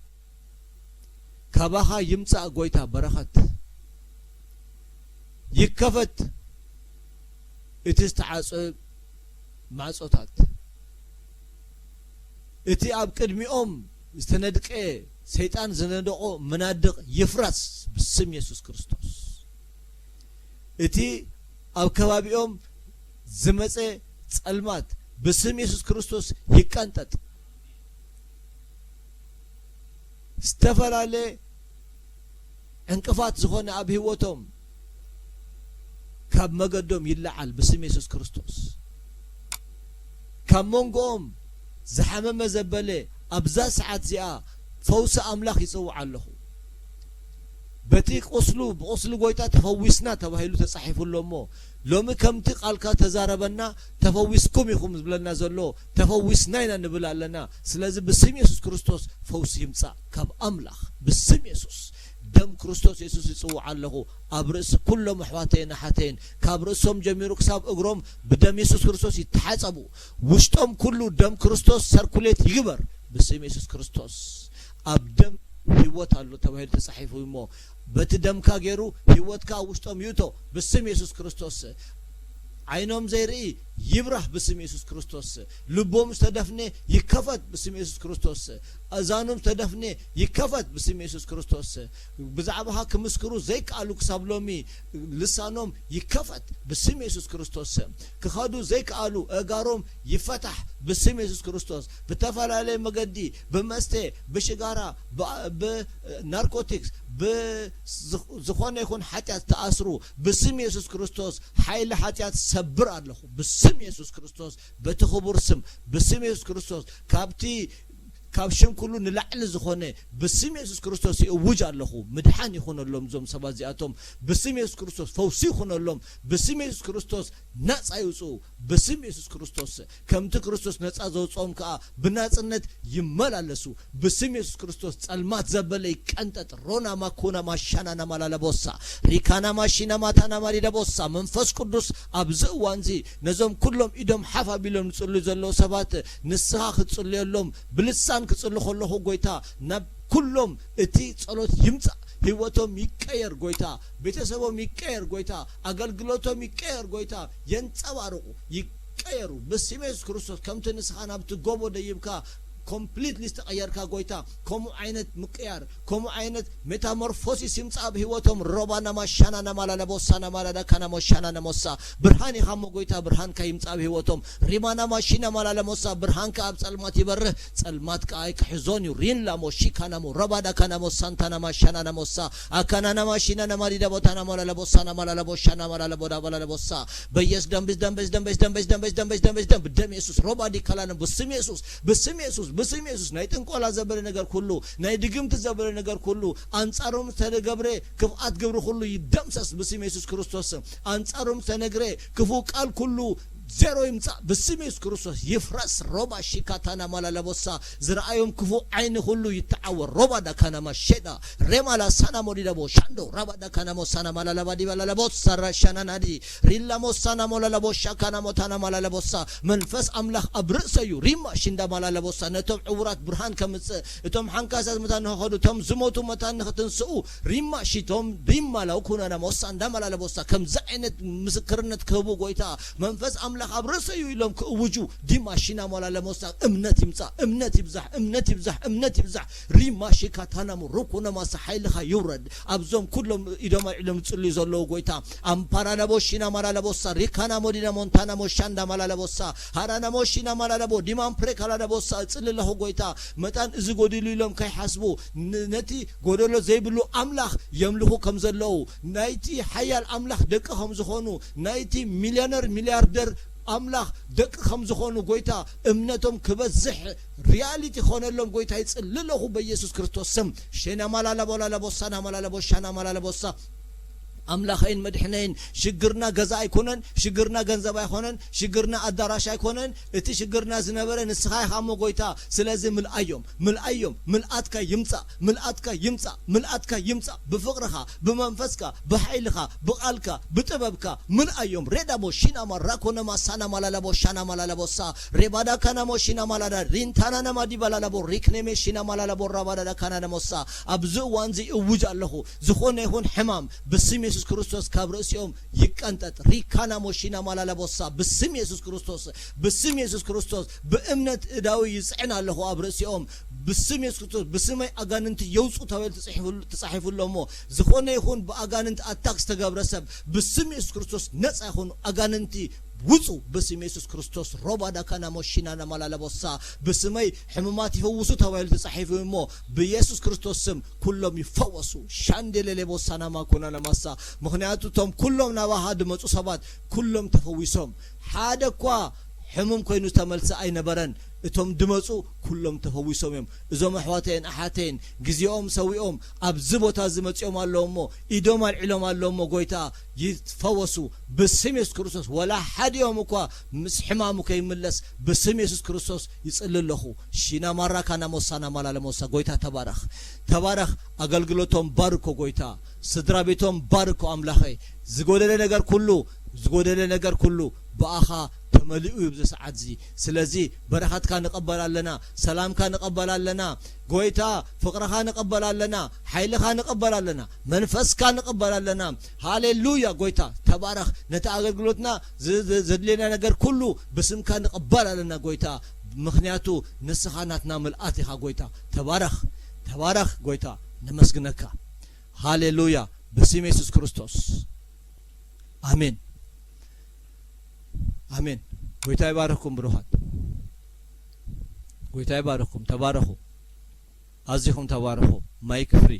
ካባኻ ይምጻእ ጎይታ በረኸት። ይከፈት እቲ ዝተዓጸወ ማዕጾታት። እቲ ኣብ ቅድሚኦም ዝተነድቀ ሰይጣን ዝነደቆ መናድቕ ይፍረስ ብስም የሱስ ክርስቶስ። እቲ ኣብ ከባቢኦም ዝመጸ ጸልማት ብስም የሱስ ክርስቶስ ይቀንጠጥ። ዝተፈላለየ ዕንቅፋት ዝኾነ ኣብ ህይወቶም ካብ መገዶም ይለዓል ብስም የሱስ ክርስቶስ። ካብ መንጎኦም ዝሓመመ ዘበለ ኣብዛ ሰዓት እዚኣ ፈውሲ ኣምላኽ ይጽውዕ ኣለኹ። በቲ ቁስሉ፣ ብቁስሊ ጎይታ ተፈዊስና ተባሂሉ ተጻሒፉ ኣሎ እሞ፣ ሎሚ ከምቲ ቃልካ ተዛረበና፣ ተፈዊስኩም ኢኹም ዝብለና ዘሎ፣ ተፈዊስና ኢና ንብል ኣለና። ስለዚ ብስም የሱስ ክርስቶስ ፈውሲ ይምጻእ ካብ ኣምላኽ፣ ብስም የሱስ። ደም ክርስቶስ የሱስ ይጽውዕ ኣለኹ። ኣብ ርእሲ ኩሎም ኣሕዋተይን ኣሓተይን፣ ካብ ርእሶም ጀሚሩ ክሳብ እግሮም ብደም የሱስ ክርስቶስ ይተሓጸቡ። ውሽጦም ኩሉ ደም ክርስቶስ ሰርኩሌት ይግበር ብስም የሱስ ክርስቶስ። ኣብ ደም ህይወት ኣሎ ተባሂሉ ተጻሒፉ እሞ፣ በቲ ደምካ ገይሩ ህይወትካ ኣብ ውሽጦም ይእቶ ብስም የሱስ ክርስቶስ። ዓይኖም ዘይርኢ ይብራህ ብስም የሱስ ክርስቶስ። ልቦም ዝተደፍነ ይከፈት ብስም የሱስ ክርስቶስ። ኣእዛኖም ዝተደፍነ ይከፈት ብስም የሱስ ክርስቶስ። ብዛዕባኻ ክምስክሩ ዘይከኣሉ ክሳብ ሎሚ ልሳኖም ይከፈት ብስም የሱስ ክርስቶስ። ክኸዱ ዘይከኣሉ ኣእጋሮም ይፈታሕ ብስም የሱስ ክርስቶስ። ብተፈላለየ መገዲ ብመስተ፣ ብሽጋራ፣ ብናርኮቲክስ፣ ብዝኾነ ይኹን ሓጢኣት ተኣስሩ ብስም የሱስ ክርስቶስ። ሓይሊ ሓጢኣት ሰብር ኣለኹ ብስም የሱስ ክርስቶስ። በቲ ክቡር ስም ብስም የሱስ ክርስቶስ ካብቲ ካብ ሽም ኩሉ ንላዕሊ ዝኾነ ብስም የሱስ ክርስቶስ ይእውጅ ኣለኹ። ምድሓን ይኹነሎም እዞም ሰባት እዚኣቶም ብስም የሱስ ክርስቶስ። ፈውሲ ይኹነሎም ብስም የሱስ ክርስቶስ። ናጻ ይውፅኡ ብስም የሱስ ክርስቶስ። ከምቲ ክርስቶስ ነጻ ዘውፅኦም ከዓ ብናጽነት ይመላለሱ ብስም የሱስ ክርስቶስ። ጸልማት ዘበለ ይቀንጠጥ። ሮና ማኮና ማሻና ናማላለቦሳ ሪካና ማሺና ማታና ማሪደቦሳ። መንፈስ ቅዱስ ኣብዚ እዋንዚ ነዞም ኩሎም ኢዶም ሓፍ ኣቢሎም ዝጽልዩ ዘለዉ ሰባት ንስኻ ክትጽልየሎም ብልሳን ክጽሊ ከለኹ ጎይታ ናብ ኩሎም እቲ ጸሎት ይምጻእ። ህይወቶም ይቀየር ጎይታ። ቤተሰቦም ይቀየር ጎይታ። ኣገልግሎቶም ይቀየር ጎይታ። የንጸባርቑ፣ ይቀየሩ ብስም የሱስ ክርስቶስ። ከምቲ ንስኻ ናብቲ ጎቦ ደይብካ ኮምፕሊትሊ ዝተቐየርካ ጎይታ፣ ከምኡ ዓይነት ምቅያር፣ ከምኡ ዓይነት ሜታሞርፎሲስ ይምጻእ ኣብ ህይወቶም። ሮባ ናማሻና ናማላለቦሳ ናማላዳካ ናሞሻና ነሞሳ። ብርሃን ኢኻ እሞ ጎይታ፣ ብርሃንካ ይምጻእ ኣብ ህይወቶም። ሪማና ማሺና ማላለሞሳ። ብርሃንካ ኣብ ጸልማት ይበርህ፣ ጸልማት ከኣ ኣይክሕዞን እዩ። ሪን ላሞ ሺካ ናሞ ረባዳ ካናሞ ሳንታ ናማ ሻና ናሞሳ ኣካና ናማ ሺና ናማ ዲዳ ቦታ ናማ ላለቦሳ ናማ ላለቦሻ ናማ ላለቦ ዳባ ላለቦሳ። በየስ ደንብስ ደንበስ ደንበስ ደንበስ ደንበስ ደንበስ ደንበስ ደንብ ደም የሱስ ሮባዲ ካላነ ብስም የሱስ ብስም የሱስ ብስም የሱስ። ናይ ጥንቆላ ዘበለ ነገር ኩሉ፣ ናይ ድግምቲ ዘበለ ነገር ኩሉ፣ ኣንጻሮም ዝተገብረ ክፍኣት ግብሪ ኩሉ ይደምሰስ ብስም የሱስ ክርስቶስ። ኣንጻሮም ዝተነግረ ክፉእ ቃል ኩሉ ዜሮ ይምጻእ ብስም የሱስ ክርስቶስ። ይፍረስ። ሮባ ሺካታና ማላለቦሳ። ዝረኣዮም ክፉእ ዓይኒ ኩሉ ይተዓወር። ሮባ ዳካናማ ሼዳ ሬማላ ሳና ሞዲዳቦ ሻንዶ ራባ ዳካናሞ ሳና ማላለባ ዲባላለቦሳ ራሻናናዲ ሪላሞ ሳና ሞላለቦ ሻካናሞ ታና ማላለቦሳ። መንፈስ ኣምላኽ ኣብ ርእሰ እዩ። ሪማ ሽንዳ ማላለቦሳ። ነቶም ዕውራት ብርሃን ከምጽእ፣ እቶም ሓንካሳት መታን ንኸኸዱ፣ እቶም ዝሞቱ መታን ንኽትንስኡ፣ ሪማ ሽቶም ሪማ ላው ኩናና ሞሳ እንዳ ማላለቦሳ። ከምዚ ዓይነት ምስክርነት ክህቡ ጎይታ መንፈስ ኣምላኽ ኣብ ርእሰ እዩ ኢሎም ክእውጁ፣ ዲማ ሽና ማላለቦሳ። እምነት ይምጻእ፣ እምነት ይብዛሕ፣ እምነት ይብዛሕ፣ እምነት ይብዛሕ። ሪማ ሽካ ታናሙ ሩኩ ነማሳ ሓይልኻ ይውረድ። ኣብዞም ኩሎም ኢዶም ኣልዒሎም ዝጽልዩ ዘለዉ ጎይታ፣ ኣምፓራናቦ ሺና ማላለቦሳ፣ ሪካና ሞዲና ሞንታና ሞሻንዳ ማላለቦሳ፣ ሃራናሞ ሺና ማላለቦ፣ ዲማም ፕሬ ካላለቦሳ፣ እጽሊ ኣለኹ ጎይታ። መታን እዚ ጎዲሉ ኢሎም ከይሓስቡ፣ ን-፣ ነቲ ጎደሎ ዘይብሉ ኣምላኽ የምልኹ ከም ዘለዉ፣ ናይቲ ሓያል ኣምላኽ ደቂ ከም ዝኾኑ፣ ናይቲ ሚልዮነር ሚልያርደር ኣምላኽ ደቂ ከም ዝኾኑ ጎይታ እምነቶም ክበዝሕ ሪያሊቲ ኾነሎም ጎይታ ይጽሊ ኣለኹ በኢየሱስ ክርስቶስ ስም። ሼና ማላለቦ ላለቦሳ ናማላለቦ ሻና ማላለቦሳ። ኣምላኸይን መድሕነይን፣ ሽግርና ገዛ ኣይኮነን፣ ሽግርና ገንዘብ ኣይኮነን፣ ሽግርና ኣዳራሽ ኣይኮነን። እቲ ሽግርና ዝነበረ ንስኻ ኢኻ እሞ ጎይታ። ስለዚ ምልኣዮም፣ ምልኣዮም፣ ምልኣትካ ይምጻእ፣ ምልኣትካ ይምጻእ፣ ምልኣትካ ይምጻእ። ብፍቕርኻ፣ ብመንፈስካ፣ ብሓይልኻ፣ ብቓልካ፣ ብጥበብካ ምልኣዮም። ሬዳሞ ሺናማ ራኮነማ ሳና ማላለቦ ሻና ማላለቦሳ። ሬባዳ ካናሞ ሺና ማላዳ ሪንታና ነማ ዲባላለቦ ሪክኔሜ ሺና ማላለቦ ራባዳዳ ካናነሞሳ። ኣብዚ እዋንዚ እውጅ ኣለኹ። ዝኾነ ይኹን ሕማም ብስም የሱስ ክርስቶስ ካብ ርእሲኦም ይቀንጠጥ። ሪካና ሞሺና ማላለቦሳ። ብስም የሱስ ክርስቶስ፣ ብስም የሱስ ክርስቶስ ብእምነት እዳዊ ይጽዕን ኣለኹ ኣብ ርእሲኦም። ብስም የሱስ ክርስቶስ ብስመይ ኣጋንንቲ የውጹ ተባሂሉ ተጻሒፉ፣ ተጻሒፉ ኣሎ እሞ፣ ዝኾነ ይኹን ብኣጋንንቲ ኣታክ ዝተገብረ ሰብ ብስም የሱስ ክርስቶስ ነጻ ይኹኑ። ኣጋንንቲ ውጹ ብስም የሱስ ክርስቶስ። ሮባ ዳካና ሞሺና ናማላለቦሳ። ብስመይ ሕሙማት ይፈውሱ ተባሂሉ ተጻሒፉ እሞ፣ ብየሱስ ክርስቶስ ስም ኩሎም ይፈወሱ። ሻንዴሌሌቦሳ ናማ ኩና ናማሳ። ምኽንያቱ እቶም ኩሎም ናባኻ ድመጹ ሰባት ኩሎም ተፈዊሶም። ሓደ እኳ ሕሙም ኮይኑ ዝተመልሰ ኣይነበረን። እቶም ድመጹ ኩሎም ተፈዊሶም እዮም። እዞም ኣሕዋተይን ኣሓተይን ግዜኦም ሰዊኦም ኣብዚ ቦታ እዚ መጺኦም ኣለዉ እሞ፣ ኢዶም ኣልዒሎም ኣለዉ እሞ፣ ጎይታ ይፈወሱ ብስም የሱስ ክርስቶስ። ወላ ሓዲኦም እኳ ምስ ሕማሙ ከይምለስ ብስም የሱስ ክርስቶስ ይጽሊ ኣለኹ። ሺና ማራ ካና ሞሳና ማላለ ሞሳ። ጎይታ ተባረኽ፣ ተባረኽ። ኣገልግሎቶም ባርኮ ጎይታ፣ ስድራ ቤቶም ባርኮ ኣምላኸይ። ዝጎደለ ነገር ኩሉ፣ ዝጎደለ ነገር ኩሉ ብኣኻ መሊኡ እዩ ኣብዚ ሰዓት እዚ። ስለዚ በረኸትካ ንቐበል ኣለና፣ ሰላምካ ንቐበል ኣለና፣ ጎይታ ፍቕርኻ ንቐበል ኣለና፣ ሓይልኻ ንቐበል ኣለና፣ መንፈስካ ንቐበል ኣለና። ሃሌሉያ ጎይታ ተባረኽ። ነቲ ኣገልግሎትና ዝ- ዝ- ዘድልየና ነገር ኩሉ ብስምካ ንቐበል ኣለና ጎይታ፣ ምኽንያቱ ንስኻ ናትና ምልኣት ኢኻ ጎይታ። ተባረኽ፣ ተባረኽ ጎይታ፣ ነመስግነካ። ሃሌሉያ። ብስም የሱስ ክርስቶስ ኣሜን። ኣሜን። ጎይታ ይባርኽኩም ብሩኻት። ጎይታ ይባርኽኩም። ተባረኹ። ኣዚኹም ተባረኹ። ማይክ ፍሪ።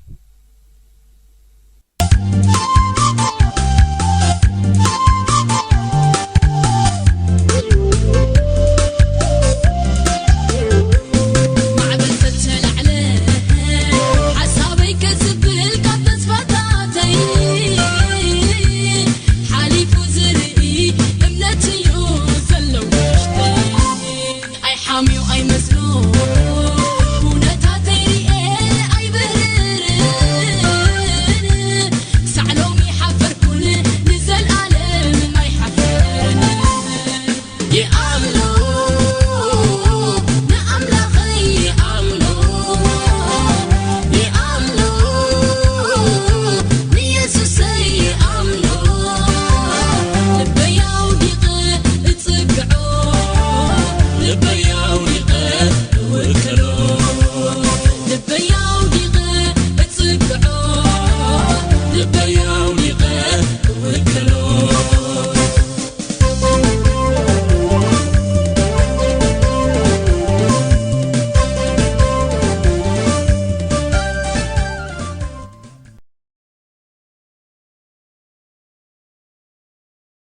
ማዕበል ተተላዕለ ሓሳበይ ከዝብል ካብ ተስፋታተይ ሓሊፉ ዝርኢ እምነት እዩ ዘሎ ውሽጠይ ኣይሓምዩ ኣይመስሎ